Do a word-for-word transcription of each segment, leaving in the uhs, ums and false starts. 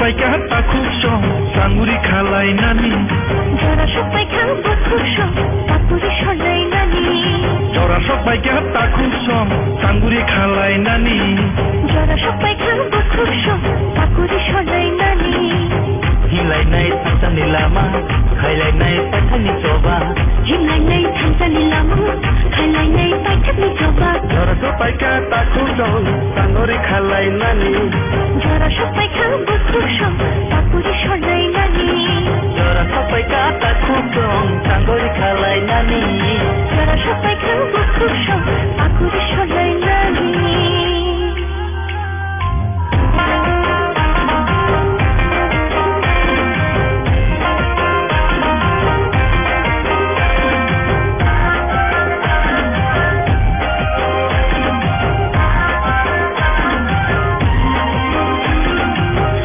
Paikha takhuk song sanguri khalainani. Jora sok paikha bukhuk song pakuri solainani. Jora sok paikha takhuk song sanguri khalainani. Jora sok paikha bukhuk song pakuri solainani. Himlainai thangsani lama, khailainai paithani choba. Himlainai thangsani lama, khailainai paithani choba. Jora sok paikha takhuk song sanguri khalainani. Jora sok paikha bukhuk song pakuri solainani. Jora sok paikha takhuk song sanguri khalainani. Jora sok paikha bukhuk song pakuri solainani.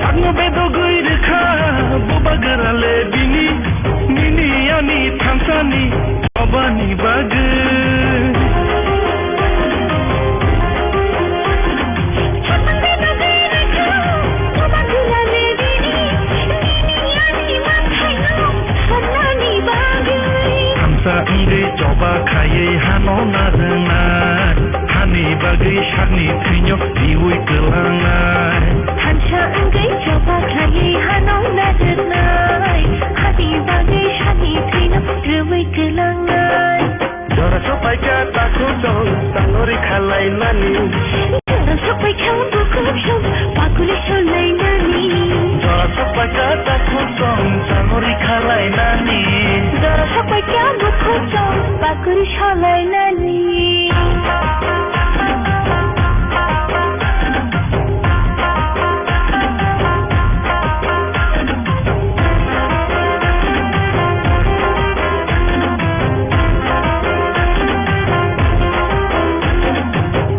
Sakno bedogwi rwkha bubagra le bini, nini ani thangsani chobani bagwi. Thansa wngwi choba khaiwi hano narwknai, hani bagwi sakni thwino riwi kwlangnai. Thansa wngwi choba khaiwi hano narwknai, hani bagwi sakni thwino riwi kwlangnai. Jora sok paikha takhuk song sanguri khalainani. Jora sok paikha bukhuk song pakuri solainani. Jora sok paikha takhuk song sanguri khalainani. Jora sok paikha bukhuk song pakuri solainani.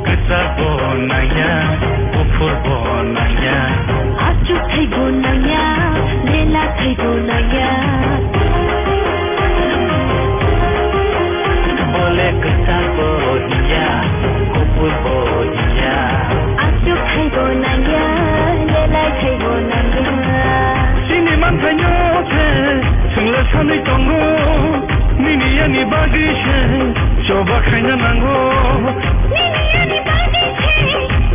Kwchak bo nangya, buphur bo nangya. Achuk thai bo nangya, lela thai bo nangya. Bole kwchak bo hiya, buphur bo hiya. Achuk thai bo nangya, lelai thai bo nangya. Chini manthaino se, chwngla sanwi tongo. Nini ani bagwi se, choba khaina nango. Nini ani bagwi se,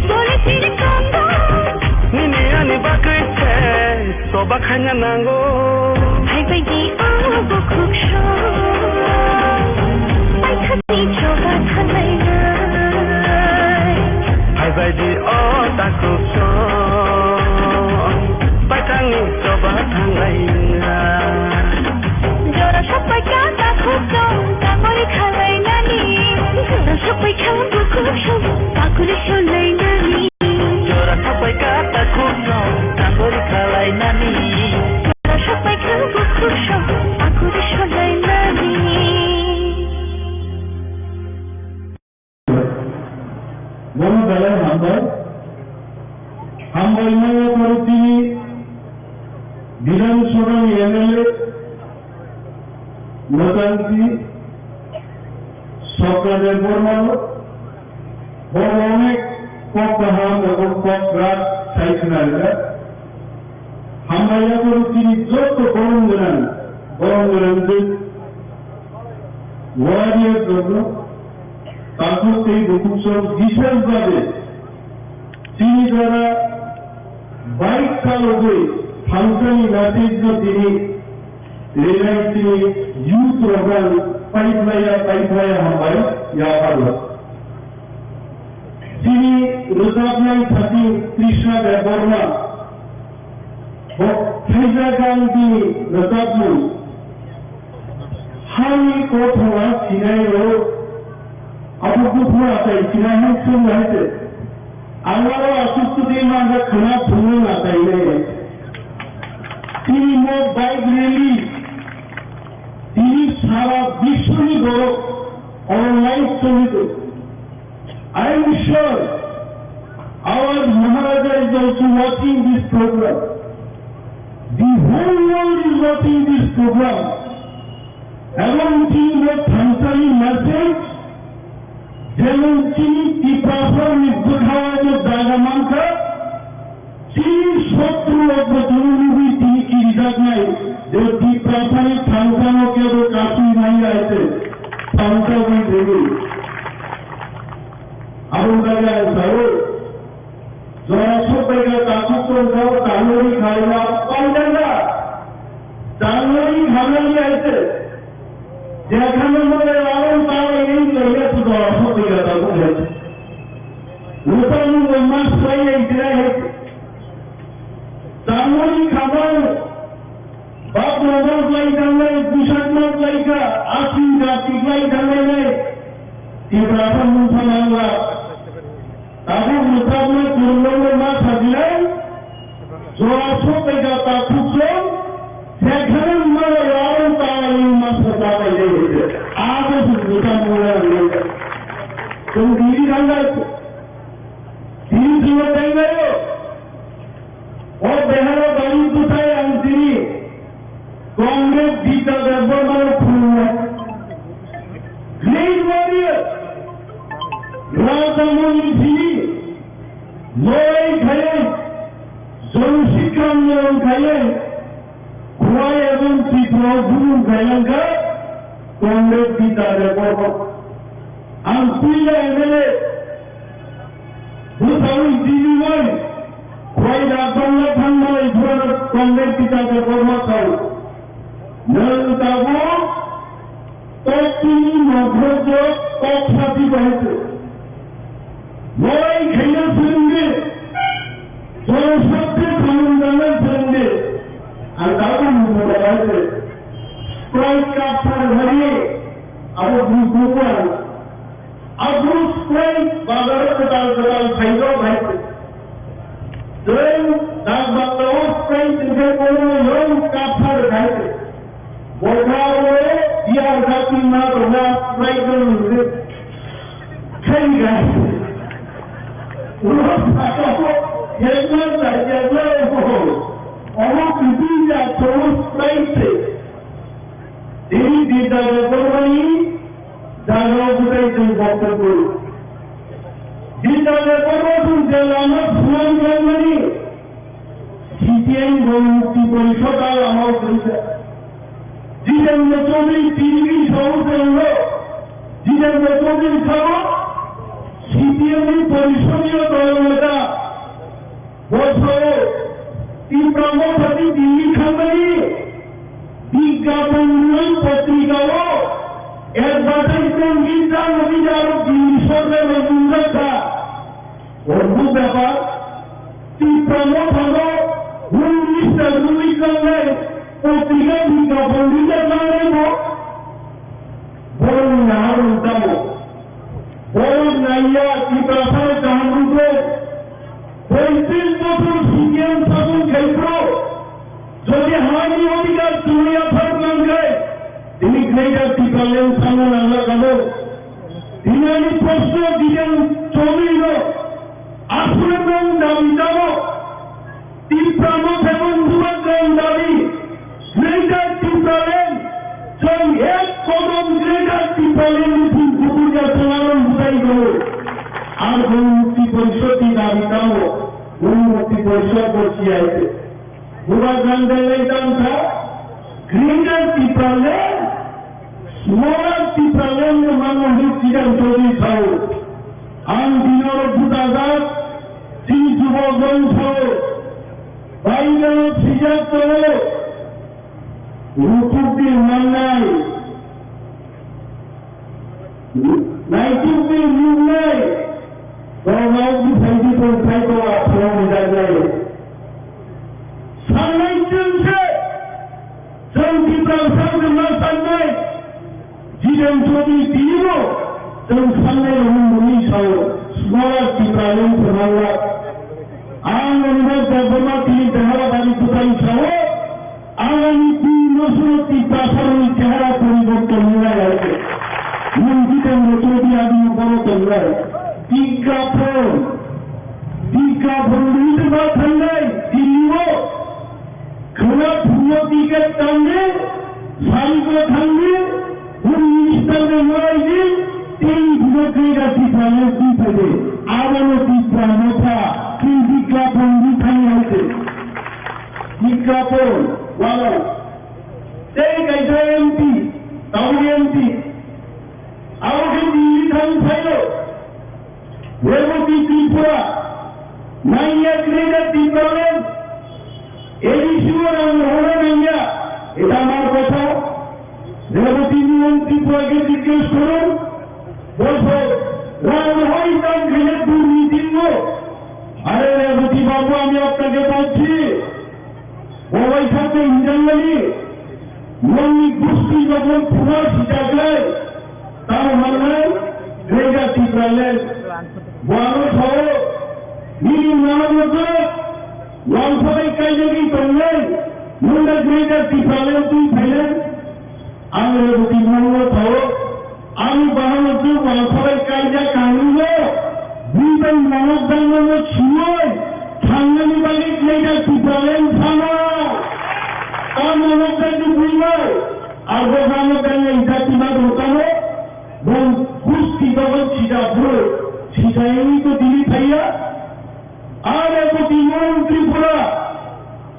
bole chini tongo. Nini ani bagwi se, choba khaina nango. Phaibai di o bukhuk song, paithani choba thanglainai. Phaibai di o takhuk song, paithani choba thanglainai. Jora sok paikha takhuk song, tangori khalainani. Jora sok paikha bukhuk song, pakuri solainani. Jora sok paikha takhuk song, tangori khalainani. Jora sok paikha bukhuk song, pakuri solainani. Bono belai hambai. Hambai maya pharo chini Bidhan Sabha ni M L A Motanti Sokra Debbarma no, bo onek kok kaham ebong kok rak sai khna rwkha. Hambai yapharo chini joto borom gwnang, borom gwnang je warrior rokno, takhuk tei bukhuk song bises babe chini jora bike chalogwi thangsani message no tini Rwnai chini youth rok ang paiphlaiya, paiphlaiya hambai yapharo. Chini rwchapnai thani Krishna Debbarma bo thaijak ang bini rwchapmung. Hani kothoma sinai rok abo buphuru achai sinai hai chwng hai se. Ang aro aswk twi manjak khwna thumwi ma kainai. Tini mo bike rally, tini sara biswni borok oro live choli tongo. I am sure our Maharaja is also watching this program. The whole world is watching this program. Ebong tini bo thangsani message, jemon chini Tiprasani bwkhao bo jaga mankha, Tini sotro lok bochorni ugwi tini kirijaknai je Tiprasani thangchano kebo kasui manya hai se thangcha bai rwgwi. Aboni bagwi ang sao, jora sokbaikha takhuk tongkha, tangnani khaina paidakha, tangnani khanani hai se. Jekhano mole aro tawa ei loya tu jora sokbaikha takhuk hai se. Nokha nungwi ma swlaiya ijra hai se. Tangmani khamao bap rok lai thangnai, bwsak nok lai kha, aswk jati lai thangnai nai. Tiprasa mungsa nangla. Tabuk mwsakno kwrwngno ma sajinai. Jora sokbaikha takhuk song. Jekhano mole aro tawa ei ma swlaiya ijra hai se. Abo se mwsa mungla lai. Chwng tini thangkha. Tini chwngno tenglaio. O Beharo bani bwtai ang tini Comrade Bidya Debbarma no khulumnai. Great warrior, Raja Moni tini lorai khaiwi, Joni Sikram ni rong khaiwi, Khwai ebong Tripura o bumung khailangkha Comrade Bidya Debbarma. Ang puila M L A bwsawi Dili bai Khwai Ragbangla thangmalai phurano Comrade Bidya Debbarma sao. Nwng tabuk Totini nokhrojak kok sati bahai se. Lorai khaina swrwngdi. Jono sabde samung dana swrwngdi. Ang tabuk nukho bahai se. Sprite cup sar hari abo bui bui ang. Abo Sprite bazar kwtal kwtal khairok bahai se. Tei dak bangla o Sprite hwnkhe bono yong cup sar bahai se. Bokha o biyar jati ma tongna Sprite no nungwi khai gai. Ulo saka o yekma jati ya no. Omo kwtwi ya tong Sprite se. Tini Bidya Debbarmani jaga o bwtai chwng boktobyo. Bidya Debbarma chwng je lama swnam khlaimani C P I Gong Mukti Porishod a lama o kwrwngkha. Jitendra Chaudhary tini sao chwngno, Jitendra Chaudhary sao C P M ni Porishod ni o dol neta. Bo sao Tipra Motha ni Delhi thangmani Bigyapan Murui potrika o advertisement rijak rwgwi aro Delhi sorkar bai nungjak kha. Obo bepar Tipra Motha no Home Minister rwgwi kangnai potrika Bigyapan rijak nangnai bo. Borok ni naharmung tamo. Borok naiya Tiprasa kaham rwgo. Poitrish bochor C P M sason khai phuru jodi hani odhikar chumui aphar nangkhai, tini Greater Tipraland sanna nangla kamo. Tini ani proshno Jiren Chaudhary no aswk nwng dabi tamo. Tipra Motha boni bubagrani dabi, Greater Tipraland, chwng ek kodom Greater Tipraland ni thing kubui ya chwng ano bwtai tongo. Ar Gong Mukti Porishod ni dabi tamo, Gong Mukti Porishod bo C I T. Bubagrani dailai tangkha, Greater Tipraland, Smaller Tipraland no mano hwnwi Jiren Chaudhary sao. Ang bini oro bwchajak, chini jubokrok sao. Baibelo swijak tongo, rutukdi mannai, naitukdi nuknai, borok bwsaidi tongthai tongma phunukni jaknai. Sanai chwngse, chwng Tiprasa wngkha ma sanai, Jiren Chaudhary tinibo chwng sanai rokni mungwi sao, smaller Tipraland phwrwngla. Ang Anurag Debbarma tini Beharabari bwtai sao, ang ani tini no suno Tiprasa rokni chehara poriborton wngnai hai se. Nwng Jitendra Chaudhary adino bono tongnai. Bigyapan, Bigyapan rwui ma thangnai, tinibo. Khwna phungo ticket tangdi, sari khe thangdi, Home Minister bai malaidi, tei bujo khe da Tipra le twi phaidi. Abono Tipra Motha, tei Bigyapan di thangya hai se. Japon, wala. Tei kaisa M P, tabuk M P. Abo khe Delhi thang phaio. Reboti Tripura, nangya Greater Tipraland, A D C o rang rohorna nangya, eta amar kotha. Reboti Mohan Tripura ke জিজ্ঞেস করুন, বলছে, রাম হরিদান ঘিরে দুর্নীতির লোক। আরে রেবতী বাবু, আমি আপনাকে বলছি, বড়াই থাকতে ইন্টারনালি, নন্নি গোষ্ঠী যখন পুরা সিটাকে, তার মানে Greater Tipraland, বড় শহর, মিনি মানবতা, লঞ্চে কাজে কি করলেন, মুন্ডা Greater Tipraland তুই ফেলেন, Ang Reboti Mohan no thaio, ani bahai no tei uansukha bai kaijak kanwi no, bini bai monok dangma no swiwi, thangnani bagwi Greater Tipraland thangma. Ta monok dangni bini bai, abo hano dangya ijak tima dongkano, bong gusti dogon sida bro, sida ini to dili thaiya. Are Reboti Mohan Tripura,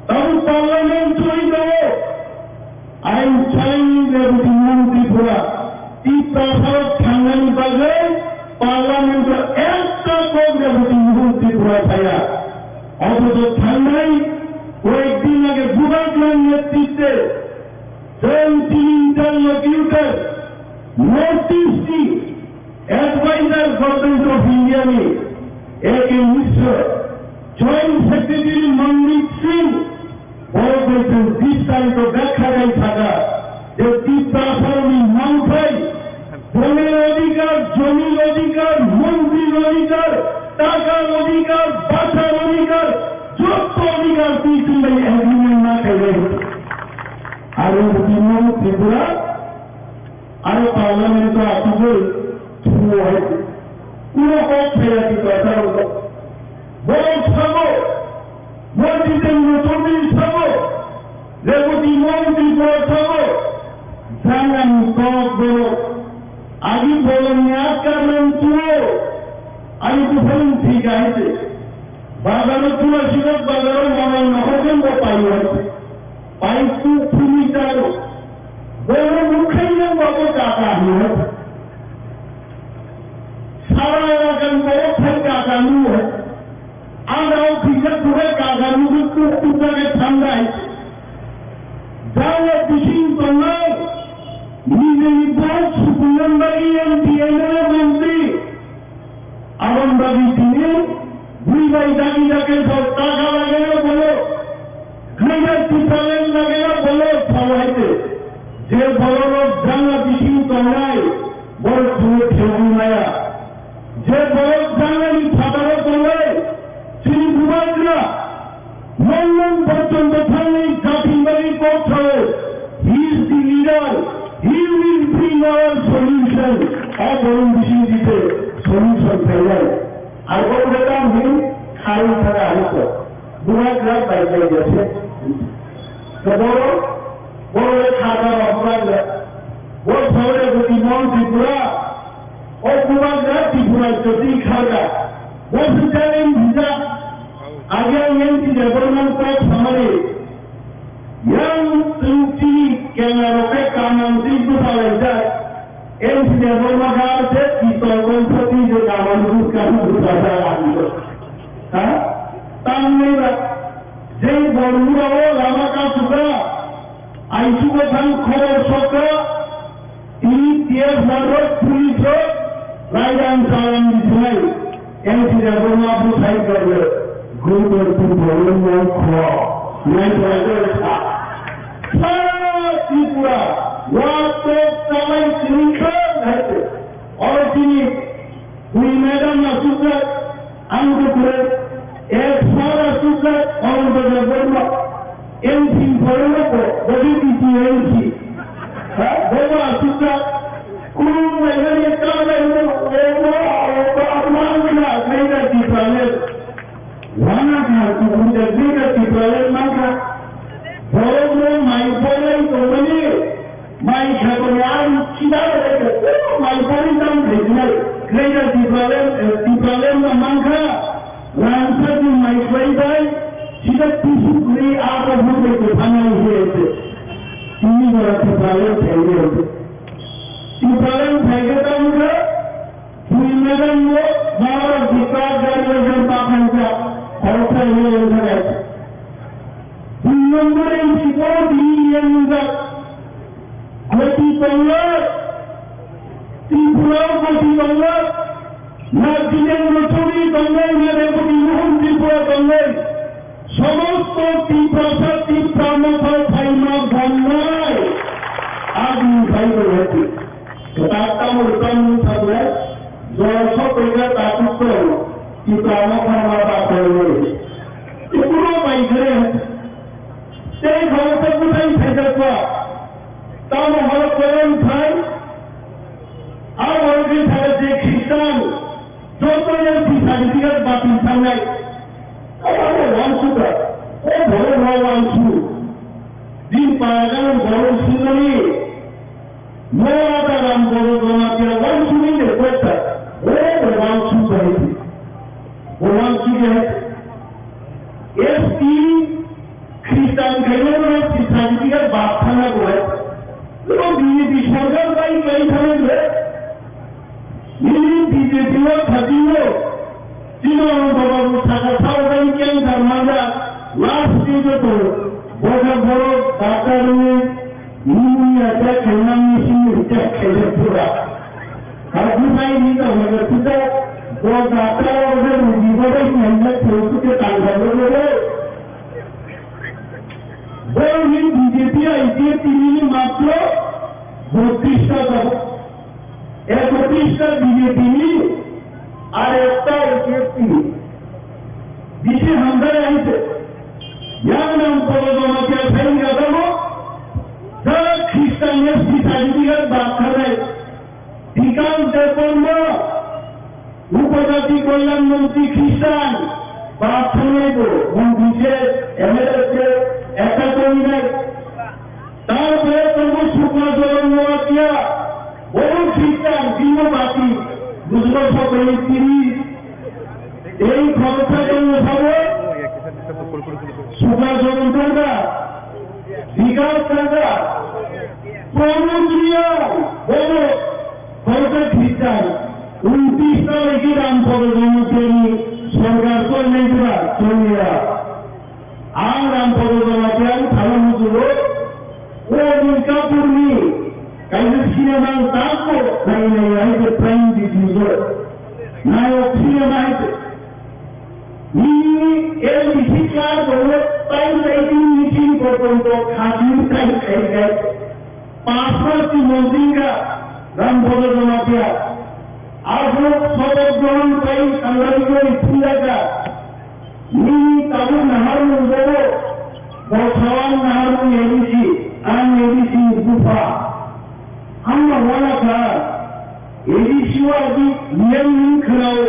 tabuk parliament choli tongo. I am challenging Reboti Mohan Tripura. Tiprasa rok thangnani bagwi parliament o ekta kok Reboti Mohan Tripura thaya. Othocho thangnai koyekdin age Bubagra ni netritwe Joint Interlocutor, North East ni Advisor Government of India ni A K Mishra, Joint Secretary Mandeep Singh, borok bai chwng bistarito bekha bai sakha je Tiprasarokni mangthai, bongni odhikar, jomir odhikar, montrir odhikar, takar odhikar, bachar odhikar, jotto odhikar twi chwng bai agreement ma khailai. Aro bini Tripura, aro parliament o achugwi thuo hai. Kuno kok phaiya Tiprasa rok. Borok sabo, Monditendra Chaudhary sabo, Reboti Mohan Tripura sabo, jangani kok borok. Agi bolongni askar nang tuo, ani buphang thika hai se. Bazaro pura sidok bazaro manai nohor jembo payo hai se. Pai tu phumi jaro. Bono mukhai yang babo kaka hai se. Sara elakan babo thai kaka nu hai se. Ang rao khijak khura kaka nu tu tu tu jage thangai. Jang ya bising tongnai. Nijeni bok sukungan bagi M P M L A mantri. Aboni bagwi tini bui bai dagi dagi sor taka lageno bolo, Greater Tipraland lageno bolo sao hai se. Je bororok janga bising tongnai, borok chwngno thebwi maya. Je borok jangani phataro tongnai, chini Bubagra, London porjonto thangwi jathani bagwi kok sao, he is the leader, he will bring our solution. O borok bising dite solution khainai. Ar o jagao hin kharwi thangwi arokho. Bubagra bai bai jase. To borok, borok le kha da ba Bubagra. Bo sao Reboti Mohan Tripura. O Bubagra Tripura jyoti kharga. Bo se challenge hwnjak. Age ang N T Debbarma kok samani. Yang chwng chini kenga rok khe kamang twi bwsa laijak. N T Debbarma khe aro se pitol bongsa twi je kamang twi khe bwsa jak ang. Ha? Tamni ba. Jei bormura o lama kasukha. Aisugo thang khobor sokha. Tini T F R rok, police rok, raidang chalan di sinai, N T Debbarma bo sai kar le, gurukul tu bolong mo kho, nai bolong sa. Sara Tripura, wa to chalai sini kar hai te. Oro tini Bui madam asukjak, ang dukre, ek sar asukjak, Ananta Debbarma, M P foreign ko, body T T M C. Ha, bobo asukjak, kunu nailani kabai mo, ebo, ebo, Ananta, Greater Tipraland. Wana kha, kubun Greater Tipraland mankha. Borok no mai bolai tongmani. Mai khatoni ang kida bai khe, mai pori tam thai sinai. Greater Tipraland, eh, Tipraland no mankha, rangchak ni mai khlai bai, Sida tisuk ni abo hwnkhe kwthanai se se. Tini jora Tipraland phaikhe se. Tipraland phaikhe tamo khe Bui madam no Maharaj Vikas Gari Rajan Pakhansa khoroksa hwnwi wngkha se. Dui number M C bo tini yang wngkha. Goti tongo, Tripura goti tongo, na Jitendra Chowdhury tongo, na Rebati Mohan Tripura tongo. Somosto Tiprasa Tipra Motha phaima bonnai. Adi phai ko hati. Tata mo tam sabla, jo so pega tatu ko, Tipra Motha ma ba ko. Ikuno bai gre. Tei khoroksa bwthai phaijakma, tamo horo koron khai, a borok ni saka je Khristan, joto S T certificate batil thangnai. Abo wansukha, o borok no wansu. Din paragan borok sinani, mo ada Ram Bodo Jamatia wansuni de kwesta, o bo wansu bai. Bo wansu de, S T Khristan khaino no si certificate bak thangna bo hai. Bo B J P sorkar bai bai thangna le. Nini B J P no thajingo. Chino ang baba bo saka sao bai keng thar manda. Last day to to. Boga boro data ni. Nini ya ta kena ni sini ta kena pura. Aku bai ni to hoga tu ta. Bo data o ni boga ni na to tu ke tangga lo. Borokni B J P I P F T ni matro botris ta jago, ekotris ta B J P ni, ar ekta I P F T ni. Bisi hamjak hai se. Yang nang polo joma kya sai ni kata mo, ja Christian S T certificate bak khanai. Bikas Debbarma, Upajati Kalyan Montri Christian, ba thangwi bo, mung bise, M L A se, ekta tongwi nai. Tarpore tongo Sukla Joron Noatia, bo Christian, bini bati, bujlo sabai tiri. Ei khoroksa tongwi sabo, Sukla Joron tongda, Bikas tongda, Pramod Reang, bo Khoroksa Christian, untis ta lagi Ram Podo Jamatia ni sorkar choli nai pura choli ya. Ang Ram Podo Jamatia ang thana musulo, o Milkapur ni kaisa cinema ang tako nai nai hai se prime video. Nai o cinema hai se. Nini L D C clerk rok tai tai tin meeting porjonto khajui tai khai khai. Pass pass ni montri ga Ram Podo Jamatia. Abo sobok grohon pai sangrani kori phunjaga. Nini tabuk nahar mung bobo. Bosawang nahar mung A D C, ang A D C ni bupha. Ang ma wana kha. A D C o agi C M ni khwnao,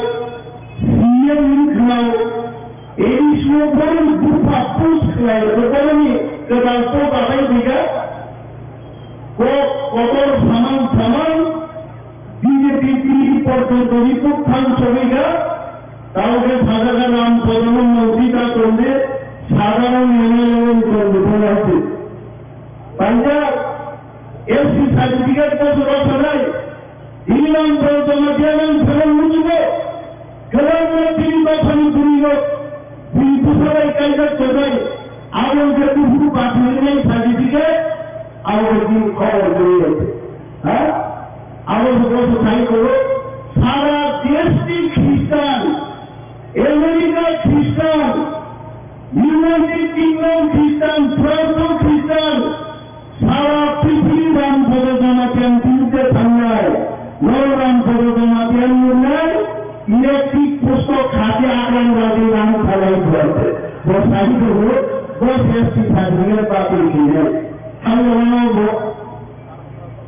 C M ni khwnao, A D C o borok bupha push khlai rwkha, borokni kwtal post atai phaikha, kok kotor samang samang, B J P tini porjonto ni buphang sogwi kha, tao khe sajagha Ram Podono montri ta tongde, sadharon M L A ni tongde phano hai se. Paijak, S T certificate bo jora sanai, Tini Ram Podo Jamatia nang phano mujugo. Kwbangma tini dophani bwrwirok bini bwsarok kaijak tongnai. Abo wngkha buphuru bathwini certificate, abo wngkha tini khobor kwrwi. Ha? Abo wngkha sai koro. Sara deshni Christian, America Christian, United Kingdom Christian, France Christian, Sara prithibi Ram Podo Jamatia ni biruddhe thangnai, noro Ram Podo Jamatia ni nungnai, electric post o khati akrang radi rang thalai buaite. Bo sahid ho, bo S T certificate batil khainai. Thangno bo,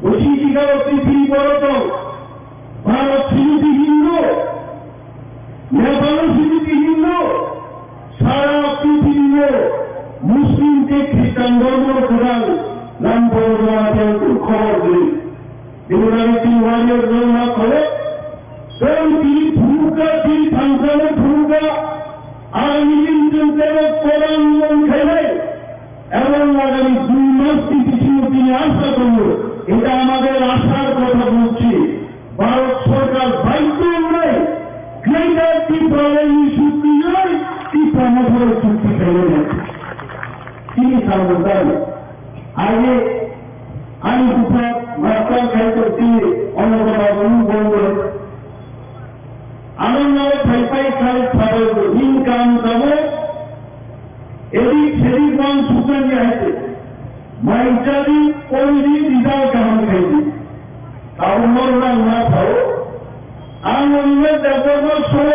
bo sijika o prithibi boro tong. Bharat sini di Hindu, Nepal sini di Hindu, sara prithibi o Muslim tei Khristan dhormo kwtal Ram Podo Jamatia khobor kwrwi. Bini bagwi tini warrior rok ma khole, tei tini phunukha, tini thansano phunukha, আগামী দিন চলতে কোরআন মন খেলে এবং আগামী দুই মাস টিপিসিও তিনি আশা করব, এটা আমাদের আশার কথা বলছি। ভারত সরকার বাধ্য হয়ে গ্রেটার টিপ্রাল্যান্ড চুক্তি নয়, টিপ্রা মথার চুক্তি খেলে নেয়। তিনি সার্বভৌম। আগে আমি কোথাও মাস্টার খাইতো তিনি অন্য কথা বলুন বলবো। Ano nalo phaipai khalai phabai bo income tamo edik sedik wan suknani haite. Mai jadi poidi result kaham khaidi. Tamo normal na thao. Ang onne Debbarma so,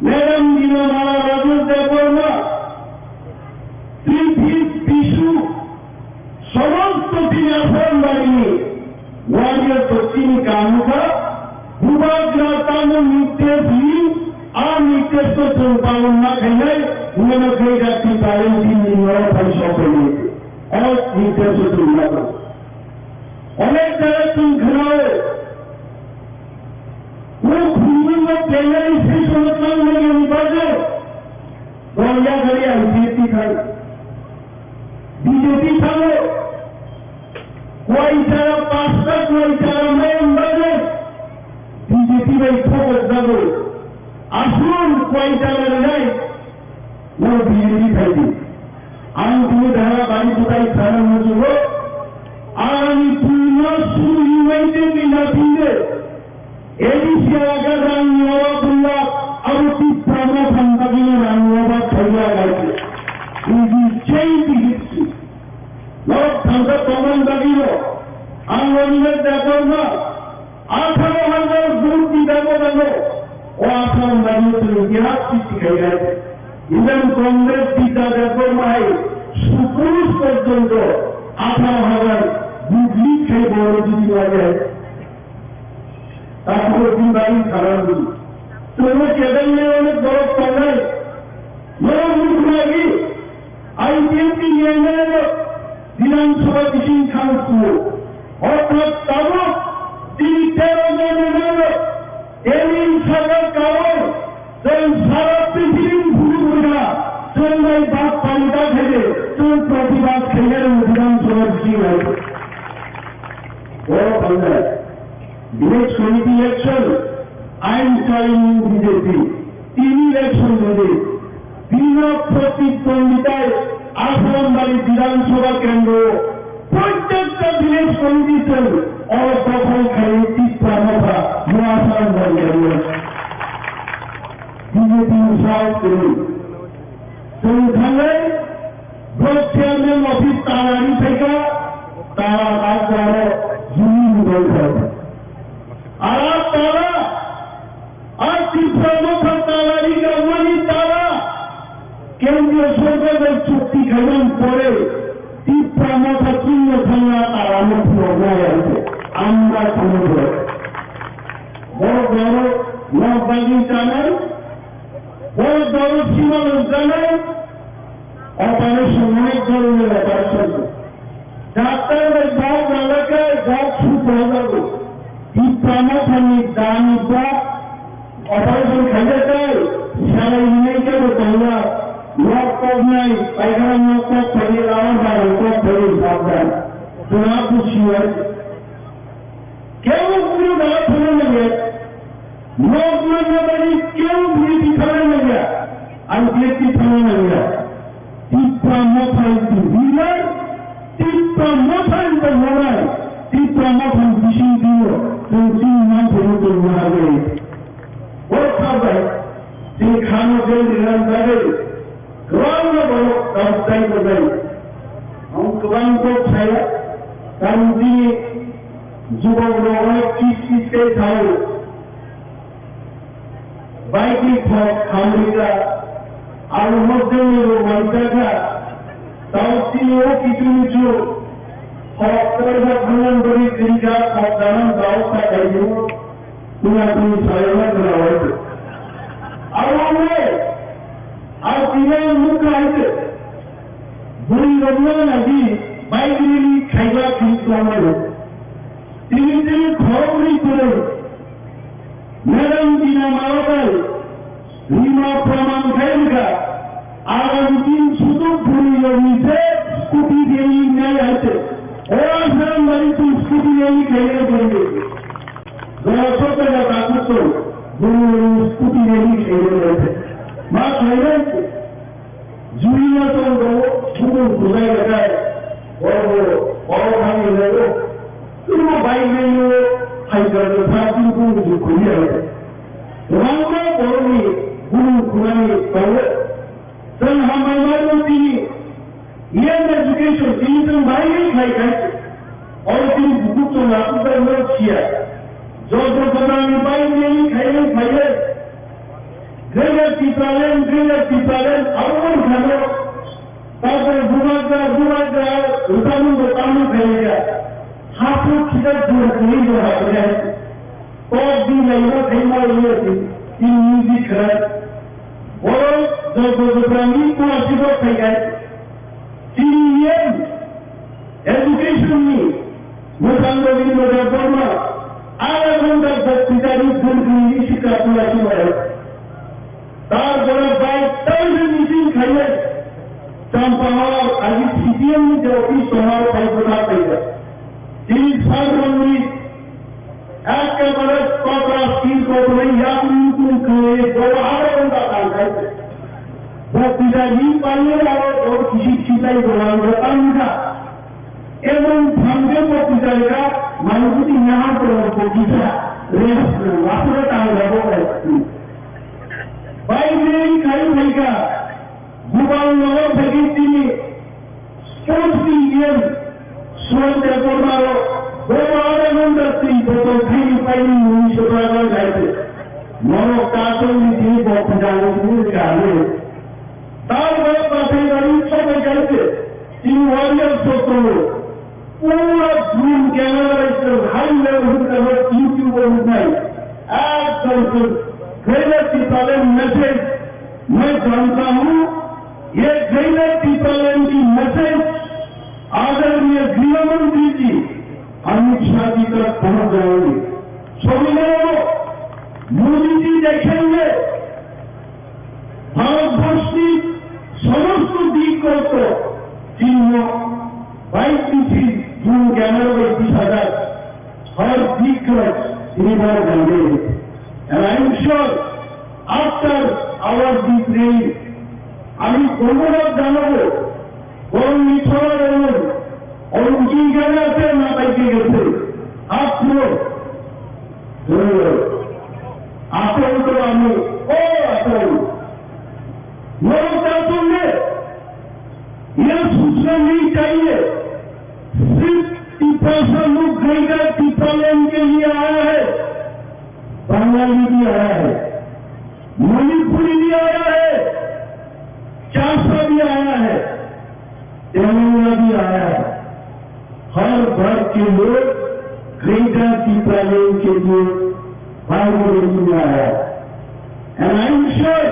Madam Dina Mala Raju Debbarma, Three Ps Bisu, somosto tini Assam barini warrior to tini kamuka, bubagra tamo nirdesh ni, a nirdesh to chwng palon ma khainai, mano khai jati talent tini noro phai sokoni. O nirdesh to chwng ma khainai. Onek jara chwng khnao, o khunjwng o penjani session o tangmani bagwi, Goya gari I P F T thai. B J P thango. Kuaitara pasta kuaitara mayam bagwi B J P bai phokok jago. Aswng kuaitara rinai. No B J P thaidi. Ang tini dara bari butai sana mujugo. Agami puno suru U I T ni napinde. Edisi aga rang nyoba bulla, abo Tipra Motha ni bagwi rang nyoba thaiya gaite. We will change the history. Norok thangsa tongmani bagwi no, ang Ronibet Debbarma, atharo hajar vote ni dago dago, o atharo hajar ni itihas srishti khai gaite. Even Congress Bidya Debbarma hai, Supurush porjonto atharo hajar vote lead khai boro jiti gaite. Takhuk ni bagwi salam di. Chwngno kebengwi onek borok tongnai. Norok nukhlai di. I P F T ni M L A rok Bidhan Sabha bising thang suo. Orthat tabuk tini tero jon M L A rok teni saka kaui chwng sara prithibini phuru phuru kha chwng bai bak pali ta khaide chwng pratibad khainai rwng Bidhan Sabha bising lai. Borok tongnai. Village committee election, I am challenging B J P. Tini election hoide, bina protidwonditai Asrambari Bidhan Sabha Kendro, prottekta village committee se oro dokhol khai Tipra Motha, mo Asrambari area. B J P ni sao kwrwi. Chwng thangnai, Block chairman office tala ri phaikha, tala tak jaro juni ni dol kha. Ara tala, a Tipra Motha tala ri gamani tala, kendriyo sorkar bai chukti khaimani pore, Tipra Motha chwngno thangna tala no phunuknai ang khe, amra thangwi pore. Borok borok nok bagwi chanai, borok borok sima lwmjanai, Operation, onek dhoroner operation. Doctor bai bok rwlai khe bok suk rwjago. Tipra Mothani dani bok operation khaijak khe, salai hinai khe bo tongo. Nok koknai, paikhana nok kok phaidi, lawan bagwi kok phaidi, sabdan. Tuna busiwai. Kebo kunu dala thangna nangya. Nok manna bagwi kebo bini thangna nangya. Ang bini thangna nangya. Tipra Motha is the winner. Tipra Motha is the winner. Tipra Motha ni bising twiyo. Chwng chini man thangwi tongna hagwi. Bo khabai. Chini khano jeng rinani bagwi. Kwbangma borok tabuk tei bwdai. Ang kwbang kok saya, karon chini jubok rok onek kis kis khe sao. Baikni thok khamrika, aro mosdengni rok manjakha. Tao chini o kichu michu thok kwrwngsa thangnan bwrwi kwrwikha, thok danan tao sa kaimu. Kuna kuni sayana kena wajib. Awalnya, artinya muka itu. Beri romna lagi, baik ini kaiwa kini selama. Tini tini khorok ni kurung. Madam Dina Malabai. Rima praman khai rwkha, agami din sudu bwrwi rokni se scooty rally nai hai se. O Asram bari twi scooty rally khainai bwrwi. Jora sokta ga takhuk tong, bwrwi rokni scooty rally khainai hai se. Ma khainai se. Juri na tong tongo, bumung bujai rwkha. Oro, oro thangwi rwkha. Twibo bai rwkha, hai jora thang twibo bumung jukhuya. Rangma borokni bumung khunani tongo. Chwng hambai mano tini, yen education tini chwng bahai khe khlai khai. Oro tini bukhuk chwng laputar no siya. Joto jotani bai tini khairok khairok. Greater Tipraland, Greater Tipraland, abo no khano. Tabuk bubagra, bubagra, utamu do tamu khairok. Hapu khida jor kuni do hapu. Kok di laima khaima wngya si, in music khwlai. Borok joto joto ni pura sibok phaikai. Chini yen education ni mwthang Rabindra Debbarma ara ghonta boktita ni dhurkini ni sikha pura sibai. Tar pore bai tawi meeting khainai. Champahor agi C P M ni je office tomar phai kota phaiya. Chini sar rongni Ekkebare tokra sir kotorwi yakung yakung khlaiwi bo aro wngkha tangkha. Bo pisa ri paio aro bo kisi sitai dolango tangkha. Ebong thangkhe bo pisa rikha, manwi kuti nahar tongkha bo kisa rest nang, aswk tangkha bo. Bai beri khai phaikha. Bupal nogo phaikhe chini sports ni E M Suwanta Debbarma rok bo adha ghonta twi botol thaini paini mui sobragra jaite. Norok ta tongni tini bo khajani tini kani. Tar bo bathai bari sobai jaite. Tini warriors rok tongo. Pura drone camera bai chwng high level hwnka no YouTube o nuknai. Ekdom chwng Greater Tipraland message. Moi janta hu, ye Greater Tipraland ki message आदरणीय गृह मंत्री जी अमित शाह जी तक पहुंच जाएंगे। Sobi na, Modi ji dekhenge. ভারতবর্ষের সমস্ত দিকগত চিহ্ন বাইশ ইঞ্চি জুম ক্যামেরা bai বিশ হাজার হর দিক করে তিনি বড় জানবে। And I am sure after our this rally, আমি ধন্যবাদ জানাবো বরং মিথলা এবং অরুণ কি এখানে আছে না বাইকে গেছে? হাত তুলো। ধন্যবাদ। আসল তো আমি, ও আসল। মমতা তুললে, ये सोचना नहीं चाहिए, सिर्फ तिपरा से लोग Greater Tipraland के लिए आया है, बंगाली भी आया है, मणिपुरी भी आया है, चासा भी आया है, तेलंगा भी आया है। हर वर्ग के लोग Greater Tipraland के लिए बाहर में आया है। And I am sure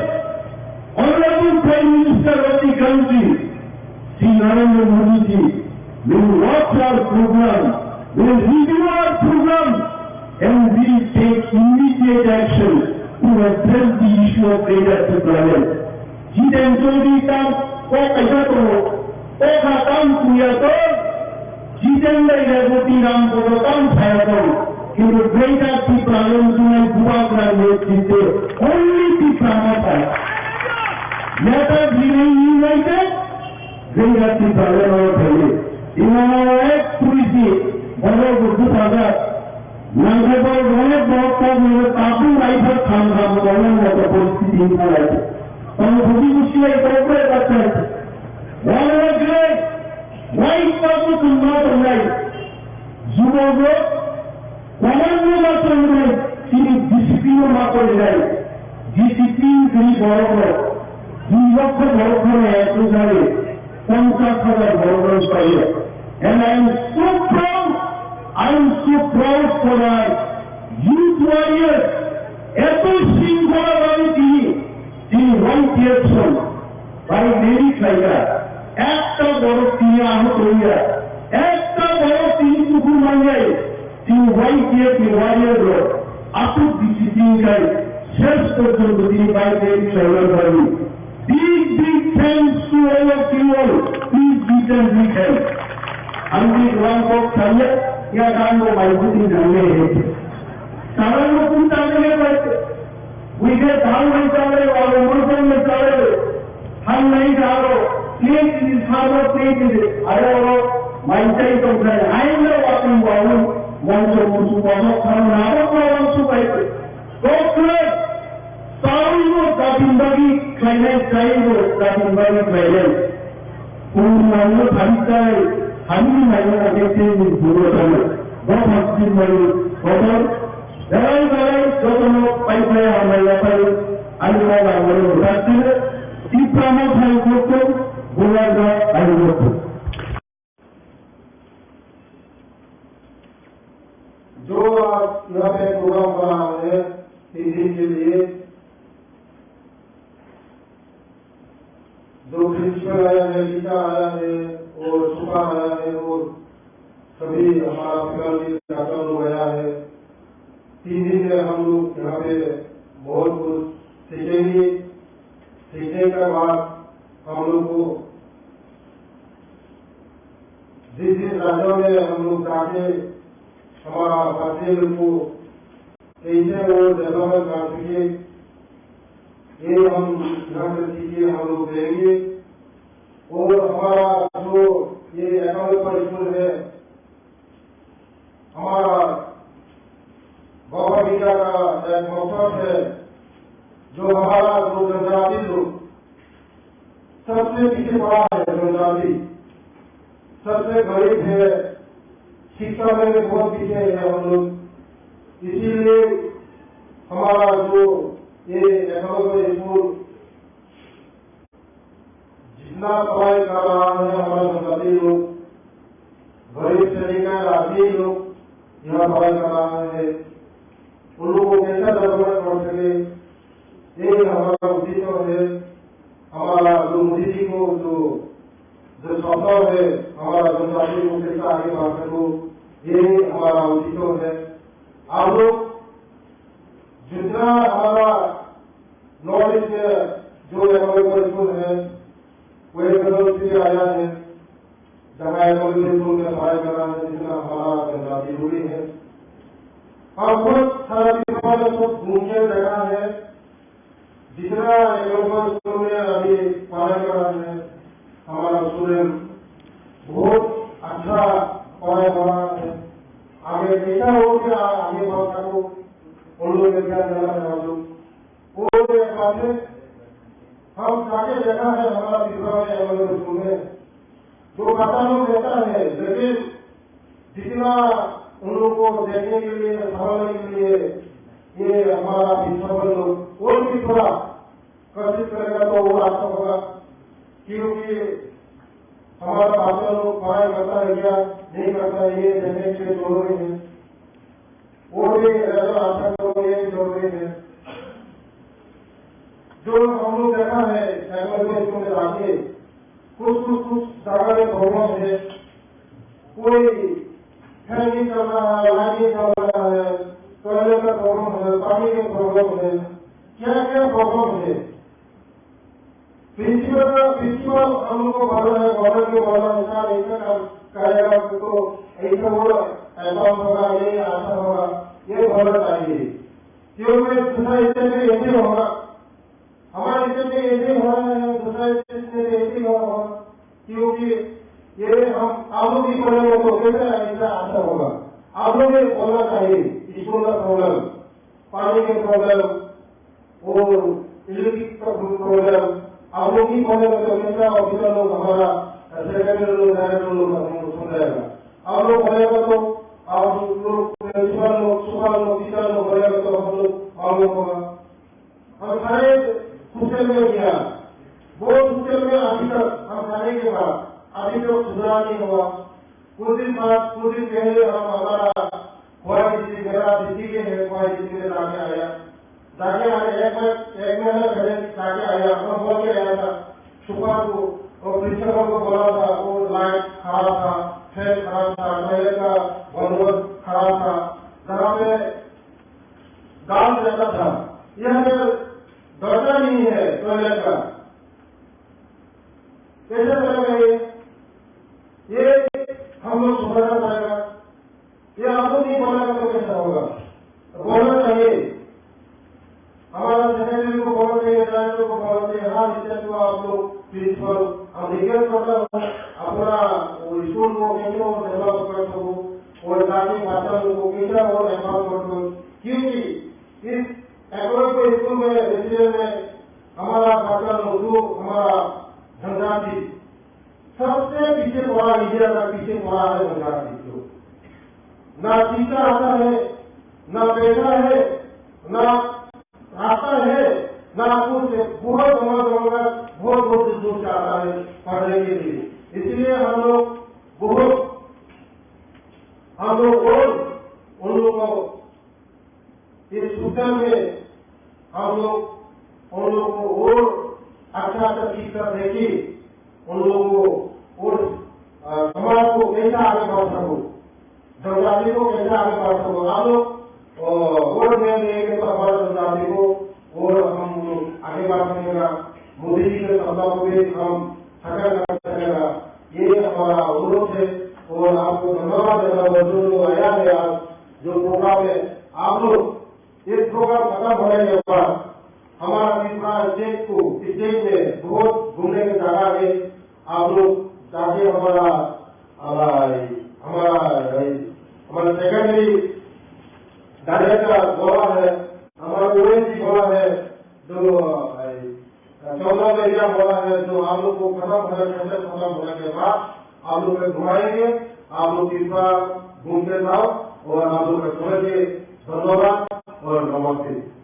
Honorable Prime Minister of the country, Shri Narendra Modi ji, will watch our program, will review our program, and will take immediate action to address the issue of Greater Tipraland. Jiten Chaudhary tam kok kaisa tongo, kok ha tam kuya tong, Jiten Rai Reboti Ram Bodo tam saya tong, kintu Greater Tipraland tunai bubagra netrite only Tipra Motha. Let us remain united, Greater Tipraland o thaiwi. Imano ek policy, bono buku saja, nangkhe borok onek borok kok nangkhe tabuk raipha tham tham tongnani moto poristiti wngkha lai. Tamo budi busi lai tongkhe bathai. One more great, right pabu thumma tongnai. Jubogo, command no ma tongnai, chini discipline no ma tongnai. Discipline kwrwi borok rok, dui lokho borok no ya tongnai. Ponchas hajar borok rok paio. And I am so proud, I am so proud for our youth warriors. Eto shringkhola bhabe tini, tini Y T F song bai rally khlaikha. Ekta borok tini ahok wngya, ekta borok tini kuphur manjai. Tini Y T F ni warrior rok aswk discipline khai Shrestho Jyoti Baidya Tribal Body. Big, big thanks to all of you all. Please be kind, be kind. Ang di uang kok saya, ya kan mo mai buti nang le. Saran mo pun tang le bai. Wike dal mai tang le, wala mo tang le tang le. Ham nai dalo. Plate in his hard work, plate in his. Are oro mai tai tong sai. Ai na wa tum wa tum. Wan so mo su wa mo kham na wa wa wan su bai. Kokra, sawi no datin bagi khlainai, sawi no datin bagi khlainai. Purunango thabi chai, thabi ni maino ake tei ni buro thanai. Botham sin mani, botham, belai belai jotono pai pai hambai yapai, ani mala mani mutasile, Tipra mo thai kokto, bulaga ani kokto. जो आज यहाँ पे प्रोग्राम बना है तीन दिन के लिए, जो प्रिंसिपल आया है, गीता आया है और सुपा आया है और सभी हमारा फैकल्टी डॉक्टर लोग आया है। तीन दिन में हम लोग यहाँ पे बहुत कुछ सीखेंगे। सीखने के बाद हम लोग को जिस जिस राज्यों में हम लोग जाके हमारा भारतीय लोग को कैसे वो डेवलपमेंट कर सके, ये हम यहाँ से सीख के हम लोग देंगे। और हमारा जो ये एकानवे पर स्कूल है, हमारा बाबा गीता का एक मकसद है, जो हमारा जो जनजाति लोग सबसे पीछे पड़ा है, जनजाति सबसे गरीब है, शिक्षा में भी बहुत पीछे है हम लोग। इसीलिए हमारा जो ये एकानवे स्कूल जितना पढ़ाई कर रहा है हमारा जनजाति लोग, गरीब से लेकर राजनीति लोग यहाँ पढ़ाई कर रहा है, उन लोगों को कैसा डेवलपमेंट कर सके, ये हमारा उद्देश्य है। हमारा जो मोदी जी को जो जो सपना है, हमारा जनजाति को कैसा आगे बढ़ा सको, ये हमारा उद्देश्य है। आप लोग जितना हमारा नॉलेज में जो हमारे ऊपर स्कूल है, वो एक लेवल से आया है, जहाँ हमारे स्कूल में पढ़ाई कर रहा है, जितना हमारा जनजाति हुई है। और बहुत सारा विभाग को घूम के देखा है, जितना एक लेवल स्कूल में अभी पढ़ाई कर रहा है, हमारा स्टूडेंट बहुत अच्छा पढ़ाई कर रहा है। आगे कैसा हो गया, आगे बढ़ सको, उन लोग के क्या करना है हम लोग। वो एक बात है, हम जाके देखा है हमारा त्रिपुरा में अलग अलग स्कूल में, जो बच्चा लोग रहता है, लेकिन जितना उन लोग को देखने के लिए, संभालने के लिए, ये हमारा प्रिंसिपल लोग और भी थोड़ा कोशिश करेगा तो वो अच्छा होगा, क्योंकि हमारा बच्चा लोग पढ़ाई करता है क्या, नहीं करता है, ये देखने के लिए जरूरी है। वो भी अगर अच्छा तो ये भी जरूरी है। जो हम लोग देखा है, साइकोलॉजी में जाके कुछ, कुछ, कुछ जगह में प्रॉब्लम है, कोई फैन नहीं चल रहा है, लाइट नहीं चल रहा है, टॉयलेट का प्रॉब्लम है, पानी का प्रॉब्लम है, क्या क्या प्रॉब्लम है। प्रिंसिपल का, प्रिंसिपल हम लोग को बोला है, गवर्नमेंट को बोला है, सर, ऐसा काम करेगा तो ऐसा वो एडवांस होगा, ये अच्छा होगा, ये बोलना चाहिए। क्योंकि दूसरा स्टेट में ऐसे होगा, हमारे स्टेट में ऐसे हो रहा है, दूसरा स्टेट में ऐसे ही हो रहा होगा, क्योंकि ये हम, आप लोग भी बोलेंगे तो कैसे ऐसा अच्छा होगा? आप लोग भी बोलना चाहिए, स्कूल का प्रॉब्लम, पानी के प्रॉब्लम, और इलेक्ट्रिक का प्रॉब्लम, आप लोग ही बोलेंगे तो कैसा ऑफिसर लोग हमारा, सेक्रेटरी लोग, डायरेक्टर लोग हमको सुन जाएगा? आप लोग बोलेगा तो आप लोग, प्रिंसिपल लोग, सुपर लोग, टीचर लोग बोलेगा तो हम लोग मालूम होगा। हम सारे सोशल में गया, बहुत सोशल में अभी तक हम सारे के बाद अभी तक सुधार नहीं हुआ। कुछ दिन बाद, कुछ दिन पहले हम हमारा खोवाई डिस्ट्रिक्ट, मेरा डिस्ट्रिक्ट ही है, खोवाई डिस्ट्रिक्ट में जाके आया। जाके आया, एक बार, एक महीना पहले जाके आया, हम बोल के आया था, सुपर को, और प्रिंसिपल को बोला था, वो लाइट खराब था, फैन खराब था, टॉयलेट का बंदोबस्त खराब था, जहाँ पे गांव रहता था, यहाँ पे दरकार नहीं है टॉयलेट का। कैसे करेंगे? ये हम लोग सुधारना पड़ेगा। ये आपको नहीं बोलेगा तो कैसे होगा? बोलना चाहिए। हमारा सेक्रेटरी को बोलना चाहिए, डायरेक्टर को बोलना चाहिए, हाँ, इस टाइप का आप लोग प्रिंसिपल, हम रिक्वेस्ट करता हूँ, अपना वो स्कूल को कैसे वो डेवलप कर सको, और ताकि बच्चा लोग को कैसे वो डेवलप कर सको, क्योंकि इस एकोई को स्कूल में, रेसिडेंट में हमारा बच्चा लोग, जो हमारा जनजाति, सबसे पीछे पड़ा, इंडिया का पीछे पड़ा है जनजाति लोग। ना शिक्षा आता है, ना पैसा है, ना रास्ता है, ना कुछ है। बहुत जंगल, जंगल का बहुत, बहुत दूर, दूर से आता है पढ़ने के लिए। इसलिए हम लोग बहुत, हम लोग और उन लोगों को इस सूचना में हम लोग उन लोगों को और अच्छा अच्छा शिक्षा देके उन लोगों को और, अ, समाज को कैसा आगे बढ़ा सको, जनजाति को कैसा आगे बढ़ा सको। आप लोग, अ, वोट देने के तो हमारे जनजाति को और हम आगे बढ़ सकेगा। मोदी जी के सपना को भी हम साकार कर सकेगा। ये हमारा अनुरोध है और आपको धन्यवाद देना, जो लोग आया है आज, जो प्रोग्राम है, आप लोग ये प्रोग्राम खत्म होने के बाद हमारा त्रिपुरा स्टेट को, स्टेट में बहुत घूमने की जगह है। आप लोग जाके हमारा, हमारा, हमारा, हमारा सेक्रेटरी डायरेक्टर बोला है, हमारा ओएसडी बोला है, जो, चौदह एरिया बोला है, जो हम लोग को खत्म होने, खत्म होने के बाद आप लोग को घुमाएंगे। आप लोग कृपया घूम के जाओ और आप लोग को सभी के धन्यवाद और नमस्ते।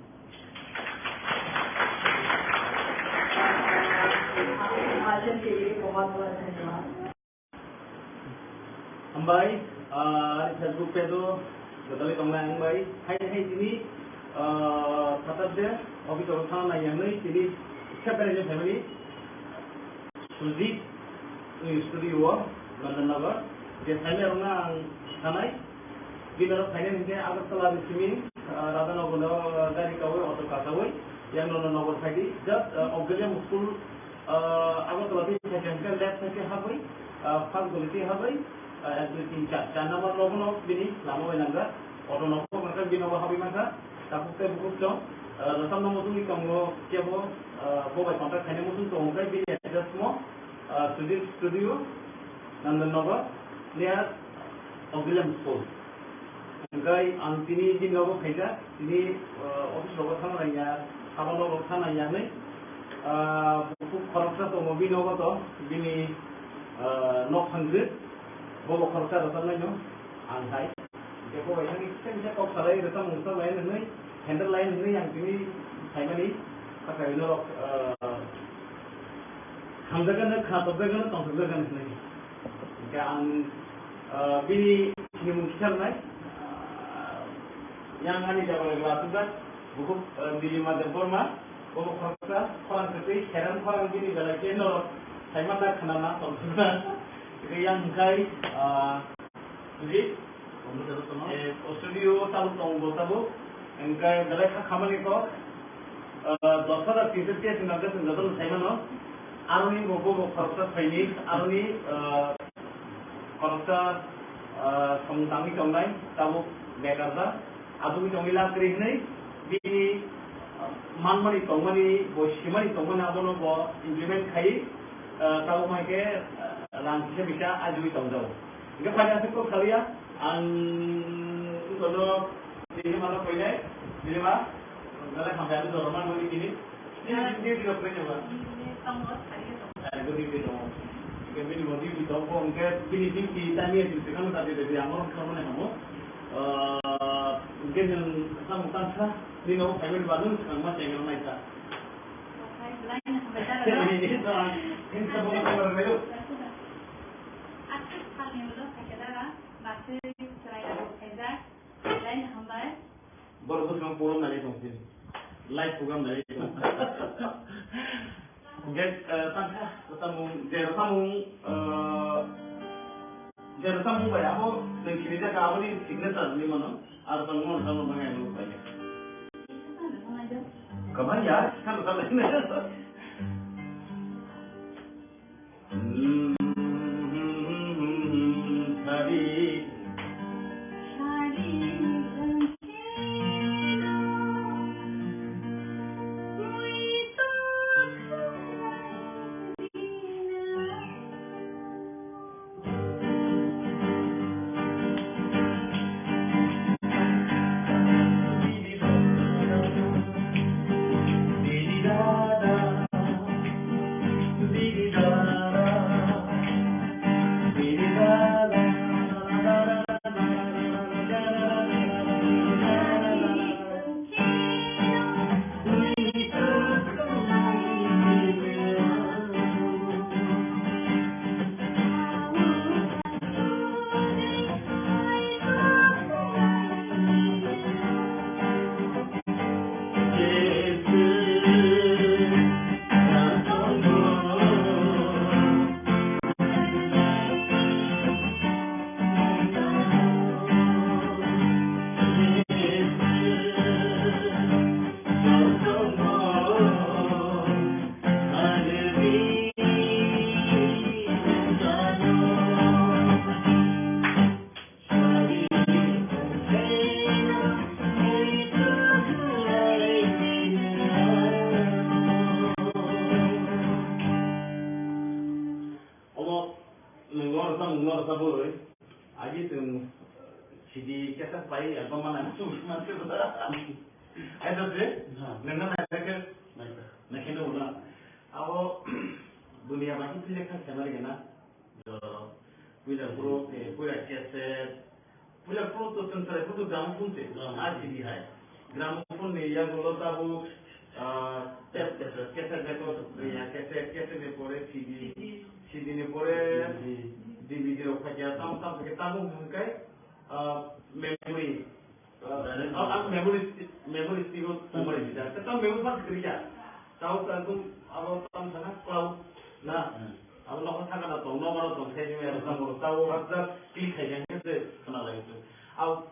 भाषण के लिए बहुत बहुत धन्यवाद। Hambai, ah, Facebook page o gotali tongnai hambai. Hai hai tini, ah, Saturday office o thang nai yang nai tini separate family. Sujit ni studio o Nandanagar. Je phainai rokno ang sanai. Bini oro phainai hinkhe Agartala ni simi, ah, Radhanagar no, ah, gari kawi, auto kasawi, yang nono nogor phaidi. Just, ah, Auxilium School, ah, Agartala twi phaikhe hinkhe left side khe habwi, ah, first guli twi habwi, ah, ek, dui, tin, char, char number nogo no bini lama bai nangkha. Auto nogo mankha, bini nogo habwi mankha. Tabuk tei bukhuk chwng, ah, rwchapna muchungwi tongo, kebo, ah, bo bai contact khaina muchung tongo khe bini address mo, ah, Sujit Studio, Nandan Nagar, near Auxilium School. Hingkhai ang tini bini nogo phaikha, tini, ah, office rogo thangna nangya, sabo nogo thangna nangya hinwi, ah, bukhuk khoroksa tongo bini nogo to, bini, ah, nok thangkhe, bobo khoroksa rwchapnaino ang khai. Hingkhe bo bai thangwi kisa kisa kok salai rwchapmung rwchap lai hinwi, handle lai hinwi ang tini phaimani, sakha norok, ah, hamjakgano, kha tokjakgano, tongthokjakgano hinwi. Hingkhe ang, ah, bini sinimung kisa rwnai, ah, yang ani jagao asukjak, bukhuk, ah, Nilima Debbarma, bobo khoroksa, khorang kwtwi, kheran khorang bini belai khe norok saimanna khwnana tongthokna. Hingkhe yang hwnkhai, ah, Sujit, eh, o studio tabuk tongo bo tabuk. Hingkhe belai kha khamani kok, eh, dos hajar tinso tiyar swnamkhe chwng jotono saimano. Aroni bo, bo, bo khoroksa phaini, aroni, eh, khoroksa, eh, song tangwi tongnai, tabuk bekar da. Aboni tongwi lab kwrwi hwnwi bini, eh, manmani tongmani, bo simani tongmani abono bo implement khai, eh, tabuk hai khe, eh, rang kisa bisa ajugwi tongjago. Hingke phaina aswk kok salia, ang wngkha no Nilima no koinai, Nilima, belai hambai, ang jorma nugwi tini. Nini, nini, nini rok koinai ba? Nini tongo, salia tongo. Eh, duty tongo. Hingke bini bo duty tongo, hingke bini duty time ya duty kano ta duty, ang oro kamo nai hamo. Eh, hingke nwng samung tangsa, nini nogo phaimani ba nwng swkang ma chengra naikha. Okai, belai no hambai ta rw. Nini to ang, nini to bo hambai rw. Aswk salni ulo phaikhe dara, bakhe chwrai rok khaijak, belai no hambai. Borok bwskango program nailai tong phini. Live program nailai tong. Hingke, eh, tangkha, samung, je samung, eh, je samung bai abo nwng sinijak aboni signature ni mano, aro tongmo tongmo bai ang nukbai. Kamaya, salo salo. Omo nwng lorsa, nwng lorsa bwrwi. Agi chwng sidi kesa pai album mana chwng ma se ba. Ai to se? Ha. Nwng na nai ke? Nai ke. Nai ke no na. Abo dunia baki pile kha khema ri na. Puila pro, eh, puila cassette, puila pro to chwng chwrai phuru gramophone se, ah, R C D hai. Gramophone ni yagulo tabuk, ah, tape, cassette, cassette record, ya, cassette, cassette ni pore C D, C D ni pore D V D rok phai ya, tamo tamo khe tabuk hwn khe, ah, memory. Direct. Ah, ang memory stick, memory stick o tongmani sida. Tamo memory bus kiri ya. Tamo tamo abo tamo sana cloud na. Hmm. Abo nogo thangna tong, nogo tong khai ni aro tamo tamo WhatsApp click khai yang se khna lai tu. Au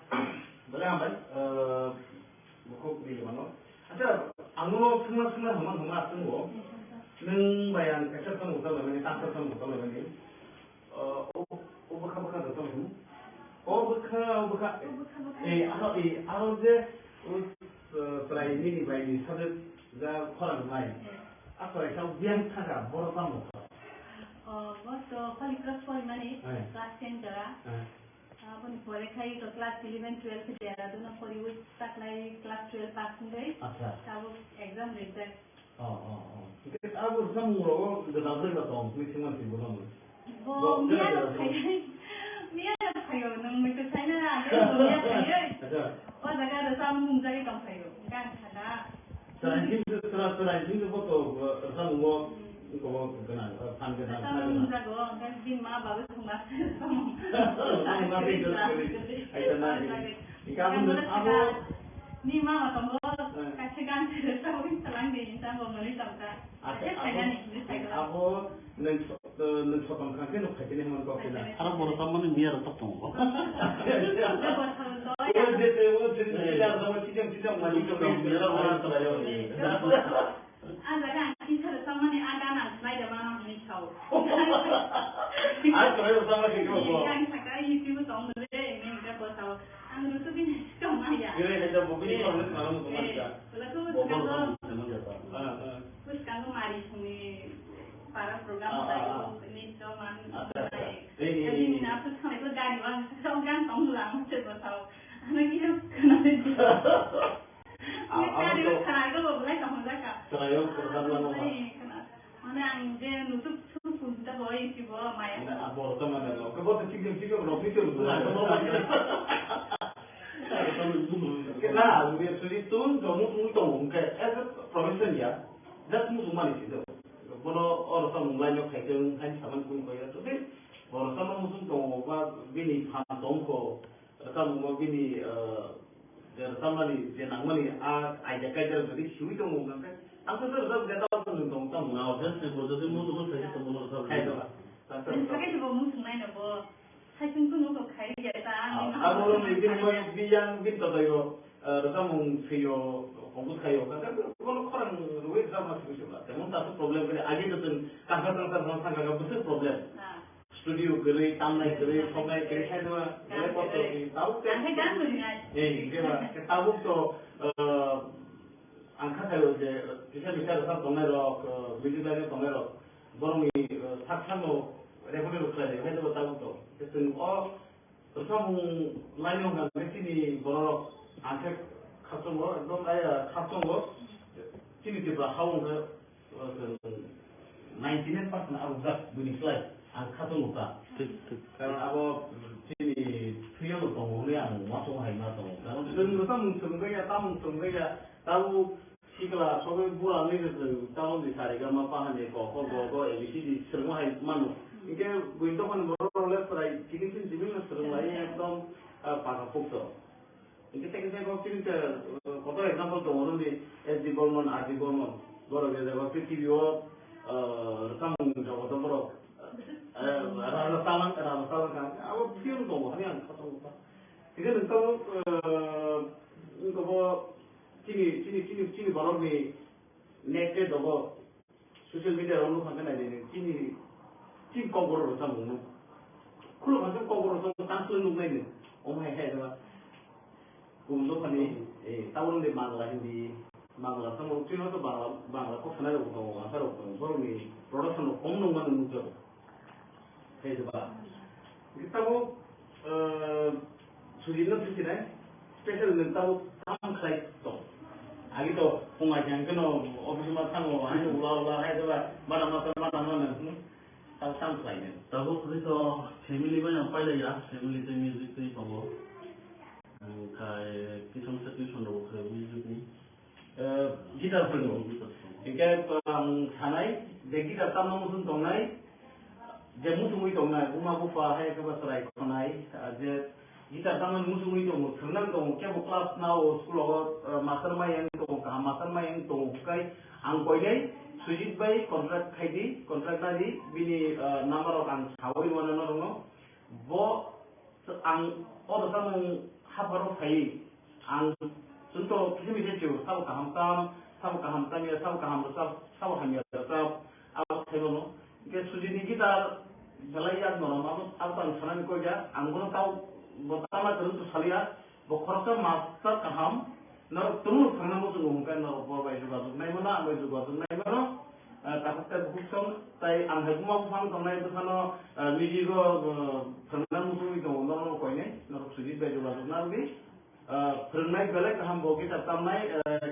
bole ang bai, eh, bukhuk ni mano. Acha, ang no sungna sungna hama hama asung bo. Nung bai ang kaisa tamo tamo ni, tamo tamo tamo ni. O, o, o bwkha, bwkha da tong. O bwkha, o bwkha. O bwkha, bwkha. Eh, aro, eh, aro je, o, eh, chwrai nini bai ni sajwk ja khorang nai. Eh. A chwrai sa biyang thaka, boro tamo kha. O, bo to Holy Cross porimani, eh, class ten jora. Eh. Aboni pore khai to class eleven, twelve Dehradun o poriwi taklai class twelve pass wngwi. Acha. Tabuk exam rijak. Oh, oh, oh. Hingke abo samung rogo gwdal jagla tong, hwnwi swngmani twi bono mwi. Bo miya rok phai, miya rok phaio, nwng mui kwsai na, age bo miya phaioi. Acha. O jaga rwchapmung mungjagwi tong phaio, hingke ang sana. Chwrai sing, chwrai, chwrai sing bo to, rwchapmungo, hmm, ko gwnang, phan gwnang, rwchapmung mungjagwi, hingke bini ma babu thwngma se rwchapmung. Rwchapmung ma tei jor kwrwi, aita na. Hingke abo, abo, ni mama tongo, eh, kaisa gan se rwchapmung salang di, hingke bo mwnwi tongkha. Acha, abo, abo nwng so-, nwng sotom kha khe nuk khaikhe hinwi kok khe na. Aro borok tamo ni miya rok tok tongo. O je te, o je te, miya rok tamo chijang chijang mani tok tongo. Miya rok wana tok tongo. A jaga ang kisa rwchapmani a gan ang sinai da mano hinwi sao. A chwrai rwchapma khe khe bo. Ang saka YouTube tong de, hinwi khe bo sao. Ang rwchapmani tong maya. Khe khe bo bini problem malam tong maya. Laso bo bwskango, ah, ah, bwskango mari songni para program, ah, ah, ah, ni to man, acha, acha, nai. Eh, eh, eh, eh. Nini na bwskango gari wang, so gan tong lang se bo sao. Ano kisa khna de. Ah, ah, gari to khna go bo lai tong jaka. Khna yo, khna lang ma. Khna. Mane ang je nutuk suk pun ta bo, isi bo maya. Mane abo to mane lo. Kebo to chikjang chikjang rok ni chuk. Kena, actually tun jomu tun tong ke as a profession ya. Just mu sumani si do. Bono oro sa mung lai no khai tong, khai saman kun ko ya. To de, oro sa mu sum tong ba bini phan tong ko. Rwchapmungo bini, eh, je rwchapmani, je nangmani, a idea kaisa rwchapdi siwi tongo hwnkhe, ang khe rwchap khe tamo tamo nwng tamo. Ah, obviously, bo jodi muchungwi phaikhe tongmano rwchapdi. Khai tongma. Nwng sakhe bo muchungnaino bo. Saichung kunu kok khai ya ta, ah, ani abo mama bini, bini yang, bini tatayo, eh, rwchapmung swiyo, Obo khayo, kaisa kono khorang rwui rwma simi sibla. Temon ta problem khe agi to tong kangkha kangkha kangkha kangkha bwswk problem. Studio kwrwi, tamnai kwrwi, soknai kwrwi khaidima, belai kosto khe tabuk te. Ang khe gan kwrwi nai. Eh, hinkhe ba, tabuk to, eh, ang kha khayo je, kisa misa rwchap tongnai rok, eh, music line tongnai rok, borokni, eh, sak sakno record rok khlai khaidima tabuk to. Khe chwng o Rwchapmung laino hwnkha khe chini bororok ang khe khasongo, ekdom aya khasongo. Chini Tripura ha-o hwnkhe, uh, ninety nine percent arwkjak buini slai ang khasongo ta. Thik, thik. Karon abo chini thwiyano tongo hwnwi ang uansukma hai ma tongo. Karon chwng rwchapmung swrwngjakya, tamung swrwngjakya, tabuk Sikla sogwi bura nwi rwchwng tabukni sa re ga ma pa hani ko ko go go A B C D swrwngma hai mano. Hinkhe buini dophani borok rok le chwrai chini chini chini no swrwng lai ekdom, ah, paka pukto. Hinkhe tei khe tei kok chini te, ah, kotor example tongo nini S D Burman, R D Burman. Borok je jaga prithibi o, ah, rwchapmung jogoto borok, ah, raja talang, raja talang kha. Abo film tongo hani ang kha tongo kha. Hinkhe nwng tabuk, ah, wngkha bo Chini, chini, chini, chini borokni net te dogo social media rok nukha khe naidi nini chini, chini kokborok rwchapmung no. Khuluk kha khe kokborok rwchapmung tang swk nuknai nini. Omo hai khe jeba. Kubun dophani, eh, tabuk de Bangla, Hindi, Bangla tamo chini to Bangla, Bangla kok sanai rok tongo, Bangla rok tongo. Borokni production rok kom nungmano nukjago. Khe ba. Tabuk, eh, sujinno thusinai, special nwng tabuk kam khlai tong. Agi to phung ai jang keno office ma thango, ani ula ula hai ba, bana ma bana ma nang, tabuk kam khlai nai. Tabuk ri to family bai ang pailai ya, family tei music tei tongo. Ang khai kisam sa tuition rok khe music ni. Eh, guitar phwrwngo. Hinkhe, eh, ang sanai je guitar tamna muchung tongnai, je muchungwi tongnai, buma bupha hai khe ba chwrai khonai, ah, je guitar tamna muchungwi tongo, swrwngna tongo, kebo class nao, school o, eh, master mayang tongo, kaham master mayang tongo, bukai ang koinai Sujit bai contract khaidi, contract nadi, bini, eh, number rok ang sawi mano norokno. Bo Ang o rwchapmung hapharo phaiwi ang chwngto kisa misa sio, sabo kaham tam, sabo kaham tamya, sabo kaham rwchap, sabo hamya rwchap, abo sai mano. Hinkhe Sujitni guitar belai yak norom, abo, abo to ang sanani koi ya, ang bono tao bo tama kwrwng to saliya, bo khoroksa master kaham, Norok tumung thangna muchungo hwnkhe norok bo bai jogajog nai mano, ang bai jogajog nai mano. Ah, takhuk tei bukhuk song tei ang hai buma buphang tongnai bwsano, ah, music o, ah, phwrwngna muchungwi tongo, norokno koinai, norok Sujit bai jogajog narwgwi. Ah, phwrwngnai belai kaham bo guitar tamnai, ah,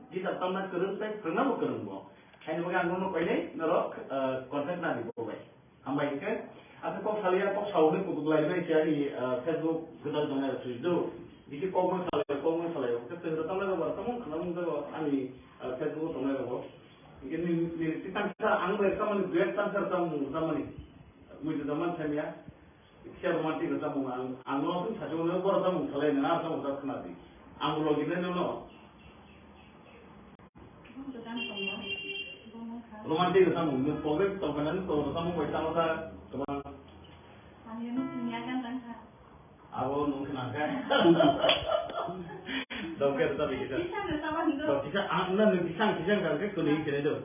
guitar tamna kwrwng tei phwrwngna bo kwrwng bo. Haini bagwi ang norokno koinai, norok, ah, contact nadi bo bai. Hambai hinkhe, aswk kok saliya, kok sawi kutuk lainai khe ani, ah, Facebook gwdal tongnai rok swido. Bisi kokno salai, kokno salai, khe tei rwchapnai rok bo tamo khna nukjago ani, ah, Facebook o tongnai rok bo. Hinkhe ni, ni, ni tangsa ang bai rwchapmani duet tangsa rwchapmung rwchapmani. Mui rwchapmani samiya. Kisa romantic rwchapmung ang, ang no sung sachung no bo rwchapmung salai nang rwchapmung rwchap khna di. Ang bo logi nai no no. Romantic rwchapmung, nwng pocket tongkha nang, to rwchapmung bai tamo ta kwbang. Abo nwng khna kha. Dongkhe rwchapmung kisa. To kisa ang na nwng kisa, kisa ang khe kwnwi khe do.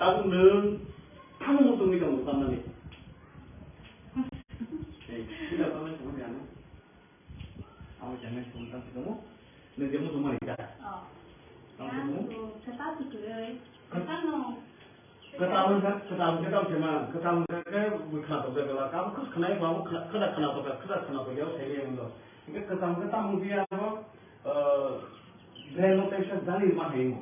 Ang nwng tamo muchungwi tongo tamnani. Ei, sila tamnai tamo jana. Amo jana tamo tamo tamo. Nwng je muchung mani da. Oh. Tamo tamo. Ang tu kata tu kere. Kata no. Kwtal wngkha, kwtal wngkha, tamo se ma, kwtal wngkha khe bwkha tok jaga la, kabo khas khnai, kabo khna-, khada khna tok, khada khna tok, yao sai le wngkha. Hingkhe kwtal wngkha tamo wngkha ya, abo, eh, brain no teisa jani ma hai mo.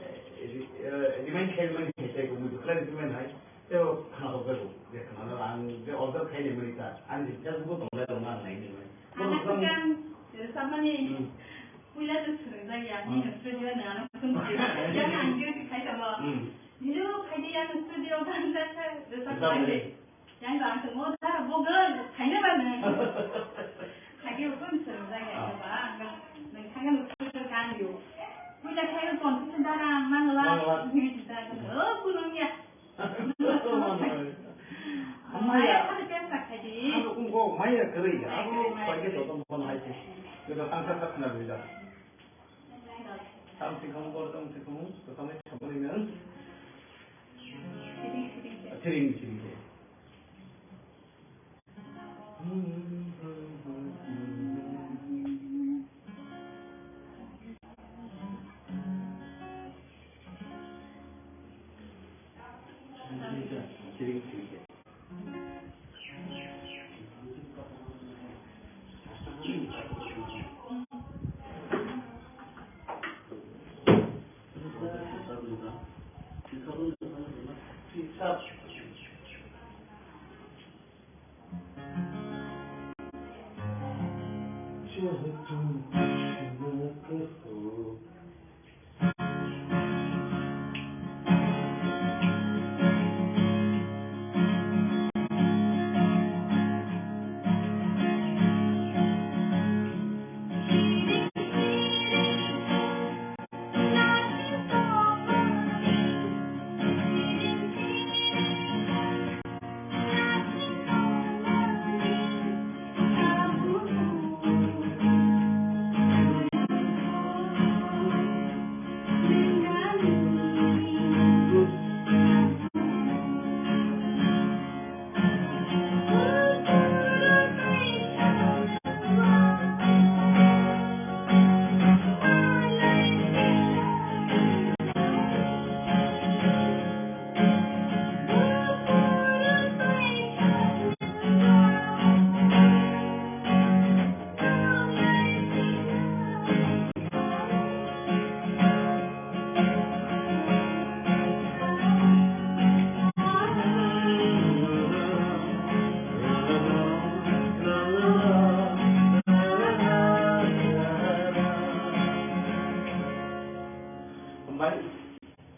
Eh, eh, remind khai, remind khai, sai ko, mui bwkha remind hai, tei o khna tok jago, je khna la, ang je order khai ni mani ta, ang je Facebook o tong lai, tong lai, nai ni mani. Ang kwtal, samani, hmm. Puila to swrwngjak ya, hmm. Nini studio no ano phone khe. Yang ang duty khai tamo. Hmm. Nini bo khai di, yang studio gan jak kha, rwchap khai di. Rwchap khai di. Yang ang tongmo da, bo gan, khaina ba nang. Khai di, phone swrwngjak ya, ah. Ba, ang ga, nang khai ga studio gan yo. Puila khai ga competition da rang, mang la, mang la. Nini da, oh, kunung ya. Maya. Maya, ano kung ko, maya kwrwi. Ano paike to tong kono hai se. Joto tangsa tak khna bida. Tam si khamo, bor tam si khamo, to tam si khamo ni nang. Siring, siring.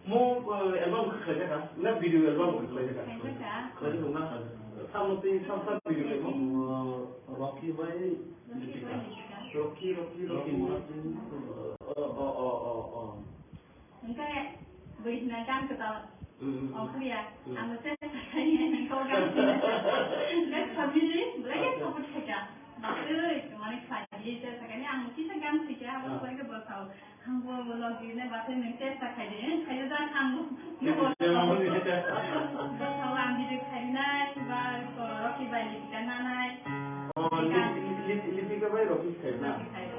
Mo, eh, album khe khlaijak kha, na video album khe khlaijak kha? Khlaijak kha. Khlaijak kha na? Tamo tei sa sa video khlaimo? Mo, Rocky bai Rocky Lipika. Bai Lipika. Rocky, Rocky, Rocky Rocky. Murad Singh. Oh, oh, oh, oh, oh. Hingke bui hina gan kwtal. Mm, mm, mm. Ongkha ya. Mm. Ang se sakai ni ko gan. Hingke family, belai ke support khaika. Bakoi, mane khlai di, se sakai ni ang kisa gan sika, abo Ah. Belai ke bosao. Ang bo, bo logi ne, ba, te nang chesta khai de, khai de, da, ang bo. Chesta khai de, chesta khai de. Bo, bo, ang video khai nai, ba, ko, Rocky bai ni kita nanai. Oh, Lip-, Lip-, Lipika bai Rocky khai na? Rocky khai.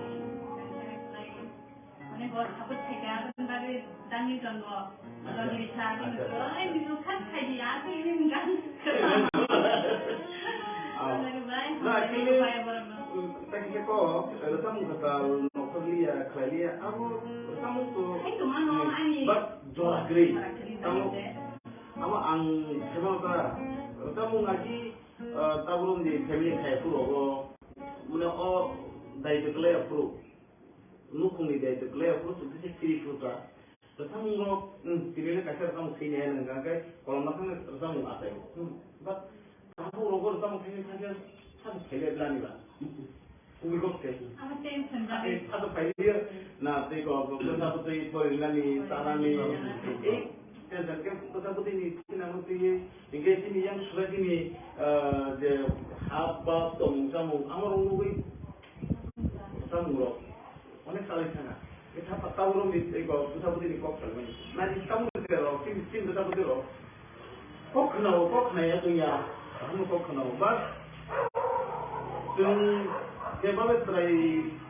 Mane, bo, support khai ka, aboni bagwi, dangni jon bo. Accha. Logi ri sa, accha. Bo, ai, video khai khai di, a, te ni gan. Ah. Logi bai, na, logi actually, bai, borok no. Tei khe kok, rwchapmung kwtal nongkhorliya, khlailiya, abo rwchapmung to, hai tongmano, hmm, ani but jora kwrwi. Jora kwrwi tamo, tamo ang khe mano ta, rwchapmung agi, ah, tabuk ni family khai phuru rogo, mane o daitw kwlai phuru, nukhungni daitw kwlai phuru, chwng khe siri phuru ta. Rwchapmungrok, hmm, tini le kaisa rwchapmung sini hai nang khe kolom ma thang rwchapmung achai. Hmm, but tabuk rogo rwchapmung thangwi thangkhe sabo khaile blani ba. Kubui kok se. Abo tension ba. Sabo khaile na tei ko, ko, ko sabo tei porinani, sanani. Eh, tension khe ko sabo tei ni sinamo tei, hingke tini yang surai tini, eh, je hap bap tongmung chamung, amo rong nugui. Rwchapmungrok onek salai sana. Bwsa pa tabuk romni tei kok, bwsa bwtwini kok salmani. Nani tabuk ni rok, chini, chini bwsa bwtwi rok. Kok khwnao, kok khwnaya tongya. Ano kok khwnao. But chwng jeba bai chwrai,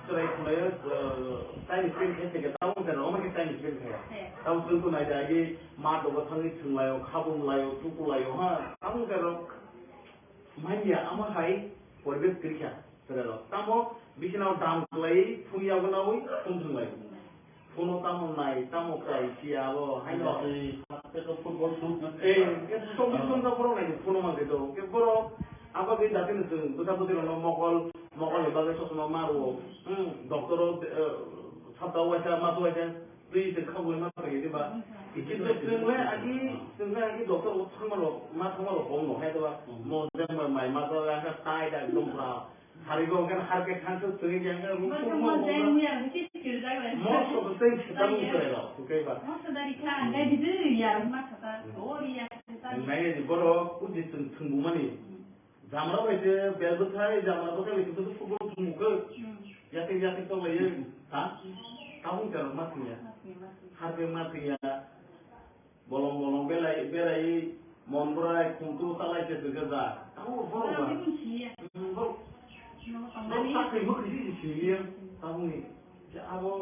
chwrai khwlaio, uh, time spend khai se tamo se rok, omo khe time spend khai. He. Tamo chwng to nai da, agi ma dogo thangwi thwnglaio, khabumlaio, tukulaio, ha. Tamo se rok. Manya ama hai poribesh kwrwi kha chwrairok. Tamo bisinao dam kwlai phung yago nawi phung thwnglai. Phuno tamo nai, tamo kwlai si abo haino. Jatwi, tei to football thung. Eh, ke chobbish ghonta borok nai phuno man khe to. Ke borok abo ke jatino chwng bwsa bwtwi rokno mokol, mokol ni bagwi sosma ma rwo. Hmm, doctor o, eh, sabta waisa, ma waisa. Twi twi kha bui ma thang di ba. Kintu chwng le agi, chwng le agi doctor o thangma rok, ma thangma rok kok no hai ba. Mo jeng ba mai ma ba ha tai da dum ra. Hari go kan har ke thang tu twi jeng ga ru. Mo so mo jeng ya, mo so ko tei chita mo tei ro, tu kai ba. Mo so dari kha, dai di ya, ma kha ta, o ri ya ta. Nai ni boro, u ji chwng thung bu mani. Jamra bai se bel bwthai, jamra bwthai bai se football thwngmung khe. Hmm. Yathek yathek tong lai. Hmm. Ha? Hmm. Tabuk jara ma thwngya. Ma thwngya, ma thwngya. Harbe ma thwngya. Bolong bolong belai, belai mon bwrai khungtu salai se thwkhe ja. Tabuk borok ba. Borok bini siya. Hmm, borok. Borok sakri mukri si si siya. Hmm. Tabuk ni. Je abo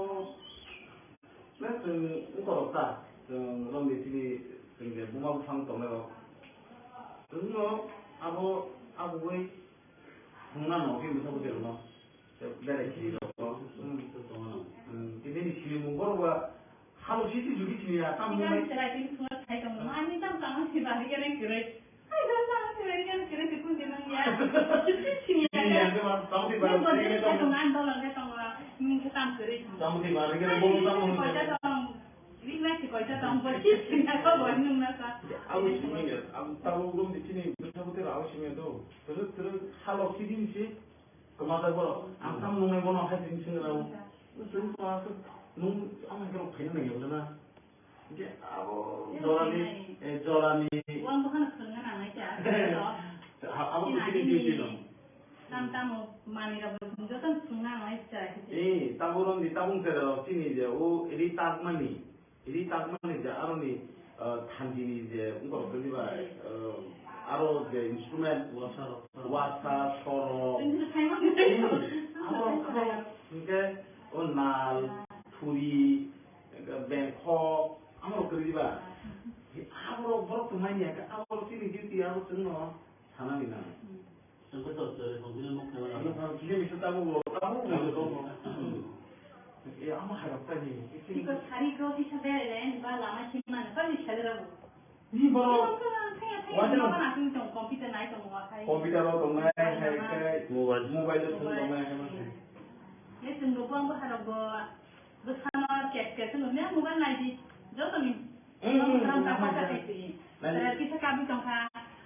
Na chwng wngkorok ta, chwng romni chini chwng je buma buphang tongnai rok. Chwngno abo abugui thwngna no khe bwsa bwtwi rokno. Berai chini rok no. Hmm. Hmm. Tini ni sini mung borok ba halo sisi jugi chini ya tam Tiga mung. Ni chwrai tini thwngna thai tongo. Ani tam tang si bari kene kwrwi. Hai, dam, dam, kere, kere, kere, kere, kere, kere, ya. Sini ya, ke mas, tamo di baru, Ni kere, kere, kere, kere, kere, an dolar ke tong la, ni ke tam kere. Tamo di baru, kere, bolu tamo ni. Koita tong, ni na ke koita tong, bol sini ya, ko bol nung na sa. Aku sini ya, aku tahu belum di sini, betul betul aku sini tu. Terus, terus, halo sini sih. Kwmajak borok, ang tamo nungnai bono hai tini sini rao. Chwng to aswk nung ama khe rok phaina nai yokna. Hingke abo jorani, eh, jorani. Uang bukhano swrwngna nangnai kha. Ha-, abo Chini kuchini agini duty no. Tam tamo manwi rok bo joto swrwngna nangnai kha. Eh, tamo rong di tabung tere rok chini je o ri tak mani. Ri takmani je aroni, ah, thandini je wngkor kwrwi bai, ah, aro je instrument, wasa, wasa, sorok. Thank you. Hmm, aro, aro, hingke o nal, thuri, bengkhok, amo kwrwi ba. Abo borok tongmani ya, abo chini duty, abo chwngno sanani nang. Ang khe tor tor, ang khe nok khe Ano wala. Tang khe bisa tabu bo, tabu bo. Tabu bo. Eh, ama harap tani. Tiko sari ko bisa bere le, ba lama chimana, ba ni sari rabu. Ni boro. Ni boro, kaya, kaya, Wajah. Baba na tung tong, computer nai tong wa kai. Computer ro tong nai, hai, kai. Mobile. Mobile ro tong nai, hai, mas. Ye tung do buang bo harap bo. Bwsano chat chat se nukle ang mobile nai di. Joto ni. Hmm, hmm, Ang hmm, kaisa hmm, kaisa hmm. Kisa kabi tongkha,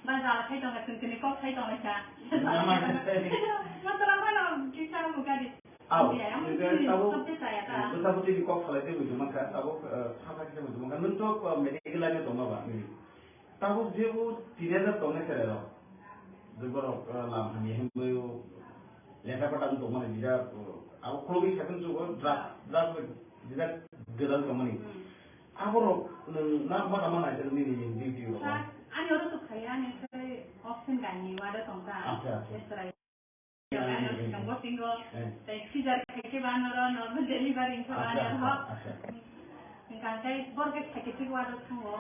ba jala khai tongkha, chwng chwngni kok khai tonglaikha. Hmm, hmm, hmm. Masa lang mano kisa mukha di. Au, Ya, ang nge sini tabuk, sob de saya ta. Bwsa bwtwi ni kok salai tei buji mankha, tabuk, eh, sakha kisa buji mankha. Nwng to, eh, medical line o tongma ba, nini. Tabuk je bo teenager tongnai cherairok, je borok, eh, lam hamya hinwi lekha pata wng tongmani, jesa, eh, abo khulogwi sakhe chugo, drug, drug bai jesa gwdal tongmani. Hmm. Aborok nwng na ma tama nai nini duty rok? Sa-, ani oro to khaya, ani sai option gani wada tongka. Acha, acha. Extra. Ano singo singo, eh. Tei scissor khaikhe ba noro normal delivery khe ba Acha, noro. Acha, acha. Hingkha khe borok khe khaikhe wado thango,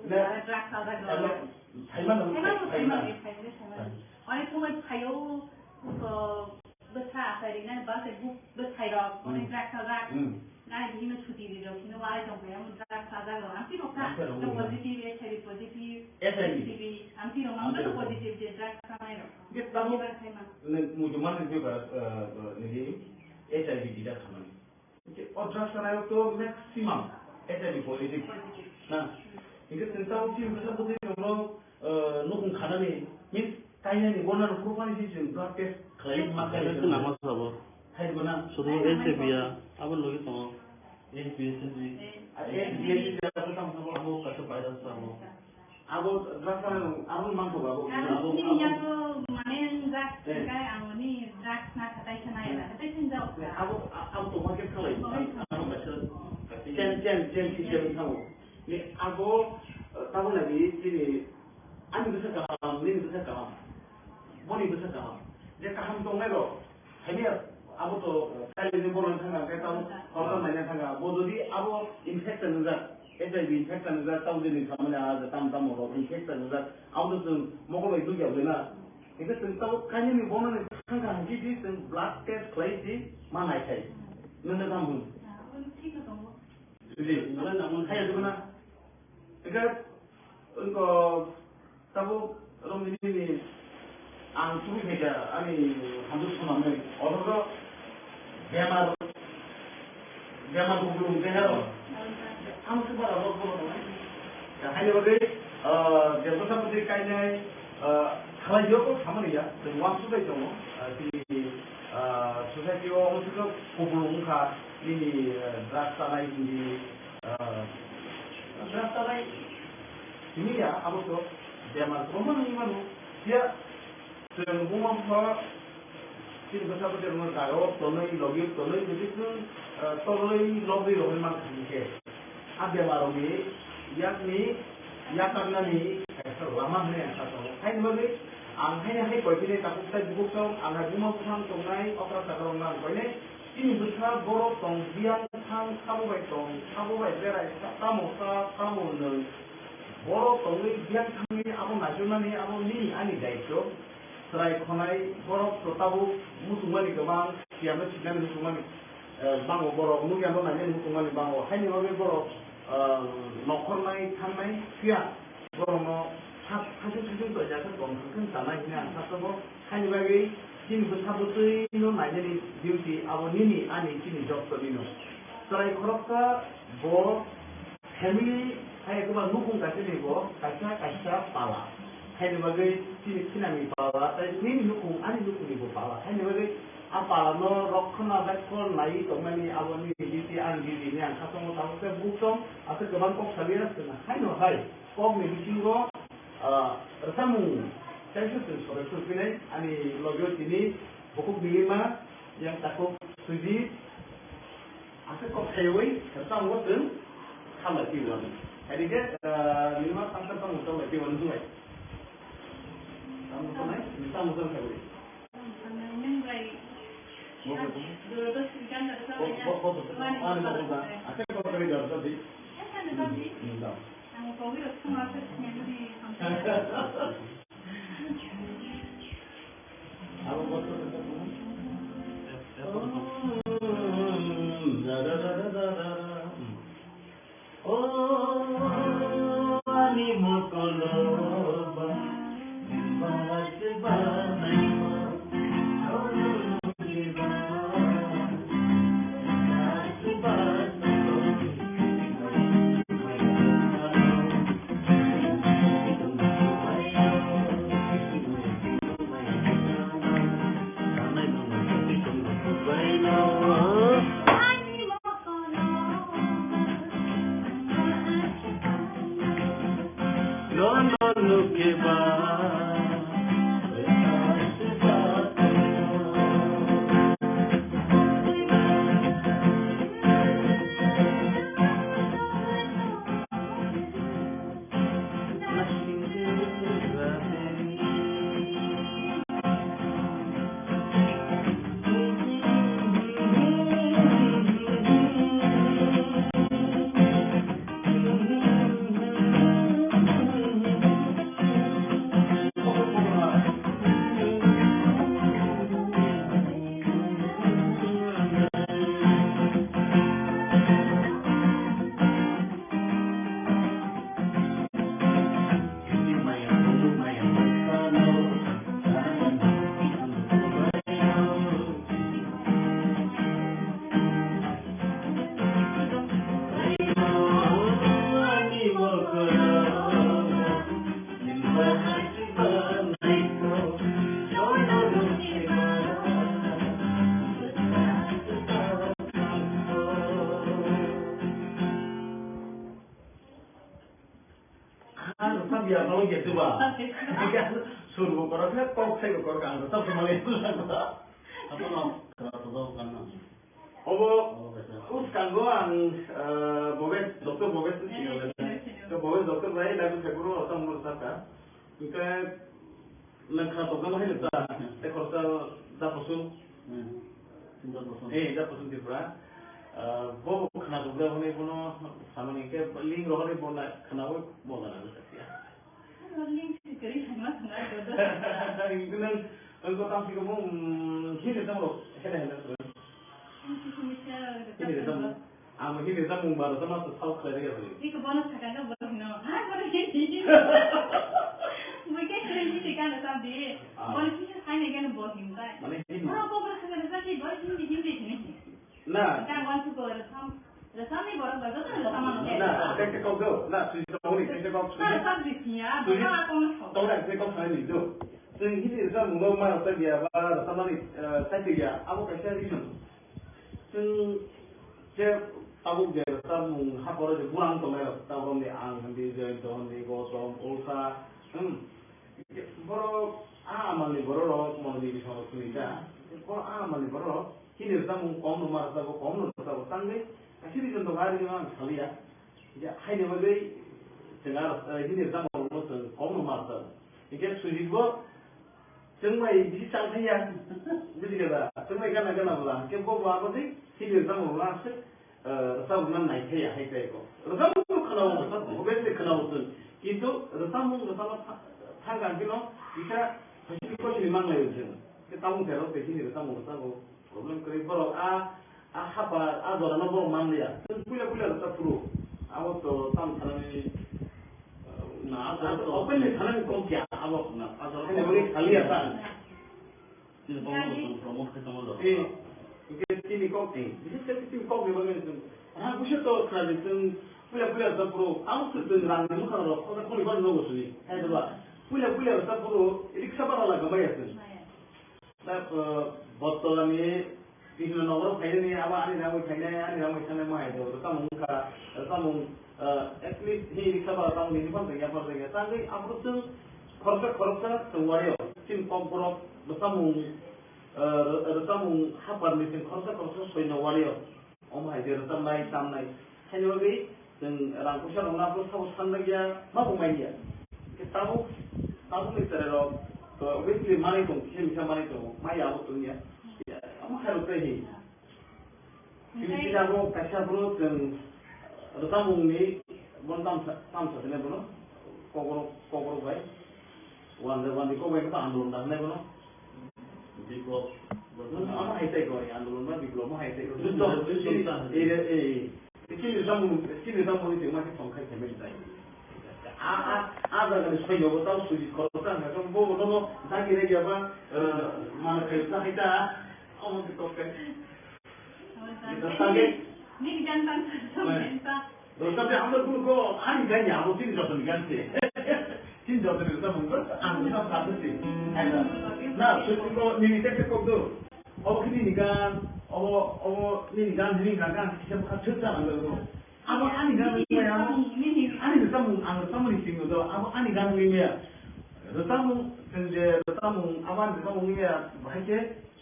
Ne? Drugs alda Ano, goro. Thaima no, Thaima no, thaima. Thaima no, thaima no. Thaima. Ani thumai phaio, ko bwsa asai rina, ba se bu-, bwsai rok, Hmm. Ani drugs alda. Hmm. Nai bini no chuti ri rok, kino walai tong khe, amo drugs sajak rok, ang tino kha, Ang tino no kha. Positive, H I V positive, H I V. H I V, ang tino Ang mang tino kha. Positive je drugs sanai rok. Je tamo Ibar khai ma. Ne, muju man je ba, eh, eh, ne, H I V detect khamani. Je o drugs sanai rok to maximum H I V positive. Positive. Na. Hingke chwng tamo chini bwsa bwtwi rok no, eh, nukung khanani, means kainani, bona rok phuru phani si chwng blood test khlai ma khlai Khlai ma sabo. Hai bona. Sudu H I V ya, abo logi tongo. H I V, H I V. H I V, H I V, abo tamo sabo. Abo kaisa virus sabo. Abo drugs ano, abo mangko ba, abo. Abo Abo ni ya to mane drugs Eh. Kai ang ni drugs na khatai sana ya, khatai sin jao. Abo, abo to market khalai. Oh, Abo kaisa. Chen, chen, chen, chen, chen, chen, chen. Ni abo, eh, tabuk nai di, chini, ani bwsa kaham, nini bwsa kaham, boni bwsa kaham. Je kaham tongnai rok, hamya abo to, eh, kailini bono thanga, khe tamo horta maina thanga. Bo jodi abo infection wngjak, H I V infection wngjak, tamo jeni samani ah, je tam tamo rok infection wngjak, abo to chwng mokol bai dukya wngnai na. Hingke chwng tamo kainini bono ni thangkha hingke di chwng blood test khlai di ma naikhai. Nwnda tamo hwn. Sudi, nwnda tamo hwn. Haya dukuna. Hingke wngko tabuk romnini ang tubui phaikha ani hamjwk swnamwi. Othoro bemar, bemar kuplung tei hero. Ang se bara rok bono tongnai. Haini bagwi, ah, Debsa Bwtwi kainai, ah, khalai yo ko samani ya, chwng uansuk bai tongo. Ah, tini, ah, society o omo se kuplung wngkha, nini, ah, drugs chanai hindi, ah, drugs chanai hindi ya, abo to bemar kwbangma wngwi mano. Phiya chwng buma bupha chini bwsa bwtwi rokno jaga o tonwi, logi o tonwi, jodi chwng, ah, torlwi lobwi rohorwi mankha hinkhe, a bemar rokni yakni yakarnani kaisa lama hwnwi ang sa tongo. Haini bagwi ang haini hai koi philai takhuk tai bukhuk song, ang hai buma buphang tongnai okra chakra rokno ang koinai. Chini bwsa borok tong biyang thang sabo bai tong, sabo bai berai, sa-, tamo sa, tamo nung. Borok tongwi biyang thangwi abo naichomnani abo nini ani daityo. Chwrai khonai borok to tabuk muchungmani kwbang, siyano sinani muchungmani, eh, bango borok, nukya no nainani muchungmani bango. Haini bagwi borok, eh, nokhornai thangnai phiya. Borokno sak-, sakhe sakhe toijak khe tong thangkhe chanai hwnwi ang sakha bo. Haini bagwi chini bwsa bwtwino nainani duty abo nini ani chini job tongwino. Chwrai khoroksa bo family hai eba nukhung kaisa ni bo kaisa kaisa pala. Haini bagwi chini thinani pala tei nini nukhung ani nukhungni bo pala. Haini bagwi a palano rokhona bekkon naiwi tongmani abo nini duty ani duty hwnwi ang khatongo tabuk khe buktong aswk kwbang kok saliya chwng haino hai. Kokni bisingo, ah, rwchapmung kaisa chwng sodai phuru phinai, ani logi o tini bukhuk milima, yang takhuk Sujit, aswk kok khaiwi rwchapmungo chwng khamlai twiwano. Haikhe, ah, milima tangsa tamo chonglai twiwano chwnglai. Tamo chonglai, tamo chonglai. O ani mokoloba, bara se banai mo, Ang rwchap ya, tamo khe tuba. Sur bo korok khe, kok sai bo korok khe, ang rwchap se mali. Obo bwskango ang, eh, Bobes, Doctor Bobes ni single. lagu khe boro tamo mo saka. Hingke nang kha tokjama hai ta, te khoroksa da posu. Hmm. Sundar Bosong. Eh, da posu Tripura. Ah, bo khna tokjak hwnwi bono samani hingke link rohorwi bo na khna bo bo gana sakya. Link si kwrwi thangma thangma joto. Hingke nang, nang ko tam si ko mo, hmm, hini tamo, hele hele. Hini tamo. Ang hini samung ba rwchapma se sal khlai rwya hwnwi. Iko bono sakha khe borok hino, "Ha, borok hindi." Mui khe khe hindi se gana sa di. Ah. Bono kisa sai ne gana bo hindi. Mane hindi. Borok ko borok sakha sa ki borok hindi hindi hini. Na. Ka wan su ko rwchap, rwchapni borok ba joto rwchapma no. Na, khe khe kok do. Na, sui sa honi khe khe kok sui. Ka sa di siya, Sui. Ba ka kono sok. Tawra khe kok sai ni do. Sui hindi rwchapmungo ma rwchap ya ba rwchapmani, eh, sai ya. Abo kaisa reason. Chwng je tabuk je rwchapmung haporo je burang tongnai rok, tabuk romni ang hindi, Jayanta hindi, Gautam, Ulsa, hmm. Borok a amalni borok rok, Monojit ni songwk sini ta. Borok a amalni borok rok, hini rwchapmung kom no ma rwchapo, kom no rwchapo, tangwi, kaisa reason tongo, a reason ang saliya. Ya, haini bagwi chwng aro, eh, hini rwchapmung rokno chwng kom no ma rwchapo. Hingke Sujit bo chwng bai bisi chang thangya. Buji khe da? Chwng bai gana gana bwla. Hingke bo bo abo twi hini rwchapmung rokno aswk, eh, rwchapmung rokno nai thangya hai tai ko. Rwchapmung rok khwnao, obviously khwnao chwng. Kintu rwchapmung rwchapna tha-, thang kang khe no kisa phaising kochini manglai chwng. Khe tabuk therok tei hini rwchapmung rwchapo. Problem kwrwi borok a, a hapar, a jorano borok manliya. Chwng puila puila rwchap phuru. Abo to tam sanani, uh, na, a jorano to openly sanani kok ya, abo na, a jorano kok ya. Khaliya ta. Chini kok no chwng promote khe tongma jorok. Eh, hingke chini kok, eh, bises khe chini kok ni bagwi chwng. Ha, buiso to khna di chwng puila puila rwchap phuru. Abo to chwng rang ni mwkhang rok, khoda khoni bar nogo sini. Hai da ba. Puila puila rwchap phuru, riksa bara la gama ya chwng. Na, uh, Bottola ni Krishna Nagar phainani abo ani nangwi phainai, ani nangwi sanai ma hai do. Rwchapmung wngkha, rwchapmung, uh, at least hi riksa bara tamo nini phano tongya, phano tongya. Tangwi aphuru chwng khoroksa, khoroksa chwng wario. Chini kokborok rwchapmung, uh, rw-, rwchapmung haparni chwng khoroksa, khoroksa soino wario. Omo hai je rwchapnai, tamnai. Haini bagwi chwng rang puisa rokno aphuru sabo sanlaiya, ma bo manya. Khe tabuk, tabukni cherai rok to obviously manwi tong, kisa misa manwi tongo, maya abo tongya. Omo hai rok tei hi. Chini chini abo kaisa bro chwng rwchapmungni bono tamsa, tamsa sene bono kokrok, kokrok bai. Wande, wande kok bai khe andolon da hinai bono. Biplop. Omo hai tei kori, andolon ba biplop mo hai tei kori. Juddho, juddho ta. Ei, ei, ei. Chini rwchapmung, chini rwchapmung ni tengma khe tong khai khe meli tai. A, a, a jaga ni soino bo tamo suji khoro ta, bo bo no dagi regi aba, eh, mana khai ta hai ta. Omo khe kok kai. Dosta de amda kunu ko ani gani abo chini jotoni gan se. Chini jotoni dosta mungko ang dosta satu si. Aina. Na, susu ko nini tek tek kok do. Obo kini ni gan, obo, obo nini gan, nini gan, gan kisa bukha chut jana lo. Abo ani gan ni maya. Ani dosta mung, ang dosta mung ni sing do. Abo ani gan ni maya. Dosta mung, je dosta mung, abo ani dosta mung ni maya. Bahai ke,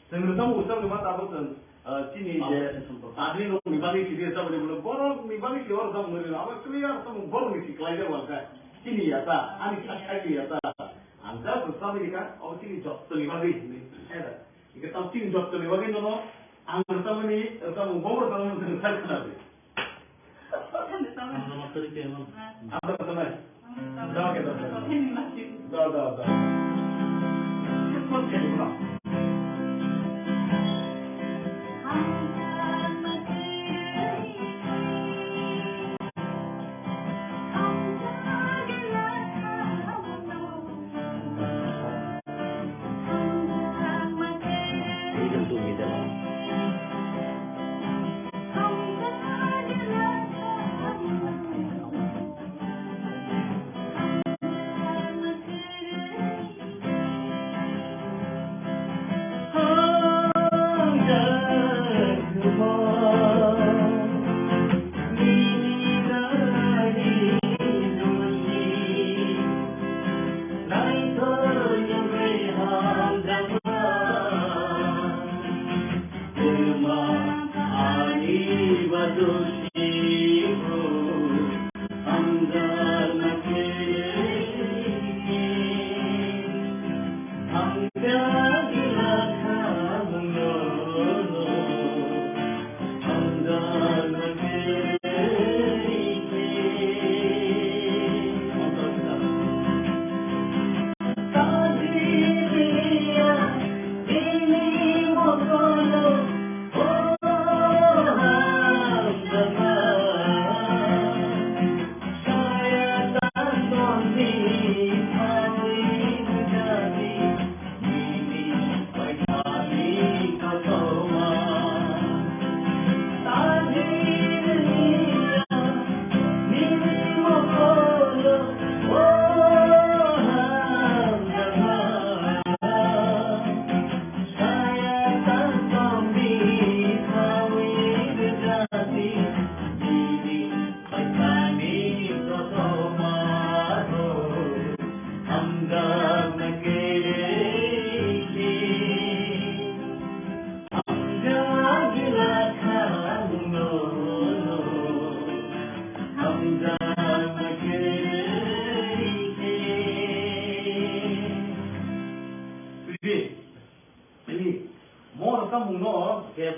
je dosta mung, dosta mung ma tabo teng. Ah, chini je public rokni bagwi si rwchapmani, borokni bagwi si oro rwchapmani, abo clear tamo borokni si khlaijak uankha. Chini yata, ani kha kha ni yata. Ang just rwchapmani kha, abo chini jottoni bagwi hinwi. Era, ike tamo chini jottoni bagwi nono, ang rwchapmani, rwchapmung bo rwchapmani, rwchap khna di. Ang rwchapmani. Da, da, da.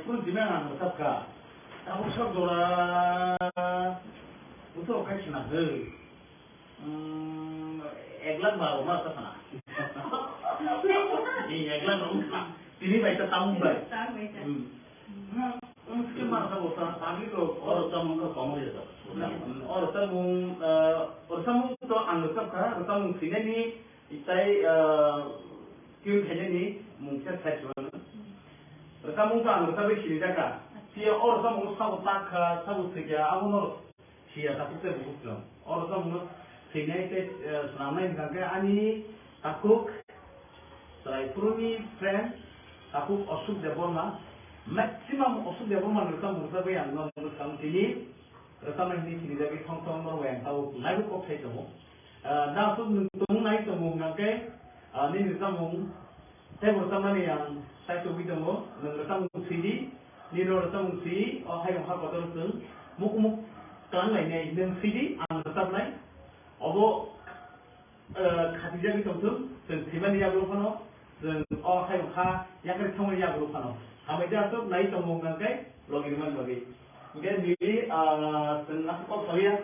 Phone simi ang rwchapkha. Tabuk sok jora bwswk khai swnam hw. Hmm, ek lakh baro ma rwchapkha na. Ni ek lakh rwchapkha. Tini bai ta tamung bai. Tamung bai ta. Hmm. Hmm, hmm, simi ma rwchapkha, public rok. Oro chamung kha komo ya. Hmm, oro chamung, eh, oro chamung to ang rwchapkha, oro chamung sinani. Itai, ah, tune khainani mung khe sai chuan. Rwchapmung to ang rwchapwi sini dakha. Phiya o rwchapmung sabo tak kha, sabo thwikha, abono phiya takhuk tei bukhuk song. O rwchapmung no thwinai tei, ah, swnamnai hwnkha khe ani takhuk chwrai phuruni friend, takhuk Ashok Debbarma. Maximum Ashok Debbarma ni rwchapmung rwchapwi ang no mwsang tini. Rwchapnai hwnwi sinijagwi thong thong norok bai ang tabuk naibu kok sai tongo. Ah, nang aswk nwng tongmung nai tongo hwnkha khe, ah, nini rwchapmung teibo rwchapmani ang sai tubui tongo. Nwng rwchapmung sidi, nini rwchapmung si, o hayung ha kotor chwng mukmuk twlang lainai nwng sidi ang rwchapnai. Obo eh, khatijagwi tongthung, chwng thwimani yagulo phano, chwng o hayung ha yakarwi thangmani yagulo phano. Hambai khe aswk nai tongo hwnkha khe logi rwmani bagwi. Hwnkhe nini, ah, chwng aswk kok sawiya,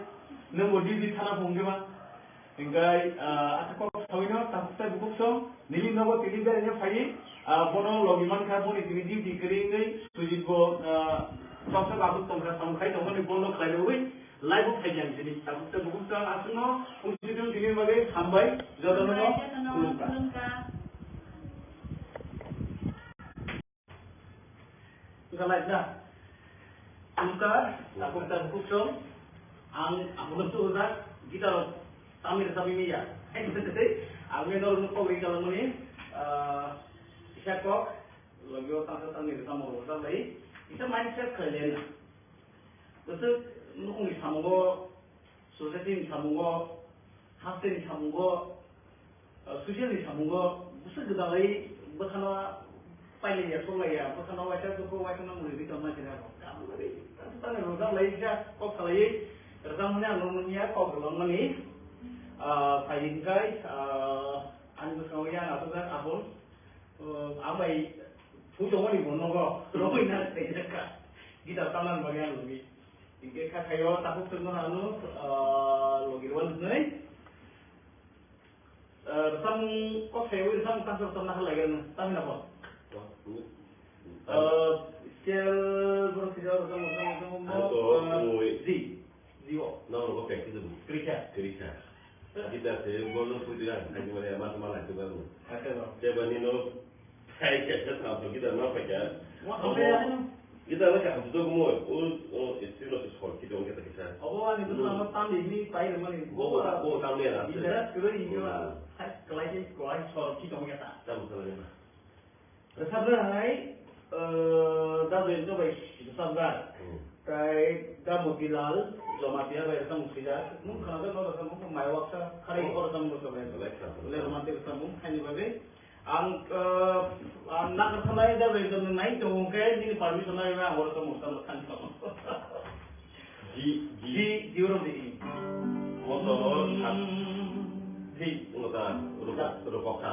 nwngbo duty thana phung khe ma. Hwnkhe, ah, aswk kok sawino takhuk tei bukhuk song, nini nogo tini beraina phaiwi, ah, bono logi mankha, boni tini duty kwrwi wngwi, Sujit bo, ah, kok sa aswk tongkha, samung khai tongmani bono khlai rwui, Live-o phaikha ang tini. Tabuk tei bukhuk chwng aswkno wngsuijwng tini bagwi hambai. Jotono hambai, jotono khulumkha. Khulumkha. Wngkha live na? Khulumkha, tabuk tei bukhuk chwng. Ang abono chuhurjak, guitar-o tamni rwchapwi manya. Ang norokno kok ri kalangmani, ah, kisa kok, logi-o tangsa tangni rwchapmung rwchaplai. Kisa mindset khlai le na. Bwswk nukhungni samungo, society ni samungo, hasteni samungo, uh, social ni samungo, bwswk gwdalwi bwkhano pailaiya, soklaiya, bwkhano waisa dukhu, waisa no muli ri tongma khe abo. Tamni rwchap lai kha, kok salaiwi rwchapmani ang nukya, kok rwlangmani, uh, phaidi hwnkhe, uh, ani bwskango yang aswkjak Ahol. Uh, ang bai phui tongmani bo nogo, rwui na khaijak kha. Guitar tamnani bagwi ang lugui. Hinkhe kha khaio takhuk chwngno ano, ah, logi rwna hwnwi. Ah, rwchapmung kok sayawi rwchapmung tangsa rwchapna halai gana, tamni na bo? Ah, scale borok sijak rwchapmung, rwchapmung, rwchapmung, Ang to ah, tongwi. G, G o. Nang rogo practice bo. Kwrwi kha. Kwrwi kha. Guitar se bo no phuti rang, thani mane ma ma lai tuga bo. Acha no. Jeba ni no Hai, kaisa thamso guitar ma phaikha. Wa, Omo, omo, ya, no. Guitar no kaham se tongmo. O, o, string no se sor khe tong khe ta kisa. Obo ani Hmm. bwskango tamni hwnwi pai rwmani. Bo, bo, bo, tamni ya, Guitar se. kwrwi hwnwi Hmm. hai kwlai khe kwlai sor khe tong khe ta. Tamo kwlai ma. Rwchapna hai, eh, da Jayanta bai rwchapjak. Hmm. Tai da Motilal Jamatia bai rwchapmung swijak. Nung khwnajak no rwchapmung mai waksa kharwi Hmm. o rwchapmung rwchapjak. Belai khna. Le romantic rwchapmung haini bagwi. Ang, eh, ang nakarkha nai da bai tong nai tongo khe nini permission nai ba ang oro tong mosam thang tong. Di, di. Di, di oro di. Motor, di. Ngoda, rukok, rukok kha.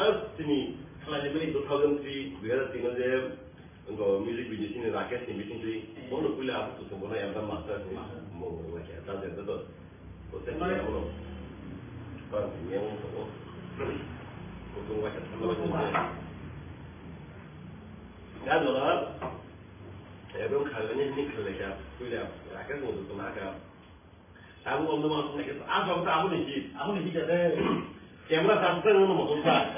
first tini khlai ni mani two thousand three, dui hazar tin o je, ngo music video sini Rakesh ni bising twi, bono puila abu tu bono elda master ni mo mo ke ta je to. Ko se ni mo. Ko ni mo ko. Ko tu wa ta mo. Ya lo la. Ebe wng kha, ani hini khlai kha, puila Rakesh wng tong kha. Tabuk wng tong kha, a jok ta aboni hit. Aboni hit ade. Camera saswk wngno motoksa.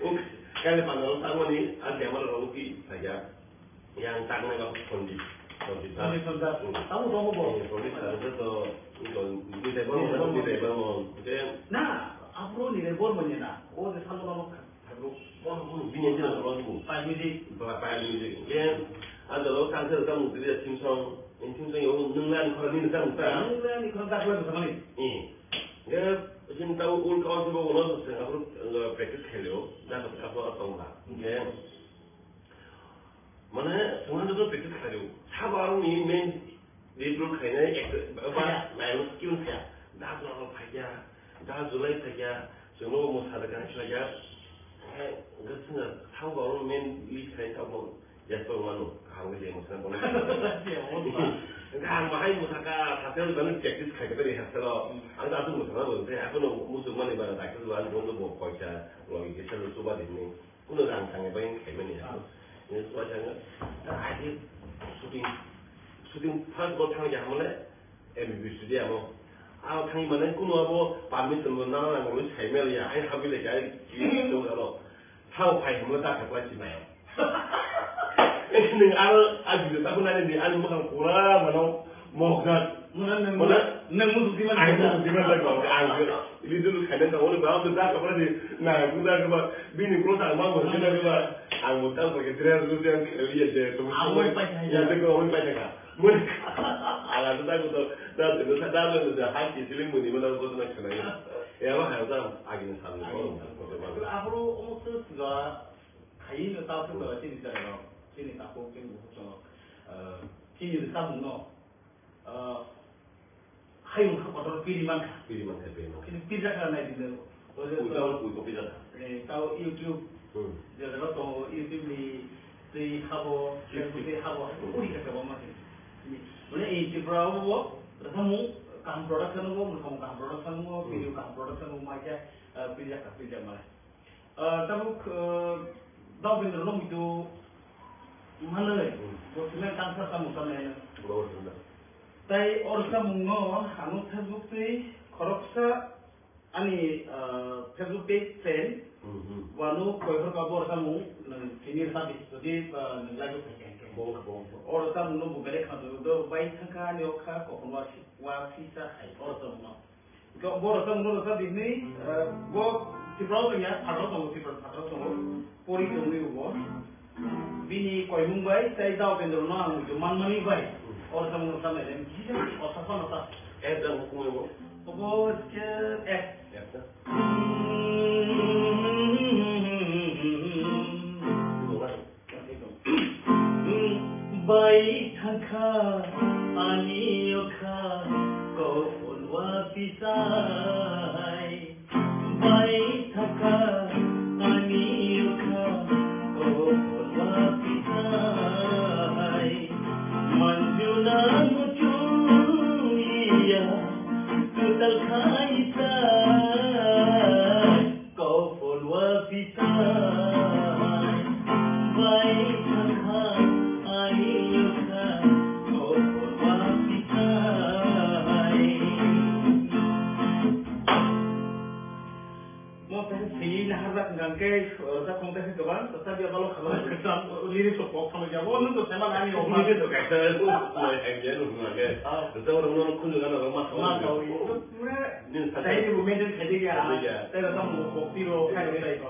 Uk, kale pandalo tangmani, a camera rok pi phaikha. Yang tangnai rok Sandeep, Sandeep da. Sandeep Sandeep. Hmm. Tamo tongo bo. Hmm, Sandeep da, to, to, Nitai Bormon, Nitai Bormon. Nitai Bormon. Oke. Na, aphuru Nitai Bormon ni na. O je salo no kha, kha bro. Bormon, bini je na rok bu. Pai music. Ba, pai music. Oke. Ang jalo kang sero tamo tiri theme song. Theme song yo nung lan khorang ni tamo ta. Nung lan khorang ta khorang ta mani. Hmm. Ge, sini tau ul kawan sih bawa ulos, sih, aku, eh, practice khelio, dan aku, aku, aku tong lah. Ge, mana, semua tu practice khelio. Sabar ni main di dulu kayaknya, ek, apa, main skill ya. Dah jual apa ya, dah jual apa ya, semua mau sadarkan saja. Eh, ge, sini, sabar ni main di kayaknya tau mau. Jesper wngmano, kaham khe je mwsana bono. Kaham bahai mwsaka, satel bani practice khai khe rehearsal o. Hmm. Ang ta aswk mwsana bo, tei aphano muchungmani bara dakhe bo, ang bono bo koisa logi khe salo chuba di hinwi. Kuno rang thangya bai khai mani. Ah. Ni chuba thangya, ta ahi shooting, shooting first bo thangya hamle, M B B studio amo. Aro thangwi mane kuno abo permission bo nang nang nang sai mel ya, ai habi le kai ki to aro. Sao phai himo ta khe kwlai sinai. Nung aro a video ta kunani ni ani mukhang pura mano mokjak. Muna nung, muna nung musu di man. Ai musu di man ta ko. Ang video lu khai nang ta ori ba ta ka ba ni na ku da ka ba bini ko ta ma mo na ka ba. Ang mo ta ko ke dress lu yang ke liya je to. Ang mo pai ya. Ya de ko mo pai ka. Mun, ala tu tak betul. Dah tu tak dah tu dah hati siling muni mana kau tu nak kena ya. Ya apa hal tu agi ni salu. Agi ni salu. Aphuru omo tu jora khai no tau tu jora chini jora no. Chini tak kau chini buku chong. Chini samung no. Hayung kha kotor piri mankha. Piri mankha, piri mankha. Kini piri jakha nai dino. Pui tau, pui kopi jakha. Eh, tau YouTube. Hmm. Jaga tongo YouTube ni twi habo, YouTube. Facebook twi habo. Hmm. Uri kha kabo ma khe. Mane ei Tripura o bo, rwchapmung kaham production o bo, mwkhang kaham production o bo, hmm, video kaham production o bo ma khe, eh, piri jakha, piri jakha mane. Ah, tabuk, ah, Daobendra no muitu manwi, hmm, bo simi tangsa samung tanai hino. Bo simi. Tai o rwchapmung no ang Facebook twi khoroksa ani, ah, Facebook page friend, hmm, hmm, wano koihor ka bo rwchapmung nwng simi rwchapdi, jodi, ah, nwng like khe khe. Bo, bo, bo. O rwchapmung no bo belai kha do, do bai thangkha ani okha kokon wa, wa sisa hai o rwchapmung no. Bo rwchapmung no rwchap di hinwi, eh, bo Tripura o ya, phataro tongo, Tripura phataro tongo, pori tongwi bo. Bini koimung bai, tei Daobendra no ang muitu manmani bai, o rwchapmung rwchapnai le, kisa o saphano ta. App da bo kumui bo? Obo ke app. App da? Bai thangkha ani okha kophol wa pisai. Bai thangkha ani okha kophol wa pisai. Manjuna muchuya tutal khai sai. Kophol wa pisai, bai thangkha, ani yokha, kophol wa pisai. Mo tang sini nahar dak ngangke, eh, dak kong tang kebang, tetapi abalo kebang, ketam, lirik sok kok sama jabo, nung to sama nani oma. Lirik sok kok sama jabo, nung to. Ah. Tetapi orang nong kunjungan orang mas. Mas, oh, itu. Mane, nini sakha. Tei ni bo maintain khaide ya. Khaide ya. Tei rok tamo bo tiro khai rok tai ko.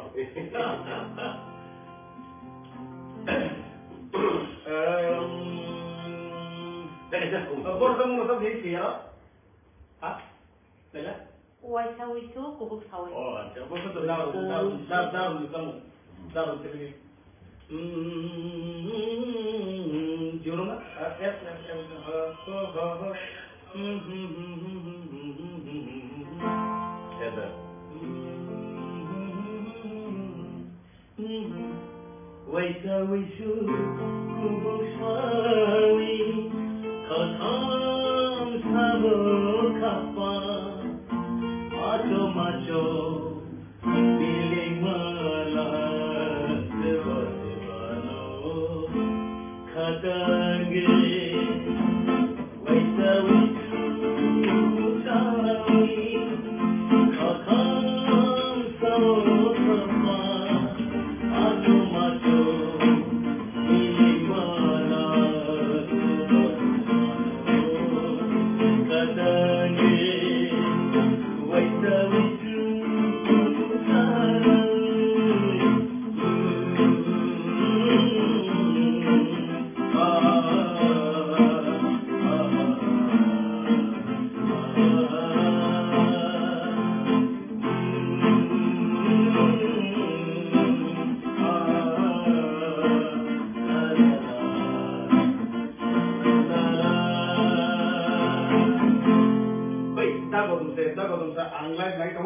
Ehm, tei kaisa kum. Bor tamo no tamo ni siya. Ha? Tela? Waisa wisu kubuk sawi. Oh, acha. Bor to dar dar dar dar tamo. Dar tamo. Jorong na? F, F, F, F, ho, ho, ho. F, F. Waisa wisu kubuk sawi, kathang sabo khapa, macho macho.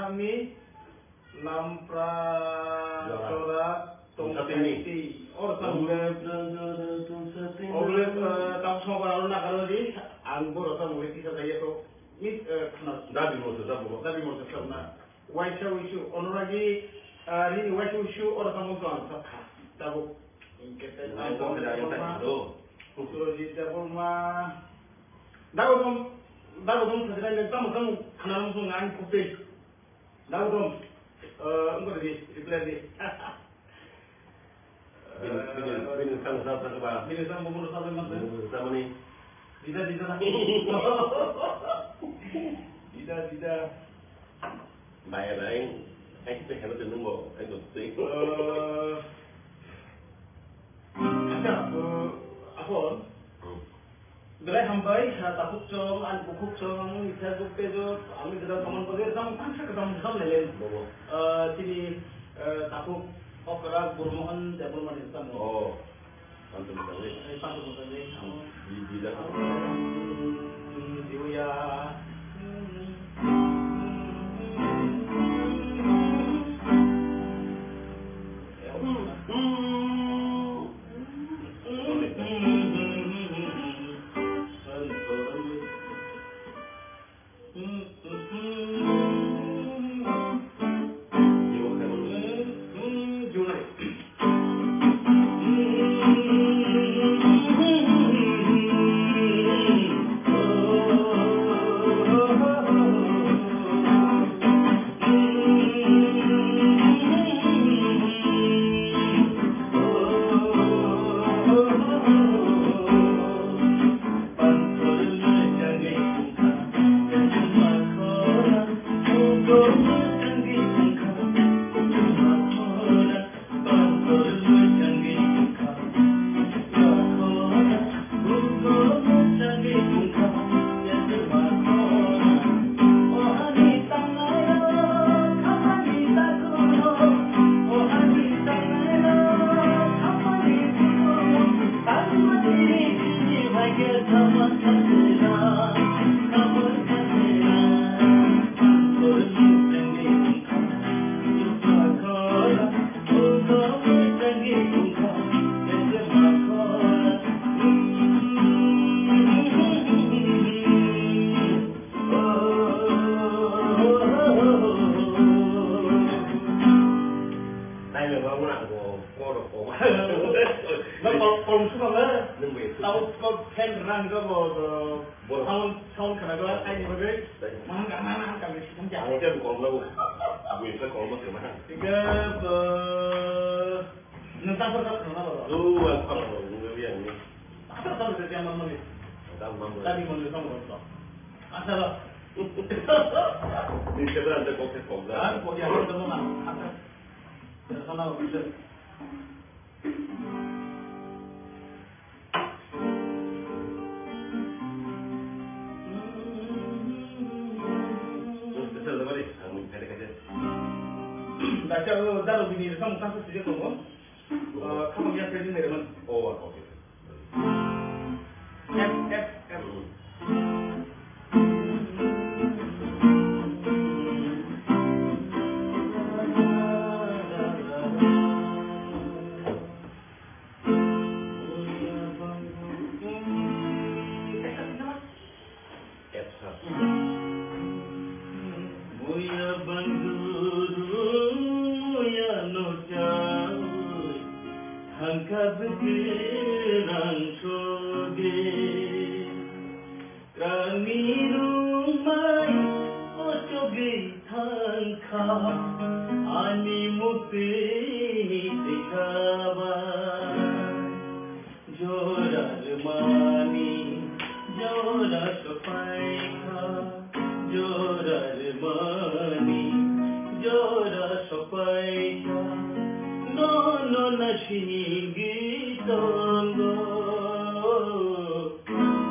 bwkhakni lampra jora. Jora tongsa tongsa tini. Tini. Or tamo. Lampra jora tongsa tini. Ogle, eh, tamo sobar aro nakaro di, ang boro tamo le kisa jaiya to. Mis, eh, khna. Dabi morsa jabo. Dabi morsa sabna. Waisa wisu, onolagi, ah, nini waisa wisu oro tamo to ang sakha. Tabuk, hingke tei Nai ang tong kok da yang Debbarma, tadi do. Surojit Debbarma. Dagodom, dagodom sajilai le tamo tamo khana mung sung ang kupe. Dagodom, eh, engko di, reply di. Bini, bini, bini sang sa sa ba. Bini sang bumur sa ba masa. Bumur sa mani. Dida, dida. Dida, dida. Bai, bai. Ai, kita hebat tu nunggu. Ai, tu tu. Eh, acha, eh, apa? Hmm. Belai hambai, ha, takhuk chong, ani bukhuk chong, ani Facebook page o, ani jora comment bagwi, tamo tangsa kwcham kwcham lele. Bobo. Eh, chini, eh, takhuk okra Gurmohon Debbarma ni tamo. Oh. Pantu mutangwi. Eh, pantu mutangwi, tamo. Di, di da. Hmm, diuya. Naimwrwng wngmano ang bo koro koma. Nwng kol-, kolom swkang le? Nwng bo tabo kok fan rang khe bo, bo sound, sound khna khe aini bagwi. Mahang kha, mahang kha, mahang kha, mahang kha. Ang khe kolom lago. Abo isa kolom khe mahang. Hingkhe bo, nwng tang phar kha khna bo. Do, ang phar bo, nwng bo yang ni. Asal asal de yang mamani. Tang mamani. Tadi mau nwng tang bo. Asal. Ni sebra ante kok khe kok da. Ang kok ya, nwng tang bo na. Asal. Sana officer. Dacha, o, daro bini rwkha mung tangsa sijak tongo. O, khamang ya, training nai rwmani. O, okay. F, F, F. Ani mukti ni tikaba. Jora rwmani jora sopaikha, jora rwmani jora sopaikha, nono nasingwi tongo,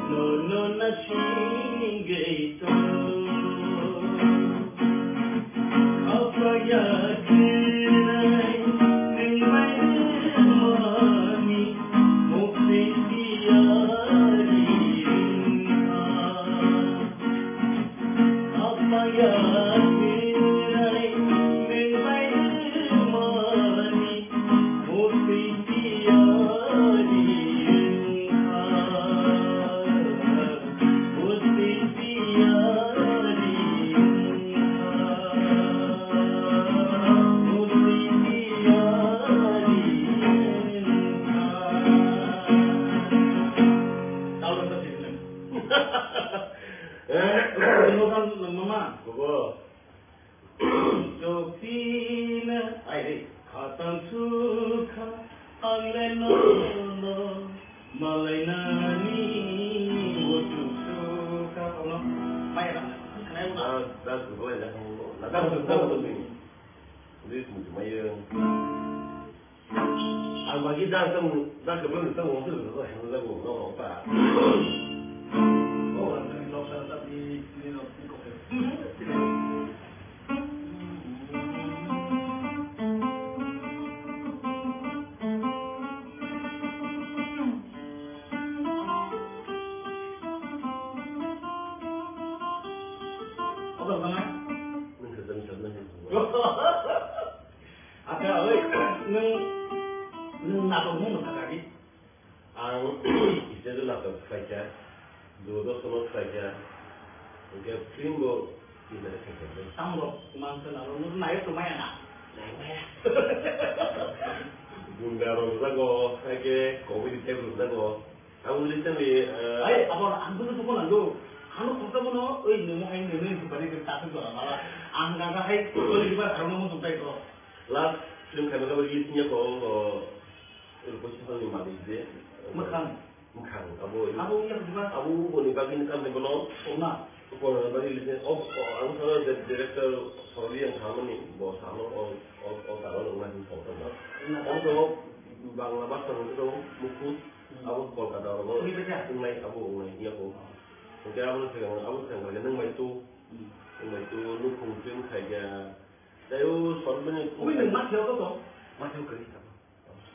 nono nasingwi tongo. Mama. Bobo. Chokchina ai re. Khatang sukha ang le no no malai nani. Bo chuk sukha kono. Mai ra. Kanai una. Ah, das ko lai da. Na das ko das ko ni. Dis mu mai. Ang bagi dak tang, dak kebel tang wong tu tu yang dak wong no ta. Oh, ang ni lok sa ta ni ni lok ni ko. Apa mana? Nang kerja ni sana ni. Acha, oi, nwng, nwng natok mung no sakha di? Ang kisa de natok khlaikha, Doordarshan o khlaikha, hwnkhe film bo kisa de khlaikha. Tamo rok man se natok, nwng naiyo to maya na? Nai maya. Gunda rok jago, haikhe comedy type rok jago. Ang recently, eh, ai, abo ang bujo bujo nang do. Ano kota bono, oi, nemo hai nemo bari ke tasu do mala. Ang gaga hai, oi, riba harno mo tumpai ko. Last film khaima khabai release niya ko, o, Rupa Sahal ni malik je. Makhang. Makhang, abo, abo iya riba. Abo boni bagini kam de bono. Ona. Boni bagini release, o, o, ang sana director Soroli yang khamani, bo sama, o, o, o, karo nang nang ko. Abo Bangla bhasha ni to mukhus. Abo Kolkata oro bo wngnai, abo wngnai, iya bo. Hwnkhe abo swkang, abo swkang khe nwng bai tu, nwng bai tu nukhung film khaikha. Tei o short film ni. Ui, nwng Mathiyo to to? Mathiyo kwrwi tamo.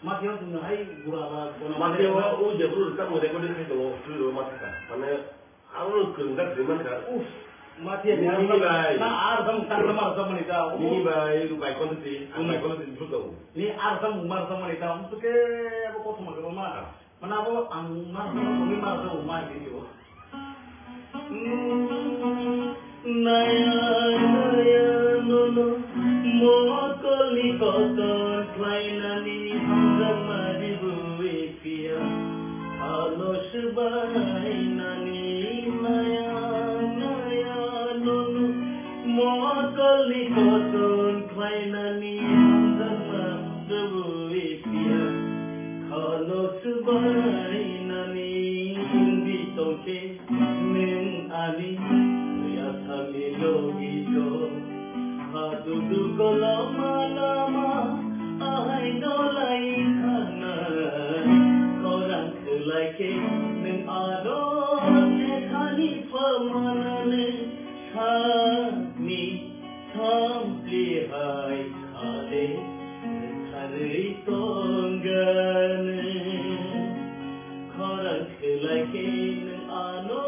Mathiyo nwng hai gura ba gona. Mathiyo o jephru rwchapmung recording khai tongo, studio o Mathiyo ta. Mane, Ang no kwrwngjak rwmani kha. Uff, ma tiya ni. Nini bai. Na ar sam tang ma sam ni ta. Nini bai, bai kono ti, ang bai kono ti bru tongo. Ni ar sam ma sam ni ta. Um to ke abo kothoma ke ma. Mana abo ang ma sam ni ma sam ma ni yo. Naya, naya, no, no, mokol ni kotor khlainani hamjak ma ribui. Phiya ano swbainani naya naya nono mokolni koson khlainani hamjakma rwui phiya. Ano swbainani wngwi tongkhe nwng ani asami logi tong. Hadudu koloma lama ahai dolai thangnai. Khorang khwlai khe nwng aro jekhani phamanani sani sampli hai khade rwkharwi tongani. Khorang khwlai khe nwng ano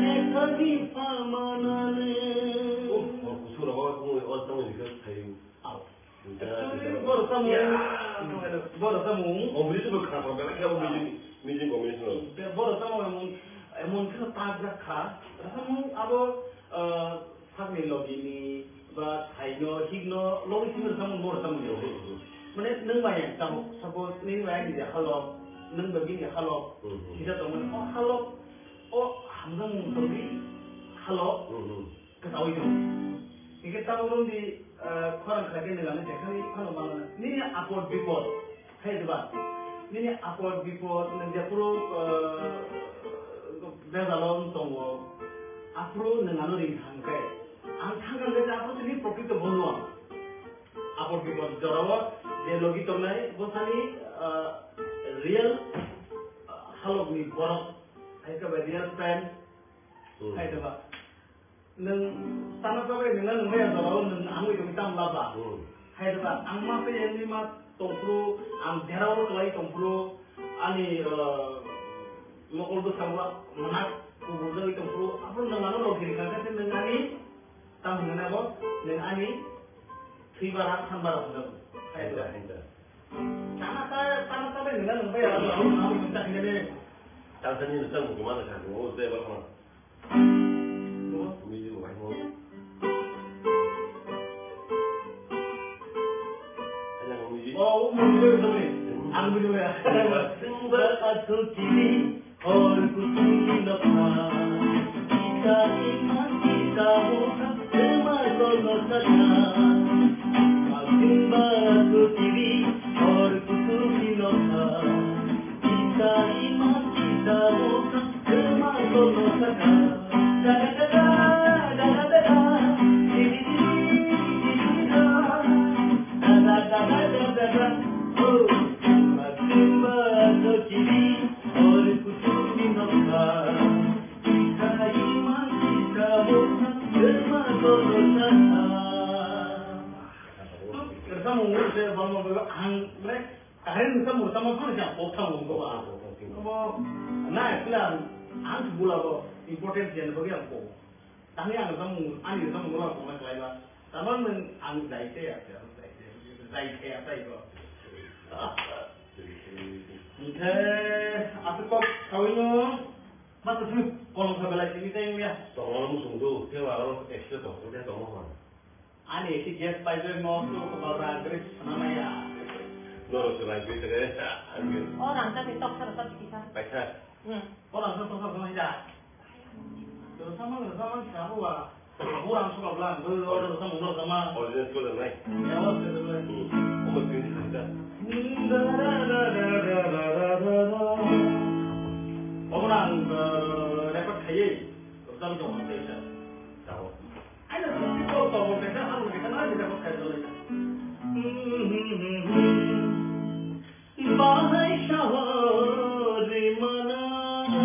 jekhani phamanani. Uff, o kusuk rogo kungwi o tongwi rikhe thaio. Au. Actually, borok samung, borok samung. O, music bo khna pang, belai khe abo music, music combination o. Borok samung emon, emon kheno tajak kha. Samung abo, ah, sakni logi ni ba thaino, hikno, logi simi samung borok samung ni. Mane nwng bai ang tamo, suppose nwng bai ang ni halok, nwng bai bini halok, sida tong mane, o halok, o hamjak mung tongwi halok, kwtaui tong. Hingke tamo rong di, Ah, khorang khlai khe nwng ano jekhani phano mano. Nini apod bipod, hai diba? Nini apod bipod nwng jephuru, ah, bejalo wng tongo, aphuru nwng ano ring thang khe. Ang thang khe aphuru tini prokrito bono ang. Apod bipod jorao je logi tongnai, bosani, ah, real, ah, halokni borok, hai khe bai real friend, Hmm. hai diba? Nwng sana chabai nwngna nungmaya jorao nwng ang bai tongwi tamo laba. Hmm. Hai diba, ang ma tei engni ma tongphuru, ang derao kwlai tongphuru, ani, uh, mokol bwskango mwnakgo kubujagwi tongphuru, aphuru nwng ano logi rikha khe nwng ani tamo hwnwi nago, nwng ani thwi bara, phan bara hwnjago. Hai diba? Hai diba? Sana ta, sana chabai nwngna nungmaya jorao nwng ang bai tongwi tamo laba. Tanzania ni tang buku mana kan? Oh, saya berapa? Music bukan mau. Hanya mau music. Oh, music itu nih. Aku juga. Sumber atau kiri, hor kutu nokha. Kita iman, kita bukan, tema kono sana. Sumber atau kiri, hor kutu nokha. Kita iman, kita bukan. Ang, like, Kahini nwng tamo tamo phano khe ang kok tamo wngkha ba. Obo na, actually ang, ang bula bo important khe bagwi ang kok. Tangwi ang tamo, ani tamo wngkha kok na khlai ba. Tamo nwng ang jai khe ya, jai khe ya, jai khe ya, jai khe ya, jai khe ya. Hwnkhe aswk kok sawi no, ma to simi kolom kha belai simi tei wngya. Tongmani muchung do, tei aro extra tong, tei tongma hwn. Ani isi gas pipe no to kobal ra gris sana maya. Norok se bai gris re. O rang ta ni tok sar ta kisa. Paisa. Hmm. O rang ta tok sar ta kisa. To sama, sama sa huwa. Abu rang suka blan, do do do sama, do sama. Original ko le nai. Ya, wa se le. Hmm. O mo tin sa. Obo rang, eh, record khaye. Rwchapwi tongma tei sa. Chao. Aina susi kok tongma kaisa, ang kaisa, ang kaisa kok khaijak lai. Bahai saho ri manai,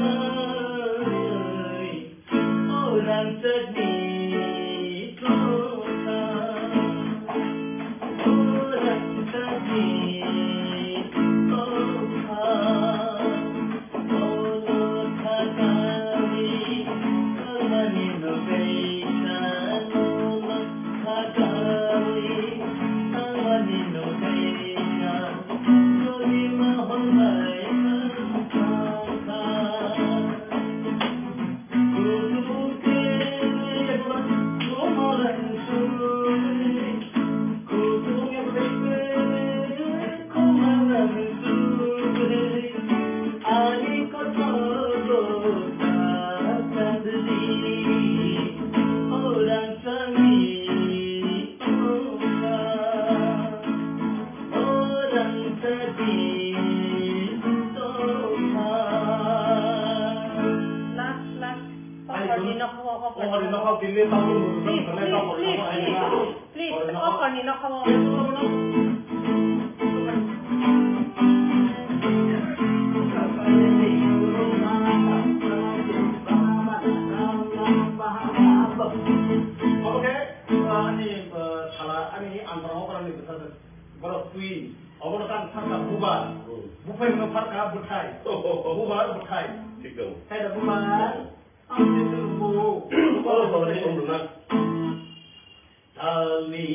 o rangchakni tongkha. O rangchakni tongkha. Last, last. Ai, Kokor ni nokha o, kokor. Kokor ni nokha o, tini tabu. Please, please, please, please. Please, kokor ni nokha o. Obo khe, uh, ani, uh, sala, ani antara okra ni bwsa borok twi. Obo no tang sakha bubar. Hmm. Buphai no pharkha bwthai. Bubar bwthai. Thik dong. Khe da bubar. Ang se se bo. Oro bo ni umruna. Tali.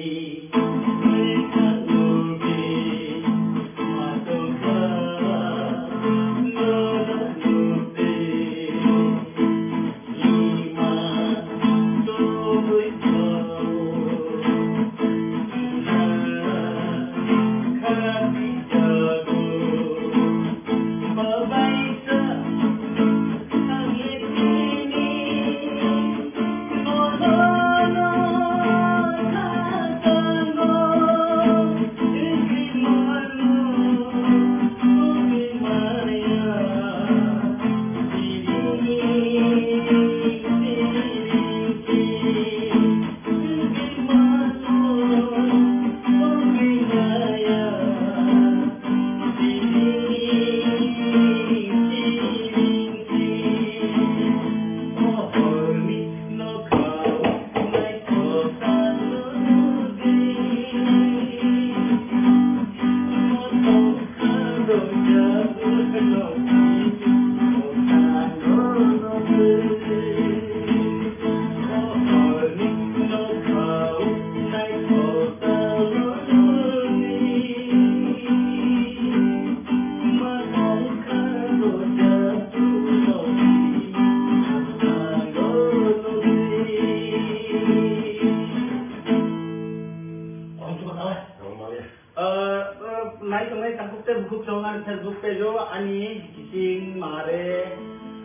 Facebook page o ani kiching mare,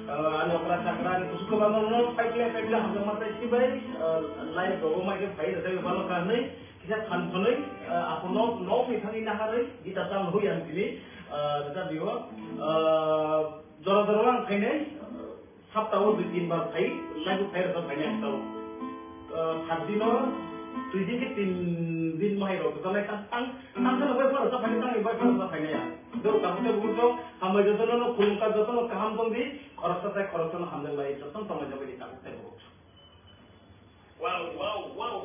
ah, ani okra chakra ani kusu kwbangma no paikle paikle hamjakma tei sibai, ah, live rogo mai khe phai rwchai balo kanwi kisa than thonwi, ah, apono nok ni thangwi naharwi gita chal hui ang tini, ah, rwchapdi o, ah, jora jora ang phainai. Sapta o dui tin bar phai, naibu phai rwkha phainai ang tao. Ah, sat din o dui din khe tin din bahai rok kwtalai tang, tang, tang kheno bai phano sa phainai, tang bai phano sa phainai ya. Do tabuk tei bukur rok hambai jotono no khulumkha, jotono kaham tong di, khoroksa tai khoroksa no hamjak lai, jotono tongmai jagwi di tabuk tei bukur. Wow, wow, wow.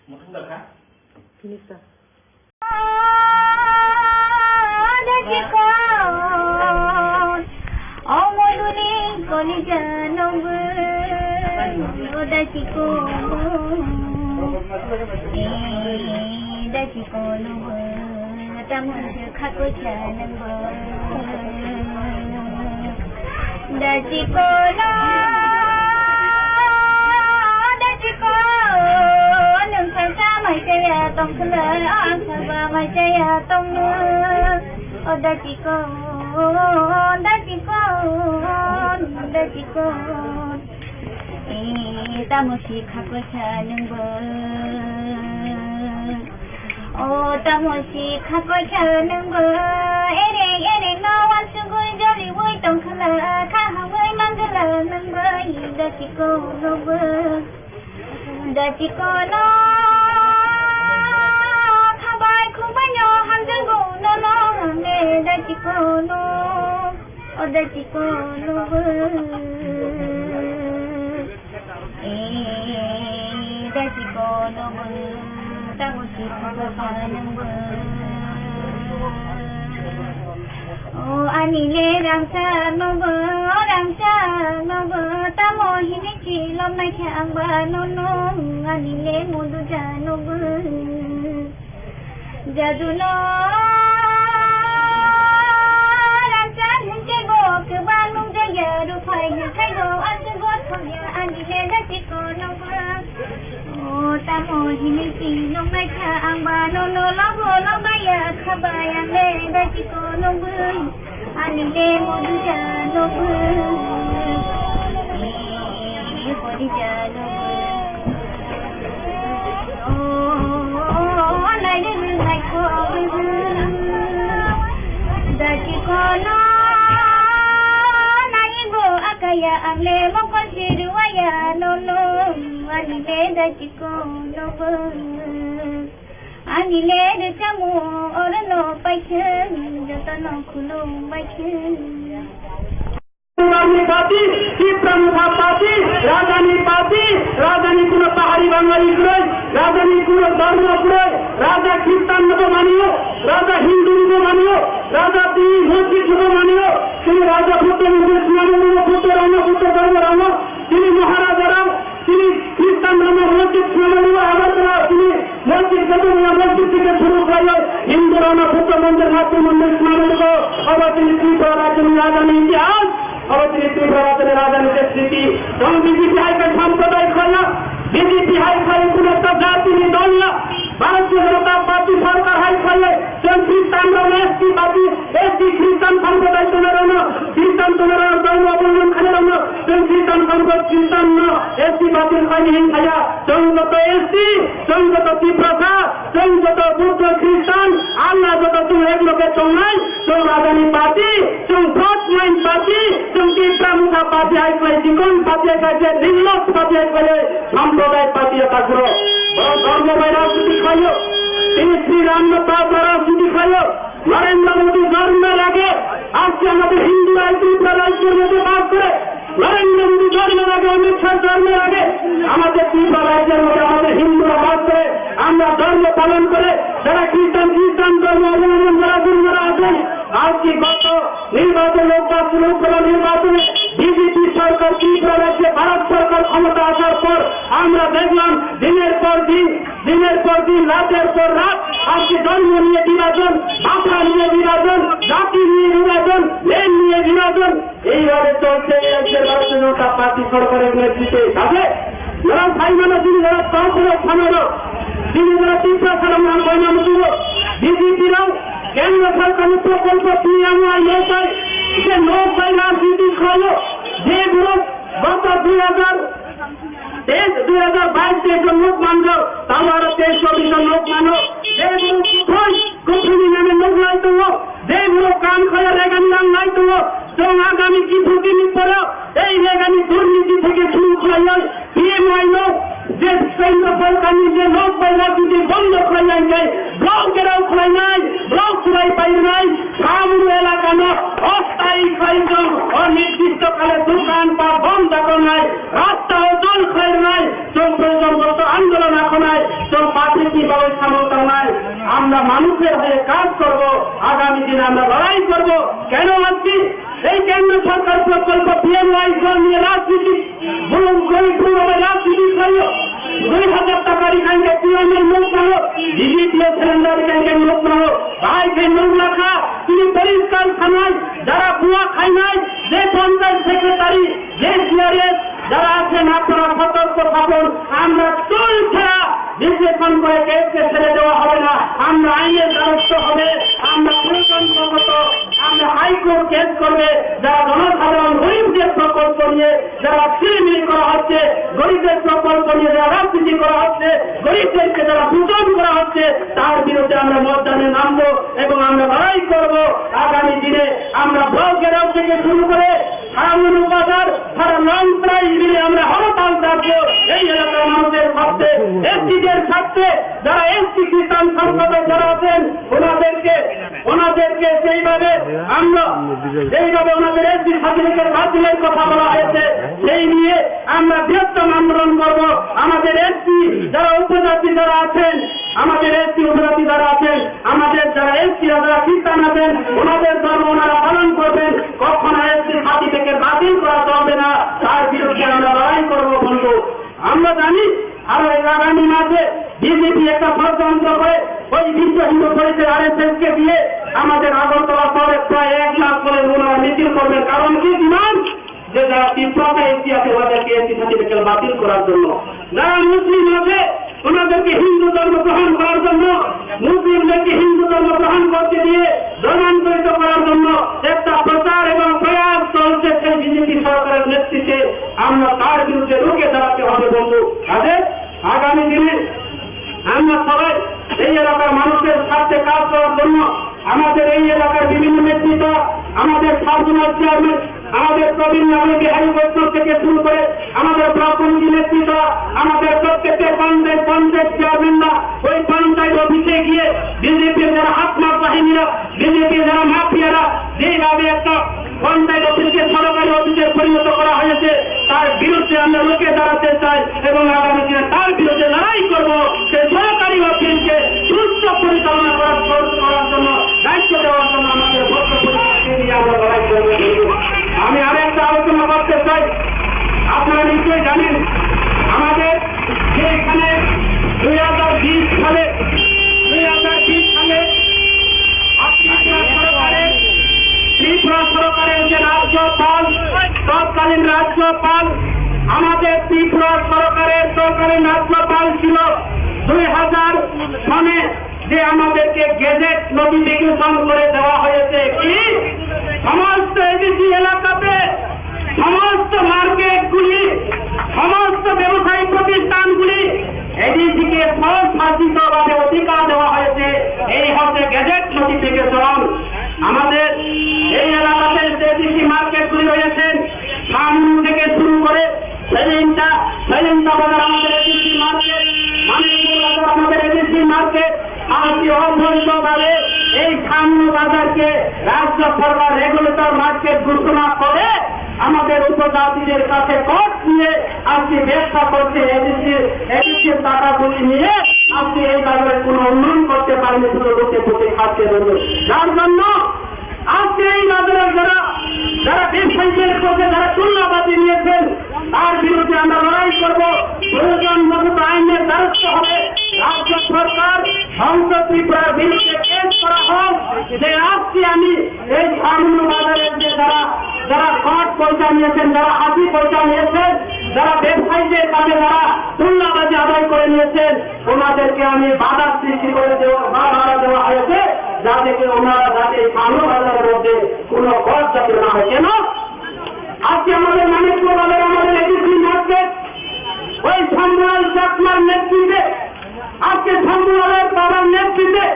Muthung da kha? Finish da. Dachikon, o moduni kolija nungbu, o dachikon, e dachikon nungbu, tamon se khakoi kha nungbu. Dachikon, dachikon, nwng salsa mai chaya tongkhwla, ang salba mai chaya tongno. O dachikon, dachikon, dachikon. E, tamo si khakoi kha nwngbo. O tamo si khakoi kha nwngbo. Ere, ere no wansugwi joliwi tongkhwla, kha hangwi manglwla nwngbo. Dachikon, nwngbo. Dachikon no khabai khumbai no hamjakgo nono hwnle dachikon no, o dachikon no bo. E dachikon no bo, tamo si khumbai kha nwngbo. O ani le rangchak nogo, rangchak nogo, tamo hini chilom naikhe ang ba nono, ani le muduja nogo. Jadu no rangchak hinke bo kwbang nungjaya, ruphai hinke bo aswk bo thokya, ani le dachikon nogo. O tamo hini si nung naikha ang ba nono lobo lobaya khabai ang le dachikon nungwi ani le muduja nungwi e bodija nungwi. O nai le nai ko dachikon no nai bo akaya ang le mokol si ruwaya nono ani le dachikon. Kono bo ani le rwchamo orono paikhe, jotono khulum baikhe. Tipra ni party, Tipra Motha party, Raja ni party, Raja ni kuno pahari Bangali kwrwi, Raja ni kuno dharma kwrwi, Raja Khristan no bo manio, Raja Hindu no bo manio, Raja tini mosjid no bo manio, tini Raja photo ni swnamwi no photo rano, photo dharma rano, tini Maharaja rao, Chini Khristan rokno mosjid swnamani o Agartala chini mosjid joto maya mosjid theke shuru khlaiwi Hindu rokno Buddha mondir, Mati mondir swnamani o. Obo chini Tripura rajyoni rajani itihas, obo chini Tripura rajyoni rajani je sriti. Tong B J P hai khe samprodayo khlaina, B J P hai khlai kuno ekta jatini dol ya. Bharatiya Janata Party sorkar hai khlaiwi Chwng Khristan rokno S T party, S T Khristan samprodai tongnai rokno, Khristan tongnai rokno, dhormo abolobon khainai rokno, chwng Khristan sampro-, Khristan no S T party khaini hin khaya. Chwng joto S T, chwng joto Tiprasa, chwng joto Buddho Khristan, Allah joto chwng ek loge tongnai, chwng rajani party, chwng front line party, chwng Tipra Motha party hai khlai, chikon party hai khlai, nimlok party hai khlai, samprodai party ya takro. Borok dhormo bai rajniti khlaio, tini Sri Ram no pap rajniti khlaio. Narendra মোদী জন্মের আগে আজকে আমাদের হিন্দুরা এই ত্রিপুরা রাজ্যের মধ্যে বাস করে। নরেন্দ্র মোদী জন্মের আগে, অমিত শাহ জন্মের আগে আমাদের ত্রিপুরা রাজ্যের মধ্যে আমাদের হিন্দুরা বাস করে। আমরা ধর্ম পালন করে, যারা খ্রিস্টান, খ্রিস্টান ধর্ম অবলম্বন করা শুরু করা আছেন, আজকে গত নির্বাচন, লোকসভা, লোকসভা নির্বাচনে বিজেপি সরকার ত্রিপুরা রাজ্যে ভারত সরকার ক্ষমতা আসার পর আমরা দেখলাম দিনের পর দিন দিনের পর দিন, রাতের পর রাত, আজকে ধর্ম নিয়ে বিভাজন, ভাষা নিয়ে বিভাজন, জাতি নিয়ে বিভাজন, লেন নিয়ে বিভাজন, এইভাবে চলছে এই রাজ্যের ভারতীয় জনতা পার্টি সরকারের নেতৃত্বে। যাতে যারা ভাই মানুষ, যিনি যারা কাউকে থানারও, যিনি যারা তীব্র সারা মহান ভাই মানুষ, বিজেপিরাও কেন্দ্র সরকারের প্রকল্প পিএমওয়াই এসআই যে লোক bai রাজনীতি খালো, যে গ্রুপ গত দুই হাজার তেইশ, দুই হাজার বাইশ তেইশ লোক মানলো, তাও আরো তেইশ চব্বিশ লোক মানো, যে গ্রুপ কোথায় কোথায় নামে লোক লাইতো, যে গ্রুপ কাম করে রেগানি নাম লাইতো, তো আগামী কিছু দিন পরে এই রেগানি দুর্নীতি থেকে শুরু করে পিএমওয়াই লোক যে কেন্দ্র সরকারের যে লোক bai রাজনীতি বন্ধ করাইলাইছে, ব্লক ঘেরাও করাইনাই, ব্লক সুরাই পাইনাই, সামনে এলাকানো অস্থায়ী কয়েকজন অনির্দিষ্টকালে দোকান পাট বন্ধ করনাই, রাস্তা অচল করাইনাই, চোখ পর্যন্ত আন্দোলন এখনাই, চোখ পার্টির কিভাবে সামনে নাই। আমরা মানুষের হয়ে কাজ করব, আগামী দিনে আমরা লড়াই করব। কেন আজকে এই কেন্দ্র সরকার প্রকল্প পিএমওয়াই নিয়ে রাজনীতি Bulung gori puro ba yak sidi khayo. Dui hazar taka ri kangke piyamir nuk maho. Bibi piya surrender ri kangke nuk maho. Bai khe nuk lakha. Tini poriskar khanai. Jara bua khainai. Je panchayat secretary, je C R S, jara achen apnara sotorko thakun. Amra tul chhara বিশ্লেষণ করে কেসকে ছেড়ে দেওয়া হবে না। আমরা আইনের দ্বারস্থ হবে। আমরা প্রয়োজন মতো আমরা হাইকোর্ট কেস করবে। যারা জনসাধারণ গরিবদের প্রকল্প নিয়ে যারা ছিনিমিনি করা হচ্ছে, গরিবদের প্রকল্প নিয়ে যারা রাজনীতি করা হচ্ছে, গরিবদেরকে যারা শোষণ করা হচ্ছে, তার বিরুদ্ধে আমরা ময়দানে নামবো এবং আমরা লড়াই করব। আগামী দিনে আমরা ব্লক ঘেরাও থেকে শুরু করে সারা মৌলভীবাজার, সারা লংতরা মিলে আমরা হরতাল ডাকবো। এই এলাকার মানুষের স্বার্থে, এসটিদের স্বার্থে, যারা এসটি কিষাণ সংসদে যারা আছেন, ওনাদেরকে, ওনাদেরকে সেইভাবে আমরা, সেইভাবে ওনাদের এসটি সার্টিফিকেট বাতিলের কথা বলা হয়েছে, সেই নিয়ে আমরা বৃহত্তম আন্দোলন করব। আমাদের এসটি যারা উপজাতি যারা আছেন, আমাদের এসটি উপজাতি যারা আছেন, আমাদের যারা এসটি যারা খ্রিস্টান আছেন, ওনাদের ধর্ম ওনারা পালন করবেন। কখনো এসটি সার্টিফিকেট বাতিল করা চলবে না, তার বিরুদ্ধে আমরা লড়াই করব বন্ধু। আমরা জানি আরো এই আগামী মাসে বিজেপি একটা ষড়যন্ত্র করে ওই বিশ্ব হিন্দু পরিষদ আরএসএস কে দিয়ে আমাদের আগরতলা শহরে প্রায় এক লাখ করে ওনারা মিছিল করবেন। কারণ কি ডিমান্ড? যে যারা তিপ্রাতে এসটি আছে ওনাদেরকে এসটি সার্টিফিকেট বাতিল করার জন্য, যারা মুসলিম আছে ওনাদেরকে হিন্দু ধর্ম গ্রহণ করার জন্য, মুসলিমদেরকে হিন্দু ধর্ম গ্রহণ করতে দিয়ে ধর্মান্তরিত করার জন্য একটা প্রচার এবং প্রয়াস চলছে সেই বিজেপি সরকারের নেতৃত্বে। আমরা তার বিরুদ্ধে রুখে দাঁড়াতে হবে বন্ধু। কাজে আগামী দিনে আমরা সবাই এই এলাকার মানুষের স্বার্থে কাজ করার জন্য আমাদের এই এলাকার বিভিন্ন নেতৃত্ব, আমাদের সার্জনাল চেয়ারম্যান, আমাদের প্রবীণ নাগরিক বিহারী বৈষ্ণব থেকে শুরু করে আমাদের ব্লক কমিটি নেতৃত্ব, আমাদের প্রত্যেকটা পঞ্চায়েত, পঞ্চায়েত চেয়ারম্যানরা ওই পঞ্চায়েত অফিসে গিয়ে বিজেপির যারা হাতমার বাহিনীরা, বিজেপির যারা মাফিয়ারা যেভাবে একটা পঞ্চায়েত অফিসকে সরকারি অফিসে পরিণত করা হয়েছে, তার বিরুদ্ধে আমরা রুখে দাঁড়াতে চাই এবং আগামী দিনে তার বিরুদ্ধে লড়াই করব। সেই সরকারি অফিসকে সুস্থ পরিচালনা করার, করার জন্য, দায়িত্ব দেওয়ার জন্য আমাদের ভোট পরিষদকে নিয়ে আমরা লড়াই করব। আমি আরেকটা আলোচনা করতে চাই, আপনারা নিশ্চয়ই জানেন আমাদের যে এখানে দুই হাজার বিশ সালে, দুই হাজার বিশ সালে ত্রিপুরা সরকারের, ত্রিপুরা সরকারের যে রাজ্যপাল, তৎকালীন রাজ্যপাল, আমাদের ত্রিপুরা সরকারের তৎকালীন রাজ্যপাল ছিল দুই হাজার সনে, যে আমাদেরকে গেজেট নোটিফিকেশন করে দেওয়া হয়েছে কি সমস্ত এডিসি এলাকাতে সমস্ত মার্কেটগুলি, সমস্ত ব্যবসায়িক প্রতিষ্ঠানগুলি এডিসিকে স্বশাসিতভাবে অধিকার দেওয়া হয়েছে। এই হচ্ছে গেজেট নোটিফিকেশন। আমাদের এই এলাকাতে যে এডিসি মার্কেটগুলি রয়েছেন, সামনে থেকে শুরু করে সেলিমটা, সেলিমটা বাজার আমাদের এডিসি মার্কেট, মানিকপুর বাজার আমাদের এডিসি মার্কেট, আজকে অবৈধভাবে এই সামনে বাজারকে রাজ্য সরকার রেগুলেটর মার্কেট ঘোষণা করে আমাদের উপজাতিদের কাছে কট নিয়ে আজকে ব্যবসা করছে। এডিসি, এডিসির টাকাগুলি নিয়ে আজকে এই বাজারে কোনো উন্নয়ন করতে পারেনি, শুধু লুটে পুটে খাচ্ছে বন্ধু। যার জন্য আজকে এই বাজারের যারা, যারা ব্যবসায়ীদের পক্ষে যারা তুল্লাবাজি নিয়েছেন, তার বিরুদ্ধে আমরা লড়াই করব। প্রয়োজন মতো আইনের দ্বারস্থ হবে। রাজ্য সরকার সংসদ ত্রিপুরার বিরুদ্ধে কেস করা হোক যে আজকে আমি এই সামনে বাজারের যে যারা, যারা কট পয়সা নিয়েছেন, যারা হাতি পয়সা নিয়েছেন, যারা ব্যবসায়ীদের কাছে যারা তুল্লাবাজি আদায় করে নিয়েছেন, ওনাদেরকে আমি বাধা সৃষ্টি করে দেওয়া, বাধা দেওয়া হয়েছে। যাতে করে ওনারা যাতে এই সামনে বাজারের মধ্যে কোনো গদ যাতে না হয়। কেন? আজকে আমাদের মানিকপুর বাজারে আমাদের এডিসি মার্কেট, ওই শম্ভুলাল চাকমার নেতৃত্বে, আজকে শম্ভুলালের বাবার নেতৃত্বে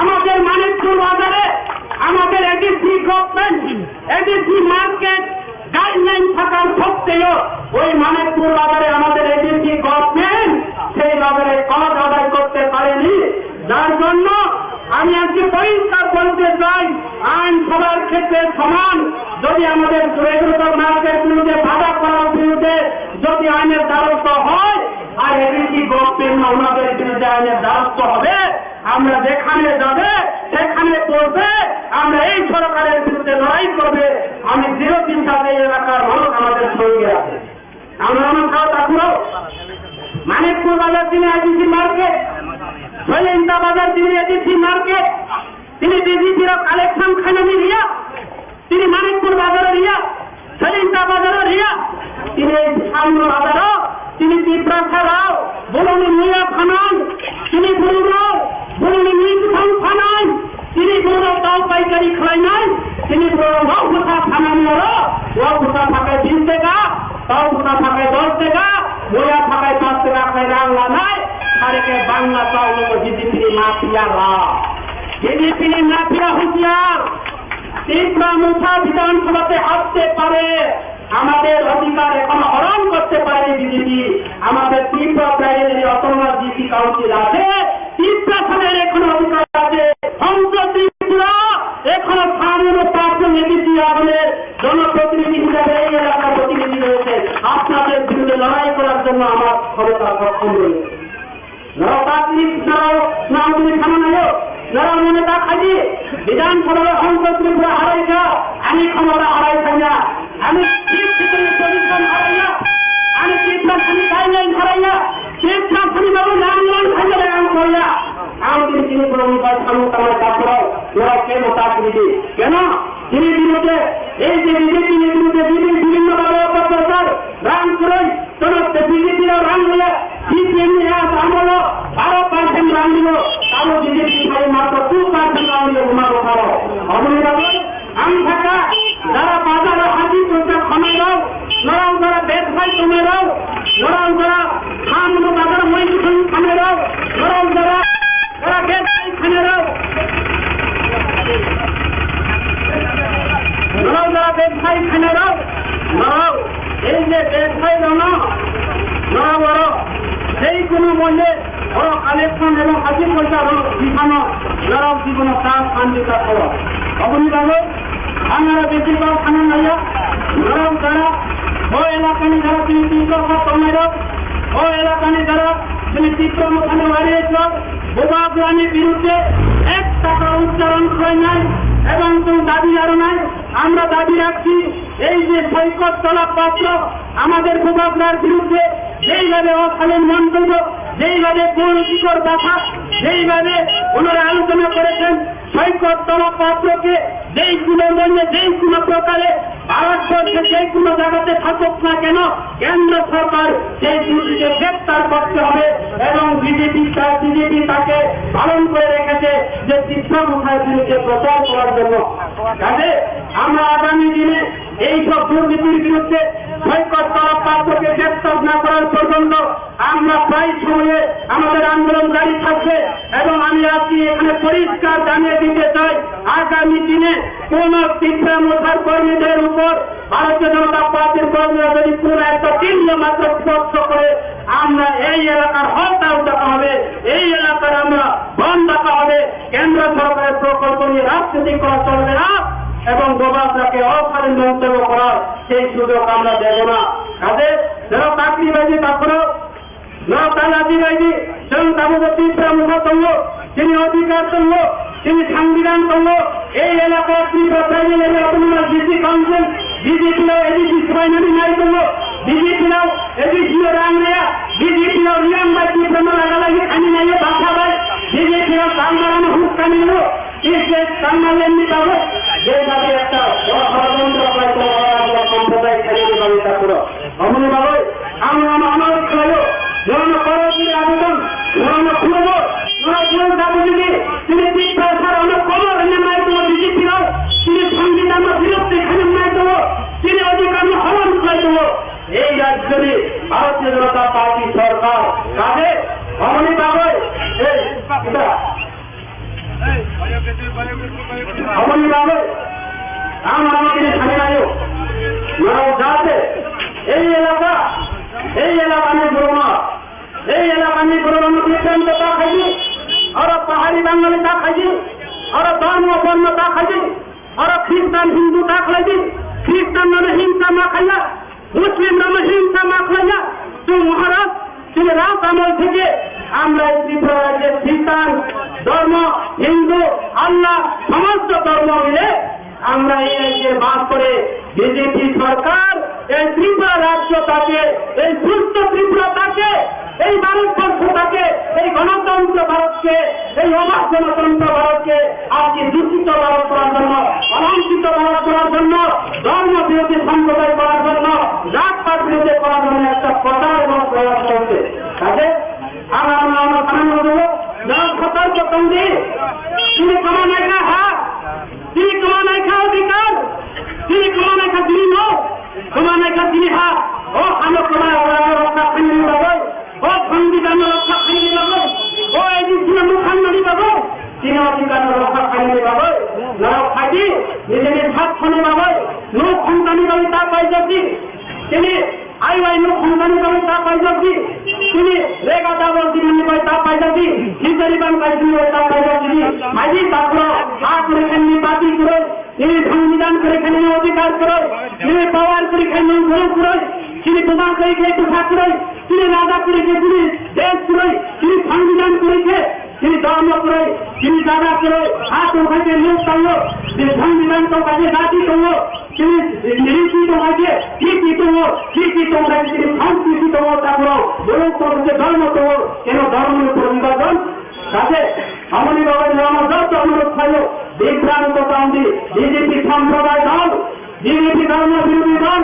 আমাদের মানিকপুর বাজারে আমাদের ADC government, ADC market guideline থাকার সত্ত্বেও ওই মানিকপুর বাজারে আমাদের এডিসি গভর্নমেন্ট সেই বাজারে কর আদায় করতে পারেনি, যার জন্য আমি আজকে পরিষ্কার বলতে চাই, আইন সবার ক্ষেত্রে সমান। যদি আমাদের রেগুলেটর মার্কেট বিরুদ্ধে বাধা করার বিরুদ্ধে যদি আইনের দ্বারস্থ হয় আর এডিসি গভর্নমেন্ট ওনাদের বিরুদ্ধে আইনের দ্বারস্থ হবে, আমরা যেখানে যাবে সেখানে পড়বে, আমরা এই সরকারের বিরুদ্ধে লড়াই করবে। আমি দৃঢ় চিন্তা এই এলাকার মানুষ আমাদের সঙ্গে আছে। আমরা আমার খাওয়া ঠাকুরও মানিকপুর বাজার তিনি এডিসি মার্কেট, সৈলেন্দ্রা বাজার তিনি এডিসি মার্কেট, তিনি বিজেপির কালেকশন খানানি রিয়া, তিনি মানিকপুর বাজার রিয়া, সৈলেন্দ্রা বাজার রিয়া, তিনি সামনে বাজারও তিনি তিপ্রাসা রাও, বরং মুয়া খানান, তিনি বরং বরং মুয়া খানান, Chini borok tau paikari khlainai, chini borok wak bwsa phanani oro, wak bwsa phakai bis taka, tau bwsa phakai dos taka, moya phakai pas taka khlai rang lanai, sare khe Bangla tau logo B J P ni mafia rok. B J P ni mafia হুঁশিয়ার, ত্রিপুরা মুসা বিধানসভাতে আসতে পারে। আমাদের অধিকার এখনো হরণ করতে পারেনি বিজেপি। আমাদের Tripura primary autonomous district council আছে, ত্রিপুরা সনের এখনো অধিকার আছে। হংস ত্রিপুরা এখনো স্থানীয় পাঁচজন এডিসি আমাদের জনপ্রতিনিধি হিসাবে এই এলাকার প্রতিনিধি রয়েছে। আপনাদের বিরুদ্ধে লড়াই করার জন্য আমার ক্ষমতা সক্ষম রয়েছে। Norok ta tini norok nang tini thangna naio, norok nini ta khaidi, Bidhan Sabha o Hong Kong Tripura harai kha, ani khomota harai thangya, ani chief secretary position harai ya, ani chief minister ni guideline harai ya, chief minister ni babu nang nang thangya ang thangya, ang tini tini borok ni bai thangna tangna ta phoro, norok khe mo ta tini di, keno, tini tini te, ei je B J P ni tini te, bibhinno bibhinno bhabe oprochar, rang kwrwi, Tono te B J P rok rang rwya, C P M ni amolo baro percent rang rwo, abo B J P hai matro two percent rang rwo, buma bupha rok. Oboni bagwi ang sakha, jara bazar o hati poisa khamai rok, norok jara bebsai tongnai rok, norok jara ha muno bazar moi muthung khamai rok, norok jara Jara bebsai khainai rok, norok jara bebsai khainai rok, norok ei je bebsai rokno norok oro jei kunu moile oro collection ebong hati poisa rok biphano norok jibono ta santi ta kho. Oboni bagwi Ang aro besi kok thangna naiya, norok jara, o elakani jara tini tini kok tongnai rok, o elakani jara tini Tipra Mothani warriors rok, Bubagrani birudde ek taka uchcharon khlainai, ebong chwng dabi aronai, amra dabi rakchi, ei je Soikot Tola Patro, আমাদের বুবাগ্রার বিরুদ্ধে যেইভাবে অশালীন মন্তব্য, যেইভাবে কুরুচিকর কথা, যেইভাবে ওনারা আলোচনা করেছেন, সৈকত তলা পাত্রকে যেই কোনো মূল্যে, যেই কোনো প্রকারে ভারতবর্ষে যেই কোনো জায়গাতে থাকুক না কেন, কেন্দ্র সরকার সেই দুটিকে গ্রেপ্তার করতে হবে এবং বিজেপি তা-, বিজেপি তাকে পালন করে রেখেছে যে তীব্র মুখায় বিরুদ্ধে প্রচার করার জন্য। কাজে আমরা আগামী দিনে এই সব দুর্নীতির বিরুদ্ধে সৈকত তলা পাত্রকে গ্রেপ্তার না করার পর্যন্ত আমরা প্রায় সময়ে আমাদের আন্দোলন জারি থাকবে এবং আমি আজকে এখানে পরিষ্কার জানিয়ে দিতে চাই, আগামী দিনে কোন তীব্র মোর্চার কর্মীদের উপর ভারতীয় জনতা পার্টির কর্মীরা যদি কোন একটা চিহ্ন মাত্র স্পর্শ করে, আমরা এই এলাকার হরতাল ডাকা হবে, এই এলাকার আমরা বন্ধ ডাকা হবে। কেন্দ্র সরকারের প্রকল্প নিয়ে রাজনীতি করা চলবে না এবং গোবাগ্রাকে অশালীন মন্তব্য করার সেই সুযোগ আমরা দেব না। কাজে যারা চাকরিবাজি তারপরেও Norok ta lachi bai di, chwng tabukbo Tipra mungsa tongo, chini odhikar tongo, chini sangbidan tongo, ei elaka Tripura Tribal Area Autonomous District Council, B J P rok A D C swbainani nai tongo, B J P rok A D C o rang rwya, B J P rok riyang bai Tipra no laga lagi khani naio basa bai, B J P rok Changmarano huskani rwo, T C S Changma land ni tabuk, je dabi ekta, o Horbondro bai tongo, o Sampradaya khainani bagwi ta phuro. Omoni bagwi ang ano ano khlaio, norokno korokni abedan, norokno khulumo, Norok buini tabuk jodi chini Tiprasa rokno kobor rwna nai tongo B J P rok, chini Songbidanno birodh khaina nai tongo, chini odhikarno horon khlai tongo. Ei rajyoni Bharatiya Janata Party sorkar kaje aboni bagwi, ei, kita, aboni bagwi ang norokno tini sanai naio. Norok jate ei elaka, ei elakani borokno Ei elakani bororokno bikrantota khaidi, oro pahari Bangali ta khaidi, oro dhormo borno ta khaidi, oro Christian Hindu ta khlaidi, Christian rokno hingsa ma khaiya, Muslim rokno hingsa ma khlaiya. Chwng Maharaj, chini Raj amol theke amra ei Tripura rajye Christian, dhormo, Hindu, Allah, somosto dhormo mile আমরা এই রাজ্যে বাস করে বিজেপি সরকার এই ত্রিপুরা রাজ্য তাকে, এই সুস্থ ত্রিপুরা তাকে, এই ভারতবর্ষ তাকে, এই গণতন্ত্র ভারতকে, এই অবাধ গণতন্ত্র ভারতকে আজকে দূষিত ভারত করার জন্য, কলঙ্কিত ভারত করার জন্য, ধর্ম বিরোধী সম্প্রদায় করার জন্য, জাতপাত বিরোধী করার জন্য একটা প্রচার এবং প্রয়াস চলছে। কাজে আমার মনে হয় সাধারণ লোক যারা সতর্ক তঙ্গি, তিনি কমানায় না হা, Chini kwma naikha adhikar, chini kwma naikha chini nok, kwma naikha chini ha, o hano kwma rokha khainani bagwi, o Songbidanno rokha khainani bagwi, o A D C no nukhangnani bagwi, chini adhikarno rokha khainani bagwi, norok phaidi, nijini swathoni bagwi, nok khongtani bagwi ta paijak di, chini Aiwai no khongthani bagwi ta paijak di. Chini rega double dinani bai ta paijak di. Hijari ban kaisini bai ta paijak di. Maji takhro ha kwrwi khaini bati kwrwi. Chini Songbidan kwrwi khaini odhikar kwrwi. Chini power kwrwi khaini guru kwrwi. Chini buma kwrwi khe bwsa kwrwi. Chini raja kwrwi khe chini desh kwrwi. Chini Songbidan kwrwi khe Chini dhormo kwrwi, chini jaga kwrwi, ha tongkha khe nuk tongo, chini Songbidan tongkha khe jati tongo, chini riti tongkha khe riti tongo, riti tongkha khe chini sanskriti tongo, takhro borok tongkha khe dhormo tongo, keno dhormo ni poribarjon, kaje, amoni bagwi nono joto onurod khlaio, bibranto tongdi, B J P sampradaya dol, B J P dhormo birodhi dol,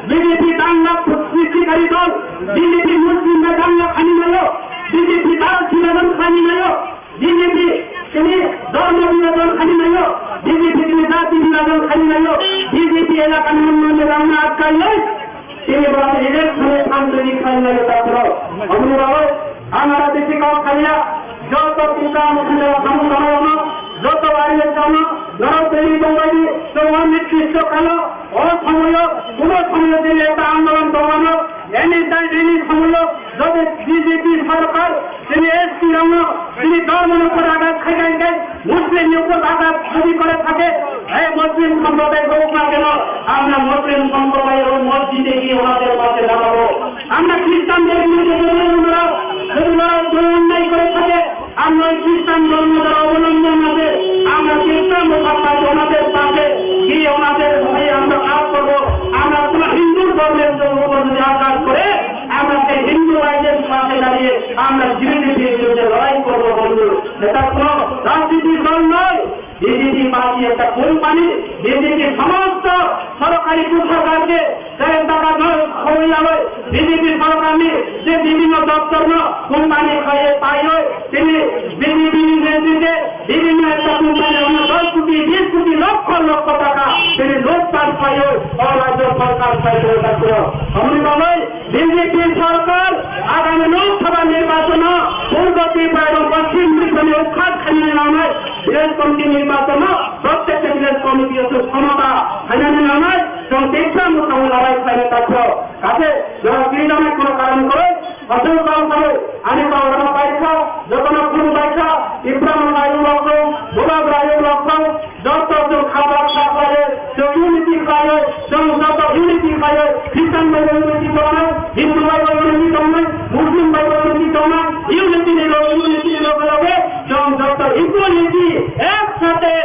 B J P dangla srishtikari dol, B J P Muslim bai dangla khani nayo, B J P dal sinadan khani nayo, B J P tini dhormo birodhi khani nayo, B J P tini jati birodhi khani nayo, B J P elaka ni unnayone dangla atkai loi, tini borok election ni phan twi khani nayo takhro. Amni bagwi Ang aro bisi kok khaliya, joto Tipra Motha jora samung tangmani, joto wari jora samung, norok twi tongbaidi, chwng nirdisto kalo, o somoyo, kuno somoyo tini ekta andolon tongmano, any time, any somoyo, joto B J P sorkar, tini S T rokno, tini dhormono upor aghata khai khai khai, Muslim ni upor aghata jodi kore thake, he Muslim সম্প্রদায় হোক না কেন, আমরা মুসলিম সম্প্রদায়ের ওই মসজিদে গিয়ে ওনাদের পাশে দাঁড়াবো। আমরা খ্রিস্টানদের বিরুদ্ধে যদি ওনারা, যদি ওনারা কোনো অন্যায় করে থাকে, আমরা ওই খ্রিস্টান ধর্ম যারা অবলম্বন আছে, আমরা খ্রিস্টান ধর্ম ওনাদের পাশে গিয়ে ওনাদের হয়ে আমরা কাজ করবো। আমরা কোনো হিন্দু ধর্মের উপর যদি আঘাত করে, আমরা সেই হিন্দু রাইটের পাশে দাঁড়িয়ে আমরা বিজেপির বিরুদ্ধে লড়াই করবো বন্ধু। এটা কোনো রাজনীতির দল নয়। বিজেপি পার্টি একটা কোম্পানি, বিজেপি সমস্ত সরকারি কোষাগারকে কয়েক টাকা নয় খবর লাগে। বিজেপি সরকার যে বিভিন্ন দপ্তর কোম্পানি খাইয়ে পাইয়ে তিনি বিজেপি নেতৃত্বে বিভিন্ন একটা কোম্পানি আমরা দশ কোটি, বিশ কোটি, লক্ষ লক্ষ টাকা তিনি লুটপাট খাইয়ে ও রাজ্য সরকার খাইয়ে থাকলো। আমি বাবাই বিজেপি সরকার আগামী লোকসভা নির্বাচন পূর্ব ত্রিপুরা এবং পশ্চিম ত্রিপুরা উৎখাত খানি নামে ভিলেজ কমিটি নির্বাচন প্রত্যেক ভিলেজ কমিটি ক্ষমতা খানি নামে এবং ত্রিপুরা মোটামুটি লড়াই খানি থাকলো। কাছে যারা ফ্রিডমে কোনো কারণ করে, অসুবিধা করে, আমি কারণ পাইছা, যখন কোনো পাইছা, ত্রিপুরা মোটামুটি লক্ষ্য, গোলাপ রায় লক্ষ্য, Joto chwng khaprak saklaiwi, chwng unity khlaiwi, chwng joto unity khlaiwi, Christian bai bo unity tongnai, Hindu bai bo unity tongnai, Muslim bai bo unity tongnai, unity ni loge, unity ni loge loge, chwng joto equality, ek sathe,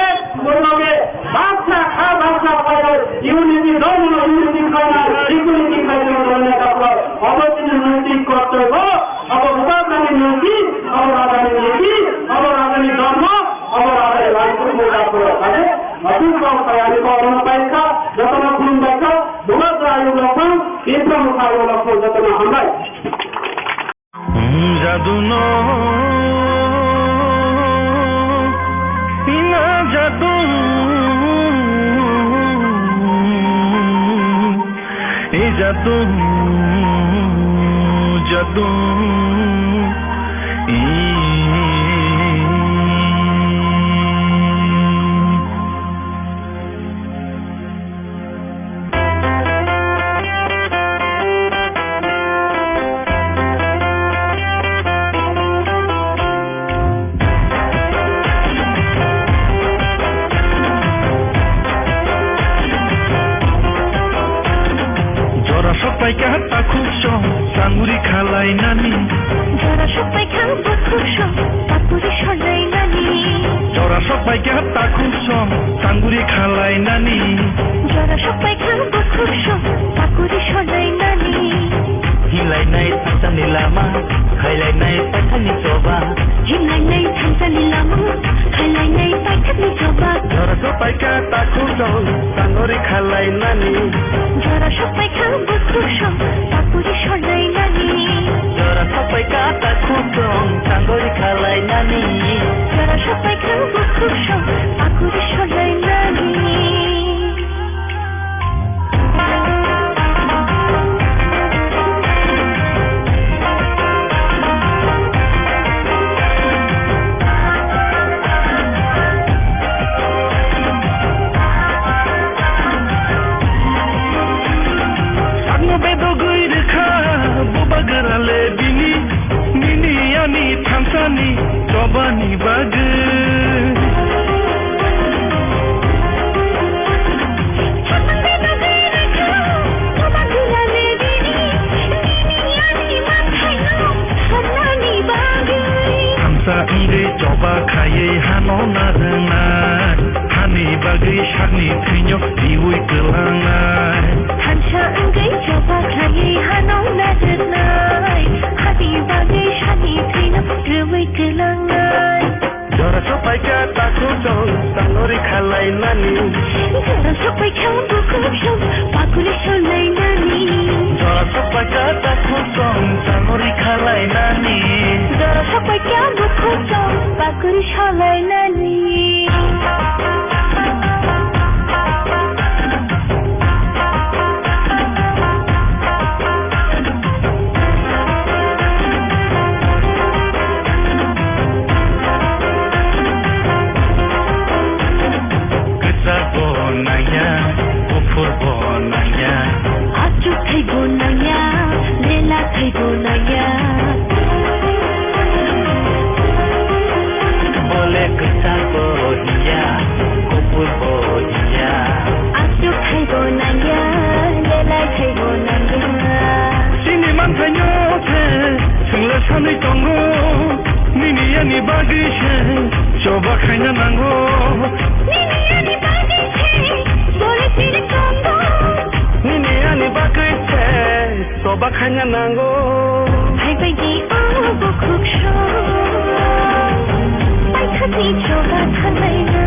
ek loge, baksa kha baksa khlaiwi, unity dong no unity khlainai, equality khlaiwi chwng tongnai kaphro, obo chini naitik kortoibo. Abo Bubagrani niti, abo rajani niti, abo rajani dharma, abo rajani laisung mota pura kare, abo kau kaya ni kau orang paikha, jotona khulum baikha, Bubagra ayuk laphang, Tipra Motha ayuk laphang, jotona hambai. Jadu no Ina jadung, e jadung, jadung, e. Jora sokpaikha takhuk song, changuri khalainani. Jora sokpaikha bukhuk song, pakuri solainani. Jora sokpaikha takhuk song, changuri khalainani. Jora sokpaikha bukhuk song, pakuri solainani. Hilainai thangsani lama, khailainai paithakni choba. Hilainai thangsani lama, khailainai paithakni choba. Jora sokpaikha takhuk song, changuri khalainani. Jora sokpaikha bukhuk song, pakuri solainani. Jora sokpaikha takhuk song, changuri khalainani. Jora sokpaikha bukhuk song, pakuri solainani. Sakno bedogwi rwkha bubagra le bini, nini ani thangsani chobani bagwi. Thamsa wngwi choba khaiwi hano narwknai, hani bagwi sakni thwino riwi kwlangnai. Thamsa wngwi choba khaiwi hano narwknai, hani bagwi sakni thwino riwi kwlangnai. Jora sokpaikha takhuk song, changuri khalainani. Jora sokpaikha bukhuk song, pakuri solainani. Jora sokpaikha takhuk song, changuri khalainani. Jora sokpaikha bukhuk song, pakuri solainani. Kwchak bo nangya, buphur bo nangya. Achuk thai bo nangya, lela thai bo nangya. Bole kwchak bo hiya, kuphur bo hiya. Achuk thai bo nangya, lela thai bo nangya. Chini manthaino se chwngla sanwi tongo, nini ani bagwi se choba khaina nango. Nini ani bagwi se bole tiri tongo. Nini ani bagwi se choba khaina nango. Phaibai di o bukhuk song, paithakni choba thanglainai.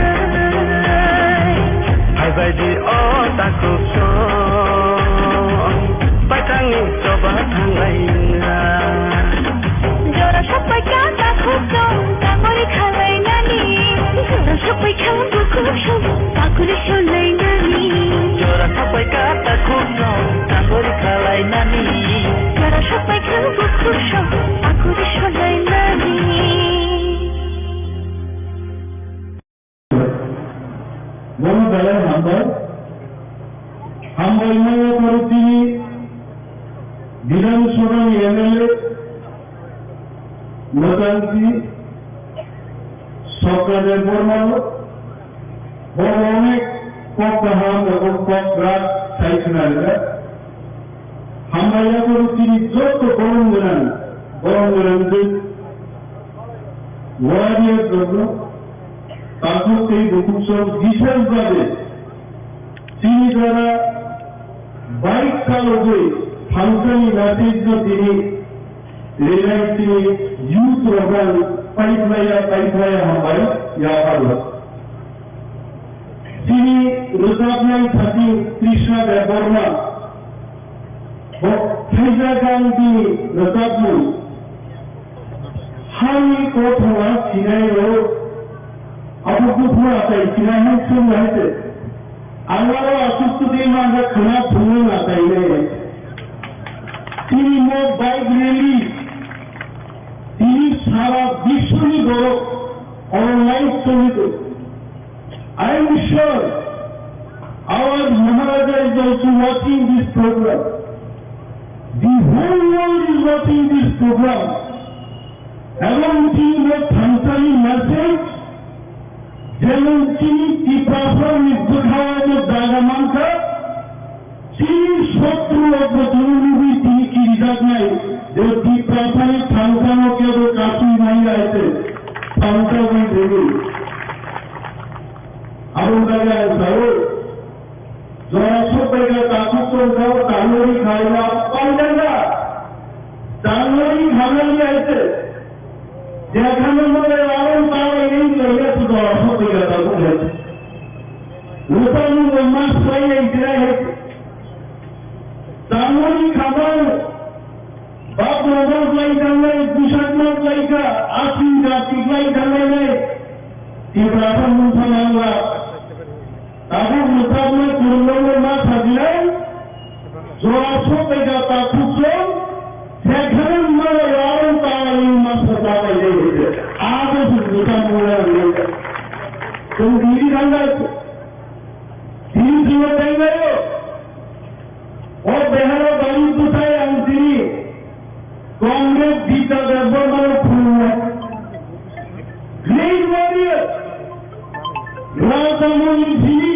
Phaibai di o takhuk song, paithakni choba thanglainai. Jora sokpaikha takhuk song, changuri khalainani. Jora sokpaikha bukhuk song, pakuri solainani. Jora sokpaikha takhuk song, changuri khalainani. Jora sokpaikha bukhuk song, pakuri solainani. Bono belai hambai. Hambai maya paro chini Bidhan Sabha ni M L A Mwtansi Sokra Debbarma no, bo onek kok kaham ebo kok rak sai khna rwkha. Hambai yaporo chini joto borom gwnang, borom gwnang je warriors rokno, takhuk tei bukhuk song bises babe chini jora bike chalogwi thangsani message no tini rinai chini youth rok ang paiphlaiya, paiphlaiya hambai yapharo. Chini rwchapnai thani Krishna Debbarma bo thaijak ang bini rwchapmung. Hani kothoma sinai rok, abo Bukhura tai sinai hai sung hai se. Angaro asuk tu de ma ga khana thungo na tai ne. Tini mo bike rally. Tini sara biswni borok online choli do. I am sure our Maharaja is also watching this program. The whole world is watching this program. Ebong tini bo thansani message, jemon tini Tiprasani bwkhao bo jaga mankha, tini sotro bojor nugwi tini kirijaknai, je Tiprasani thansano kebo kasui manya ese, thansa wi deni. Abo jaga ang sao, Jora sokbaika takhuk tongkha, tanglori khaina paidanga. Tanglori khanani aise. Jekhano mole aron tawai ni loya tu jora sokbaika takhuk hai. Lupa ni mo mas pai ai jira hai. Tanglori khamau. Bap rok lai tangnai, bwsak nok lai kha, aswk jati lai tangnai nai. Tiprasa mungsa nangla. Tabuk mwsakno kwrwngno ma sajinai, jora sokbaika takhukjwng, jekhano malai aro tawai ma sajinai. Abo se mwsa mungla nangla. Chwng tini thangkha, tini chwngno tenglaio. O behalo bari bwsai ang tini Comrade Bidya Debbarma no khulumnai. Great warrior, Raja Moni tini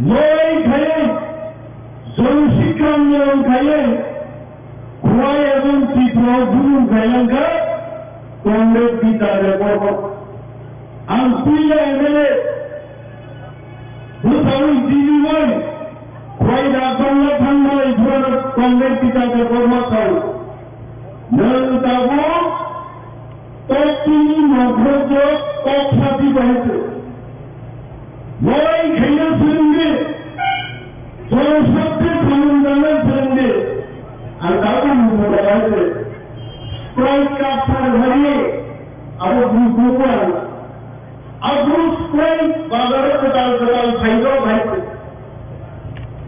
lorai khaiwi, Joni Sikram Niyom khaiwi, Khwai ebong Tripura o bumung khailangkha Comrade Bidya Debbarma. Ang puila M L A bwsai tini bai Khwai Ragbangla thangmani jora Comrade Bidya Debbarma sao. Nwng tabuk Tokchini nokhrok jo toksa twi bahai se. Lorai khaina swrwngdi. Jono sabse samung dana swrwngdi. Ang tabuk nungkha bahai se. Sprite cup sar hari abo bubuan. Abo Sprite bazar kwtal kwtal phairo bahai se.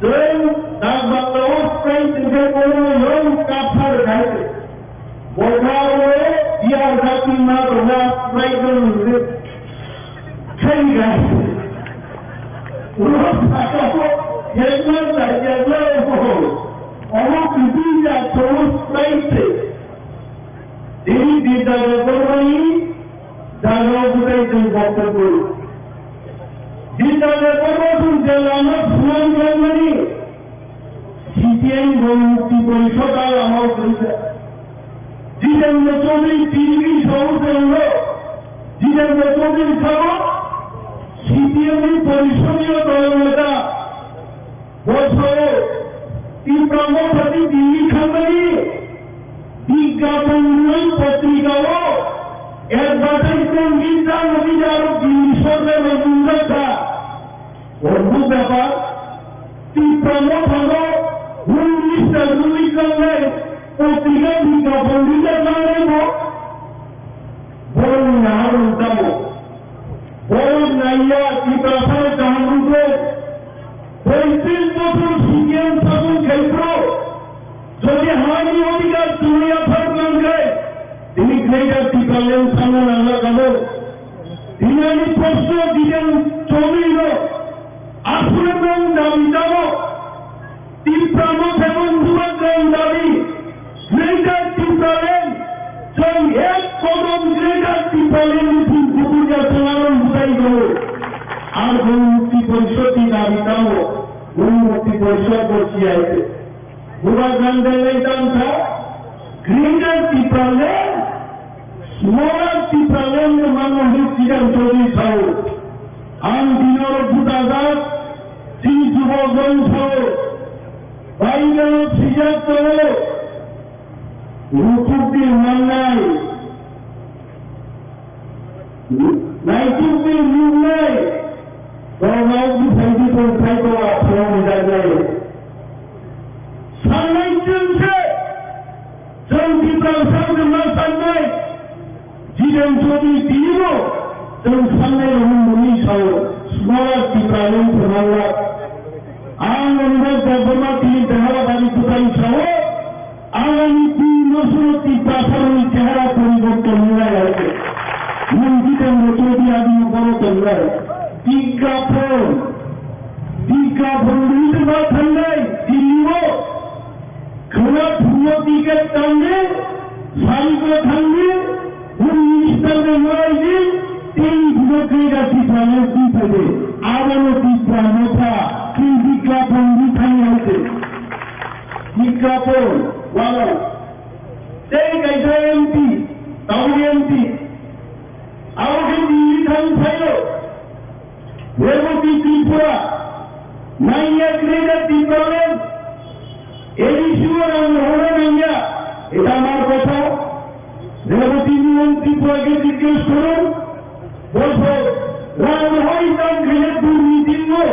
Tei dak bangla o Sprite tongkhe kono yong cup sar bahai se. Bokha o biya jati ma tongna Sprite no nungwi khai gai. Ulo sakao yekla da yekla o. Omo kitin ya tong Sprite se. Dini Bidya Debbarmani jaga o bwtai tong boktobbo. Bidya Debbarma tong je lama sunan jangmani. C P I ni Gong Mukti Porishod a lama o kwrwngkha. Jitendra Chaudhary T V sao se wngkha. Jitendra Chaudhary sao C P M ni Porishod ni o dol neta. Bo sao Tipra Motha ni Delhi thangmani Bigyapan Mui potrika o advertisement ni jang ni aro Delhi sorkar no nungjak kha. Odbhut bepar, Tipra Mothano Home Minister wngwi tongnai potrika bigyapan rijak nangnai bo. Borok ni nahar rok tamo. Borok naiya Tiprasano kaham rwkhe. Poitrish bochor C P M sason khai phuru. Jodi hani odhikar chumui aphar nangkhai, tini Greater Tipraland sanna nangla kamo. Tini ani proshno Jiten Chaudhary no, aswk nwng dabi tamo? Tipra Motha nwng bubagrang dabi, Greater Tipraland, chwng ek kodom Greater Tipraland ni thing kubuja chwng ano bwtai tongo. Ar nwng Mukti Porishod ni dabi tamo? Nwng Mukti Porishod bo siya hai se. Bubagrang belai tangkha, Greater Tipraland, Smaller Tipraland no mano hwnwi Jiten Chaudhary sao. Ang dino butajak, chini jubok rok sao. Baibel o swijak tongo, rutuk di mannai. Naitukni nuknai, borok bwsai bikung khai tongo, aphuru rijaknai. Sanai chwng se, chwng Tiprasa wngkha ma sanai, Jiten Chaudhary twibo, Chwng sanai rokni muni sao, smaller Tipraland phwnangla. Ang Anurag Debbarma tini Dehara bari kwtai sao, agami tin bosoro Tiprasarokni chehara poriborton wngnai hai se. Nwng Jitendra Chaudhary agini borok tongnai. Bigyapon, bigyapon ringwi ma thangnai Delhi-o. Khwna phungo ticket tangdi, sari ko thangdi, Home Minister bai malai di, tei bujo kaiga Tipra le twi phaidi. Abono Tipra motha, twi bigyapon di thani hai se. Bigyapon, wala. Tei kaisa M P, tabuk M P. Abo khe Delhi thang phaio. Reboti Tripura, nangya Greater Tipraland, A D C o rang rohorna nangya, eta amar kotha. Reboti Mohan Tripura ke jiggej korun, bosor rang rohoi tang khele durniti o.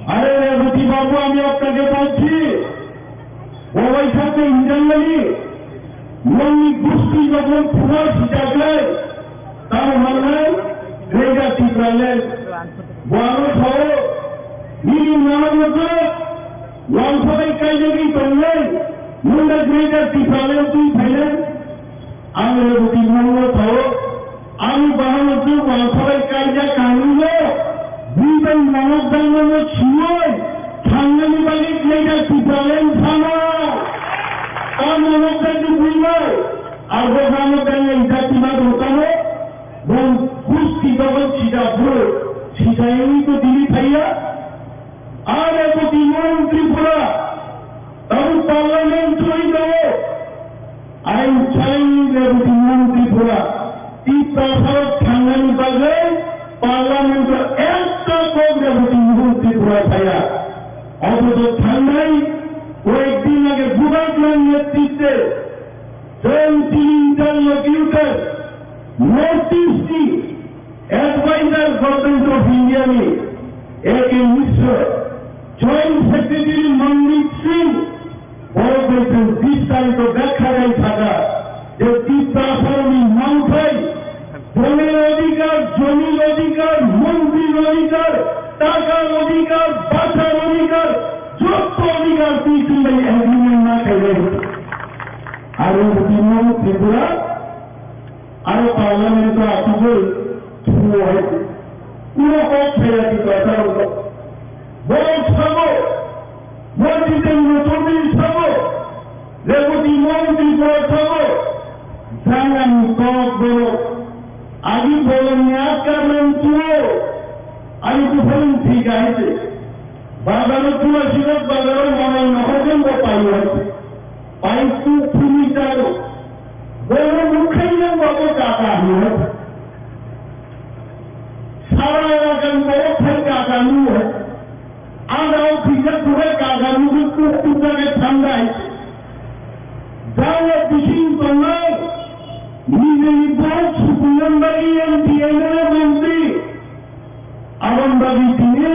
Are Reboti babu, ami apnake bolchi, obai sakte hinjangnani, nongni gusti jokhon phunar sijaklai, Tamo hwnwi Greater Tipraland. Bo ano sao, nini nang no je wangsabai kaijagwi tongnai, nungda Greater Tipraland twi phainai. Ang Reboti Mohan no sao, ani bahano je wangsabai kaijak kanwi no, bui bai manok dangno no siwi, thangnani bagwi Greater Tipraland sana. Tamo manok dangno bui bai. Abo gano gana ijati ma dotano, bon gusti dogon sida bro, sida ini to dili thaiya. Are to Timon Tripura, tabu parliament choi do. I challenge Reboti Mohan Tripura, Tipra sarok thangnani bagwi parliament o ekta kok Reboti Mohan Tripura thaiya. Othocho thangnai koyek din age Bubagra ni netritwe Chwng tini interlocutor, North East ni advisor Government of India ni A K Mishra, Joint Secretary Mandeep Singh, borok bai chwng bistarito bekha khai sakha je Tiprasarokni mangthai, Bonir odhikar, jomir odhikar, montrir odhikar, takar odhikar, bachar odhikar, jotto odhikar twi chwng bai agreement ma khailai. Aro Bidimon Tripura, aro Parliament o achugwi thungo hai. Kuno kok phaiya di bachar odhikar. Borok sabo, bo Jitendra Chaudhary sabo, Reboti Mohan Tripura sabo, jangani kok borok, agi bolongni atkar nang tuo, ani buphang thik ahai se. Bazaro tuo sidak bazaro manai nohor jang bo paio hai se. Pai tu phuni taro, borok mukhai nang babo kaka hino hai se. Sara elakani borok phai kaka nuo hai. Ada o kisa kubai kaga nugwi kuk kuk jagwi thandai. Jala bising tongnai, nijeni borok sukungnani bagwi M P M L A montri. Aboni bagwi tini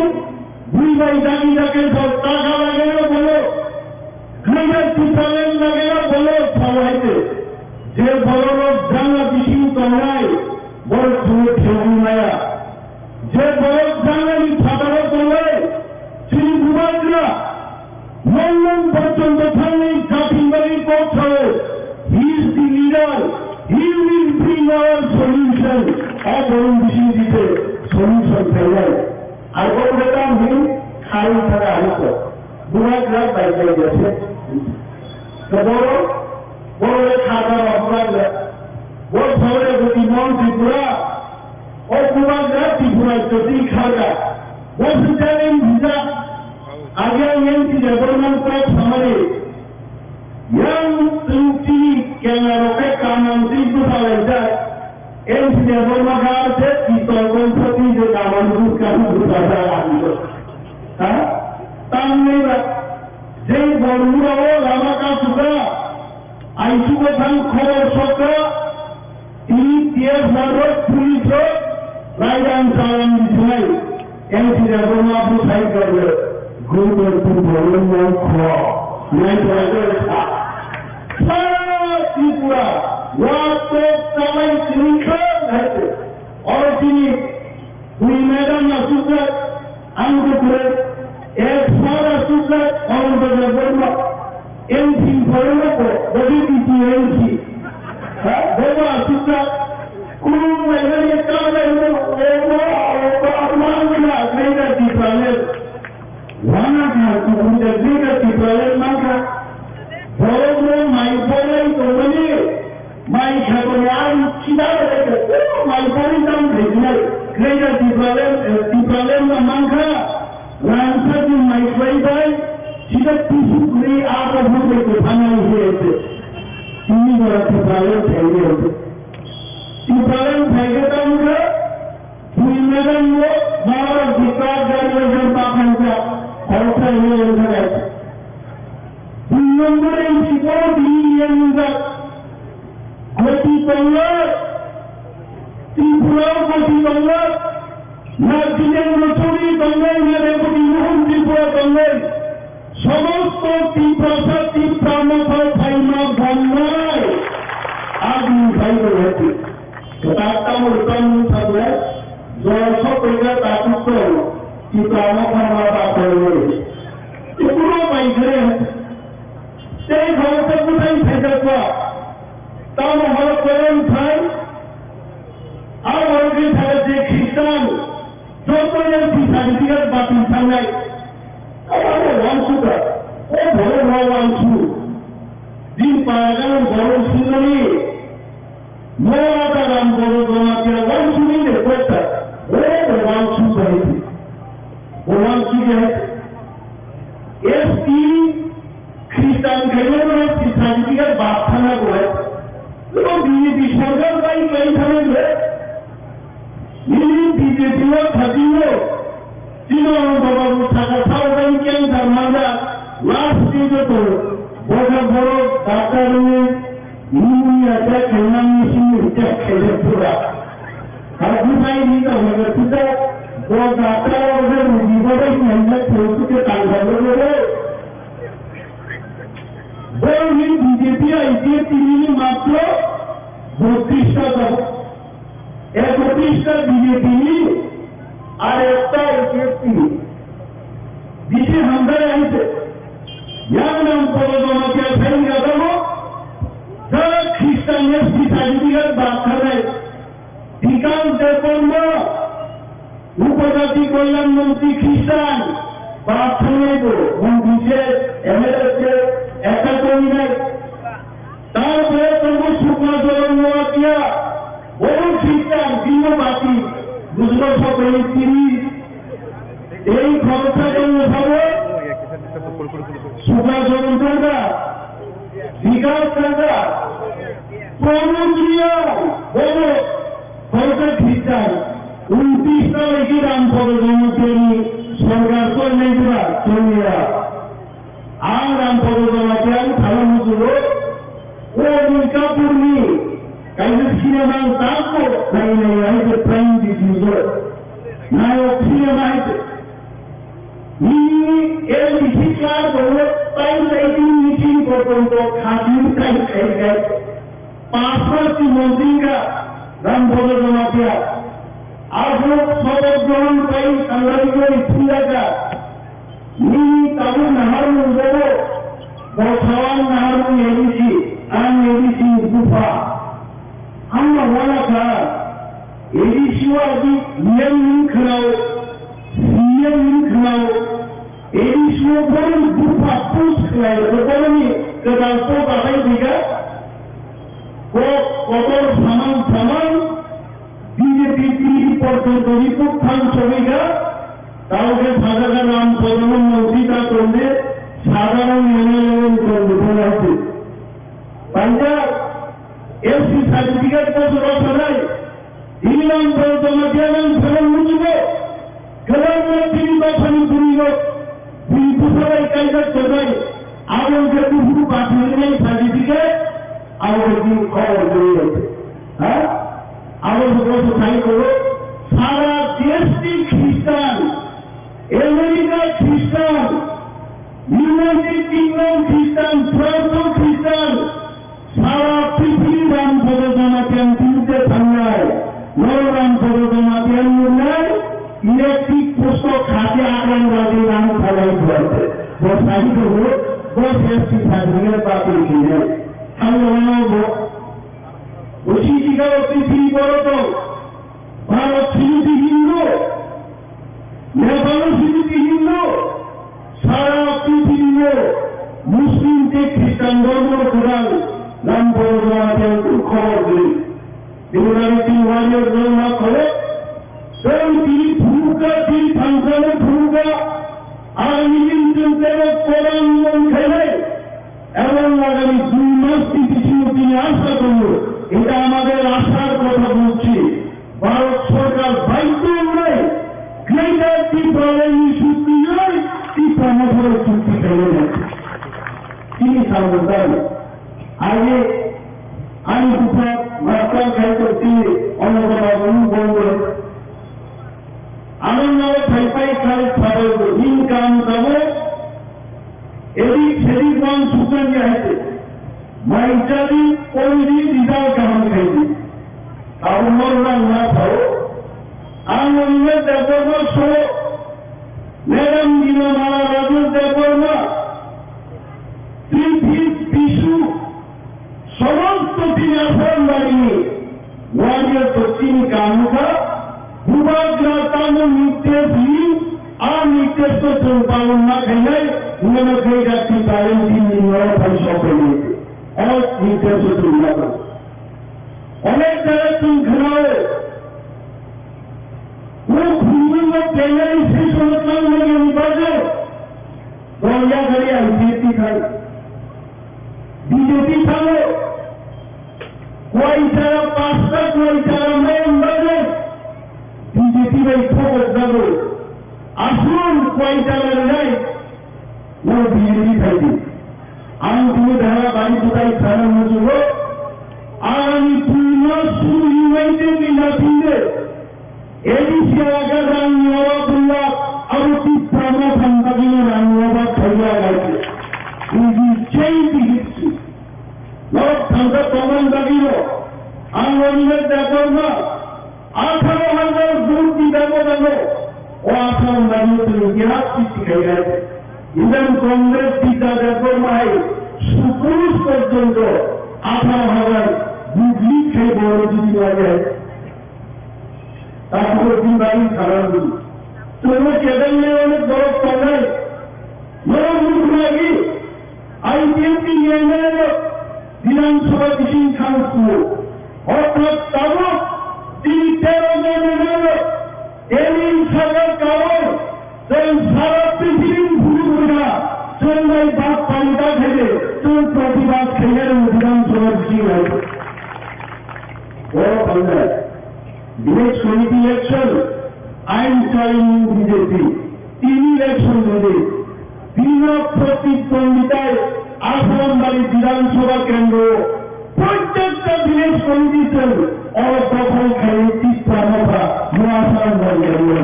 bui bai dagi dagi sor taka lageno bolo. Greater Tipraland lageno bolo sao hai se. Je borok jala bising tongnai, borok thangwi thangwi maya. Je borok janani phataro tongnai, chini bubagra, London porjonto thangwi jatin bagwi kok sao, he is the leader, he will bring our solution. O borok bising dite solution khainai. Abo betam hin kharwi thara hiko. Bubagra bai bai jase. To borok, borok kha thara bubagra. Bo saure buti mon Tripura. O bubagra Tripura jyoti kharga. Bo se challenge hwnjak. Age ang N T Debbarma kok samani. Yang chwng chini kenga rok khe kamang twi bwsa laijak. N T Debbarma khe aro se pistol gun phatwi je kamang bwsa bwsa jak ang. Ha? Tamni ba je Bormura o lama kasukha. Aisuk o thang khobor sokha. Tini T F R rok, police rok, raidang chalam di thunai. N T Debbarma bo sai kar le, guru tu bolon mo kho. Nai to ai to sa. Sara Tripura, wa to chalai tini kha hai to. Oro chini bui madam asukjak, ang bukre, ek sar asukjak, Ananta Debbarma, M P phaiwi rokbo, bodi B T M C. Ha, bobo asukjak, kunu lainani kabai no, ebo, ebo, abo, abo, abo, abo, abo, abo, abo, abo, Wana kha kubun de bini Tipraland mankha. Borok no mai bolai tongmani, mai kha tongmani ang chida bolai tong, mai bolai tong bini. Greater Tipraland, eh, Tipraland no mankha. Rangsa ni mai kwlai bai, chida tusu kwrwi abo hwnbai kwthangna hwnkhe. Tini jora Tipraland thaiwi hwnkhe. Tipraland thaiwi tongkha. Bui madam no, mawar dikar dari wajar pakai ja, khoroksa ini yang jaga. Bui nombor yang siporo di yang jaga. Goti tongo, Tripura goti tongo, na Jitendra Chowdhury tongo, na Draupadi Murmu Tripura tongo. Somosto Tiprasa Tipra Motha phaima bonnai. Adi phaibo hati. Kwtal tamo rwchapmung sakle, jora sokphaikha takhuk tong, Tipra Motha ma ba phaimani. Tei kunu bai khe, tei khoroksa kwthai phaijakma, tamo horo koyang phai, abo horo khe thangkha je Khristan, joto S T certificate batil thangnai. Abo wansukha, o borok no wansu. Bini para gana borok sinmani. Mo ata Ram Bodo Jamatia wansuni de kota. Ore de wansu bai. Bo wansu de. S T Christian khaina no S T certificate bak thana bo. Lo bini di sorkar bai bai thana bo. Nini B J P o thajingo, chino ang baba bo saka sao bai keng tharmanda, last stage o to, bosa borok doctor ni, nini ya ja khelna ni sini ja khele pura. Haji bai ni to hoga tuta, bo doctor o ga rugi ba bai keng ja khele tuta tangsa lo lo. Bo ni B J P I P F T ni matro botris ta. Ekotris ta B J P ni, ar ekta A P F T ni. Bisi hamdai aise. Yang nang Bodo Jamatia saini gadamo, jara Christian S T certificate bak thanai. Bikash Debbarma, Upajati Kalyan Mantri Christian, bak thanai bo, mantri se, M L A se, ekta tongwi nai. Tarpore tongo Sukla Joron Noatia, bono Christian, bino bati, bujlo sokoni tiri. Ei khoroksa tongo sabo, Sukla Joron thangkha, Bikash thangkha, Pramod Reang, bono khoroksa Christian, untris ta lagi Ram Bodo Jamatia ni sorkar tongnaijora, tongya. Ang Ram Bodo Jamatia ang thangwi muchungo, o Anil Kapoor ni kaisa cinema ang tako nai nai hai se Prime Video. Nayok cinema hai se. Nini L D C clerk tongo, tai tai tin meeting porjonto khajui tai khai khai. Pastor ti montri ka Ram Bodo Jamatia. Abo sobok grohon pai sangali gori thunda ka. Nini tabuk naharmung bobo, bo sawang naharmung A D C, ang A D C ni bupha. Ang no wana kha, A D C o agi M L A ni khwnao, C M ni khwnao, A D C o borok bupha push khlai rwkha, borokni kwtal po batai thwikha, kok kotor samang samang, B J P tini porjonto report thang sogwikha, tauke sajagha Ram Podono montri ta tongde, sadharon M L A ni tongde tonglaisi. Paijak, S T certificate bosoro sanai, tini Ram Podo Jamatia nang phalang muchungo, kwbangma tini dophani bwrwirok, bini bwsarok kaijak tongnai, abo wngkha buphuru bathang wngnai certificate, abo wngkha bini khobor kwrwi rok. Ha? Abo wngkha bwswk thani tongo, sara desh ni Christian, America Christian, United Kingdom Christian, France Christian, sara prithibir Ram Podo Jamatia ni biruddhe thangnai. Noram Bodo Jamatia nungnai electric post o khati akran rajin ang thalai buate. Bo sahito ho, bo S T certificate batil khinai. Thangno bo. Bo sijika o pithiri boro tong. Bharat sini dihinno. Nepal sini dihinno. Sara pithibio Muslim tei Khristan dhormo kwrang Ram Bodo Jamatia khobor gri. Bini bagwi chini warrior rok ma khoro. Tei tini phunukha, tini thansano phunukha. Ang nini chwng tebo Koran mon khainai. Ebong আগামী দুই মাস বিদেশি তিনি আশা করব, এটা আমাদের আশার কথা বলছি। ভারত সরকার বাধ্য হয়ে গ্রেটার টিপ্রাল্যান্ড ইস্যুতে টিপ্রা মথুরা চুক্তি ফেলে দেয়। তিনি সামনে আগে আমি দুটো মাস্টার খাইতে তিনি অন্যতম বলবো Ano nao phaipai khalai phabai bo income tamo, edik sedik wan sukani haite, mai jadi, koi di, result kaham khaidi. Abo normal na thao. Ang Animesh Debbarma so, Madam Gina Mala Rajesh Debbarma, Triphi Bisu, সমস্ত তিনি আসাম বাহিনী warrior তো তিনি কামুকা, বুবাগ্রা তামু নির্দেশ নি, আর নির্দেশ তো চলপালন না খাইলাই, উনারা সেই জাতি পালন তিনি নিয়ম ভাই সকলে। অনেক নির্দেশ তো চলপালন। অনেক জায়গায় তুমি ঘেরাও, ও ঘুরবে ও প্যানেল শেষ হলো তার মানে নির্বাচন, দরিয়া গাড়ি আইসিএসি খাই। বিজেপি থাকো, কয় জায়গা পাঁচটা, কয় জায়গা মেন বাজার, বিজেপি ভাই ফোকাস যাবো। আসুন, কয় জায়গা নাই, ও বিজেপি থাকবে। আমি তুমি ধারা বাড়ি কোথায় থানা মজুর, আগামী দুই মাস শুধু ইউনাইটেড মিলা ফিরে এডিসি এলাকার রানী অবাবুল্লাহ আরো তিপ্রামো থানবাগিনো রানী অবাব ধরিয়া গেছে। We will change the history. Norok thangsa tongmani bagwino ang Animesh Debbarma atharo hazar vote ni bebodano o Assam rajyo twi itihas sristi khainai. Even Congress Bidya Debbarma hai supurush porjonto atharo hazar vote lead khai boro jiti lainai. Takhuk din bari kharam din. Chwngno kedar le onek borok tongnai. Norok mukhlagi I P F T ni M L A rok Bidhan Sabha bising thang suo. Orthat tabuk tini tero jon M L A rok Delhi sarkar kabai chwng sara prithibini phuru phuru kha. Chwng bai bak pali ta khaide chwng pratibad khainai rok Bidhan Sabha bising lai. Borok tongnai. Village committee election, I am joining B J P. Tini election bini bina protidwonditai Assam bari Bidhan Sabha kendro, protekta village committee chwng oro dokhol khaini Tipra Motha, mo Assam bari kendro.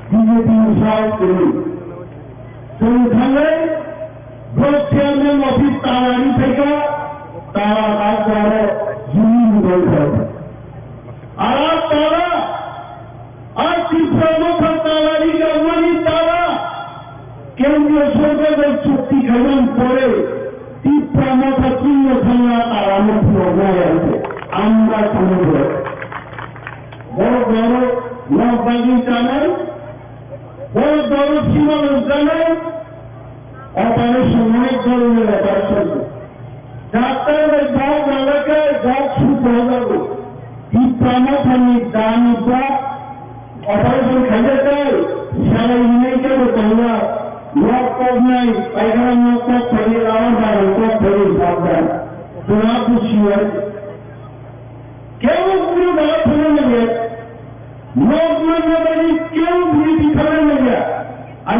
B J P ni sal kwrwi. Chwng thangnai, block chairman office tala ri phaikha, tala tak jaro juni ni roi phai. Ara tala, a Tipra Motha tala ri kamani tala, kendriya sorkar bai chukti khaiman pore, Tipra Motha chwngno thangna tala no phunuknai aro se, amra thangna phunuk. Borok borok nok bagwi chanai, Borok borok sima lwmkhanai, operation, onek dhoroner operation. Doctor bai bok nalakhai bok suk jago. Tipra Mothani dani bok operation khaijakhai, salai hinai khe bo tongla, nok koknai, paikhana nok kok phaini, lama barang kok phaini, sabdan. Tuna busiwai. Kebo kunu dala phano nangya. Nok manna bagwi kebo bini thangna nangya.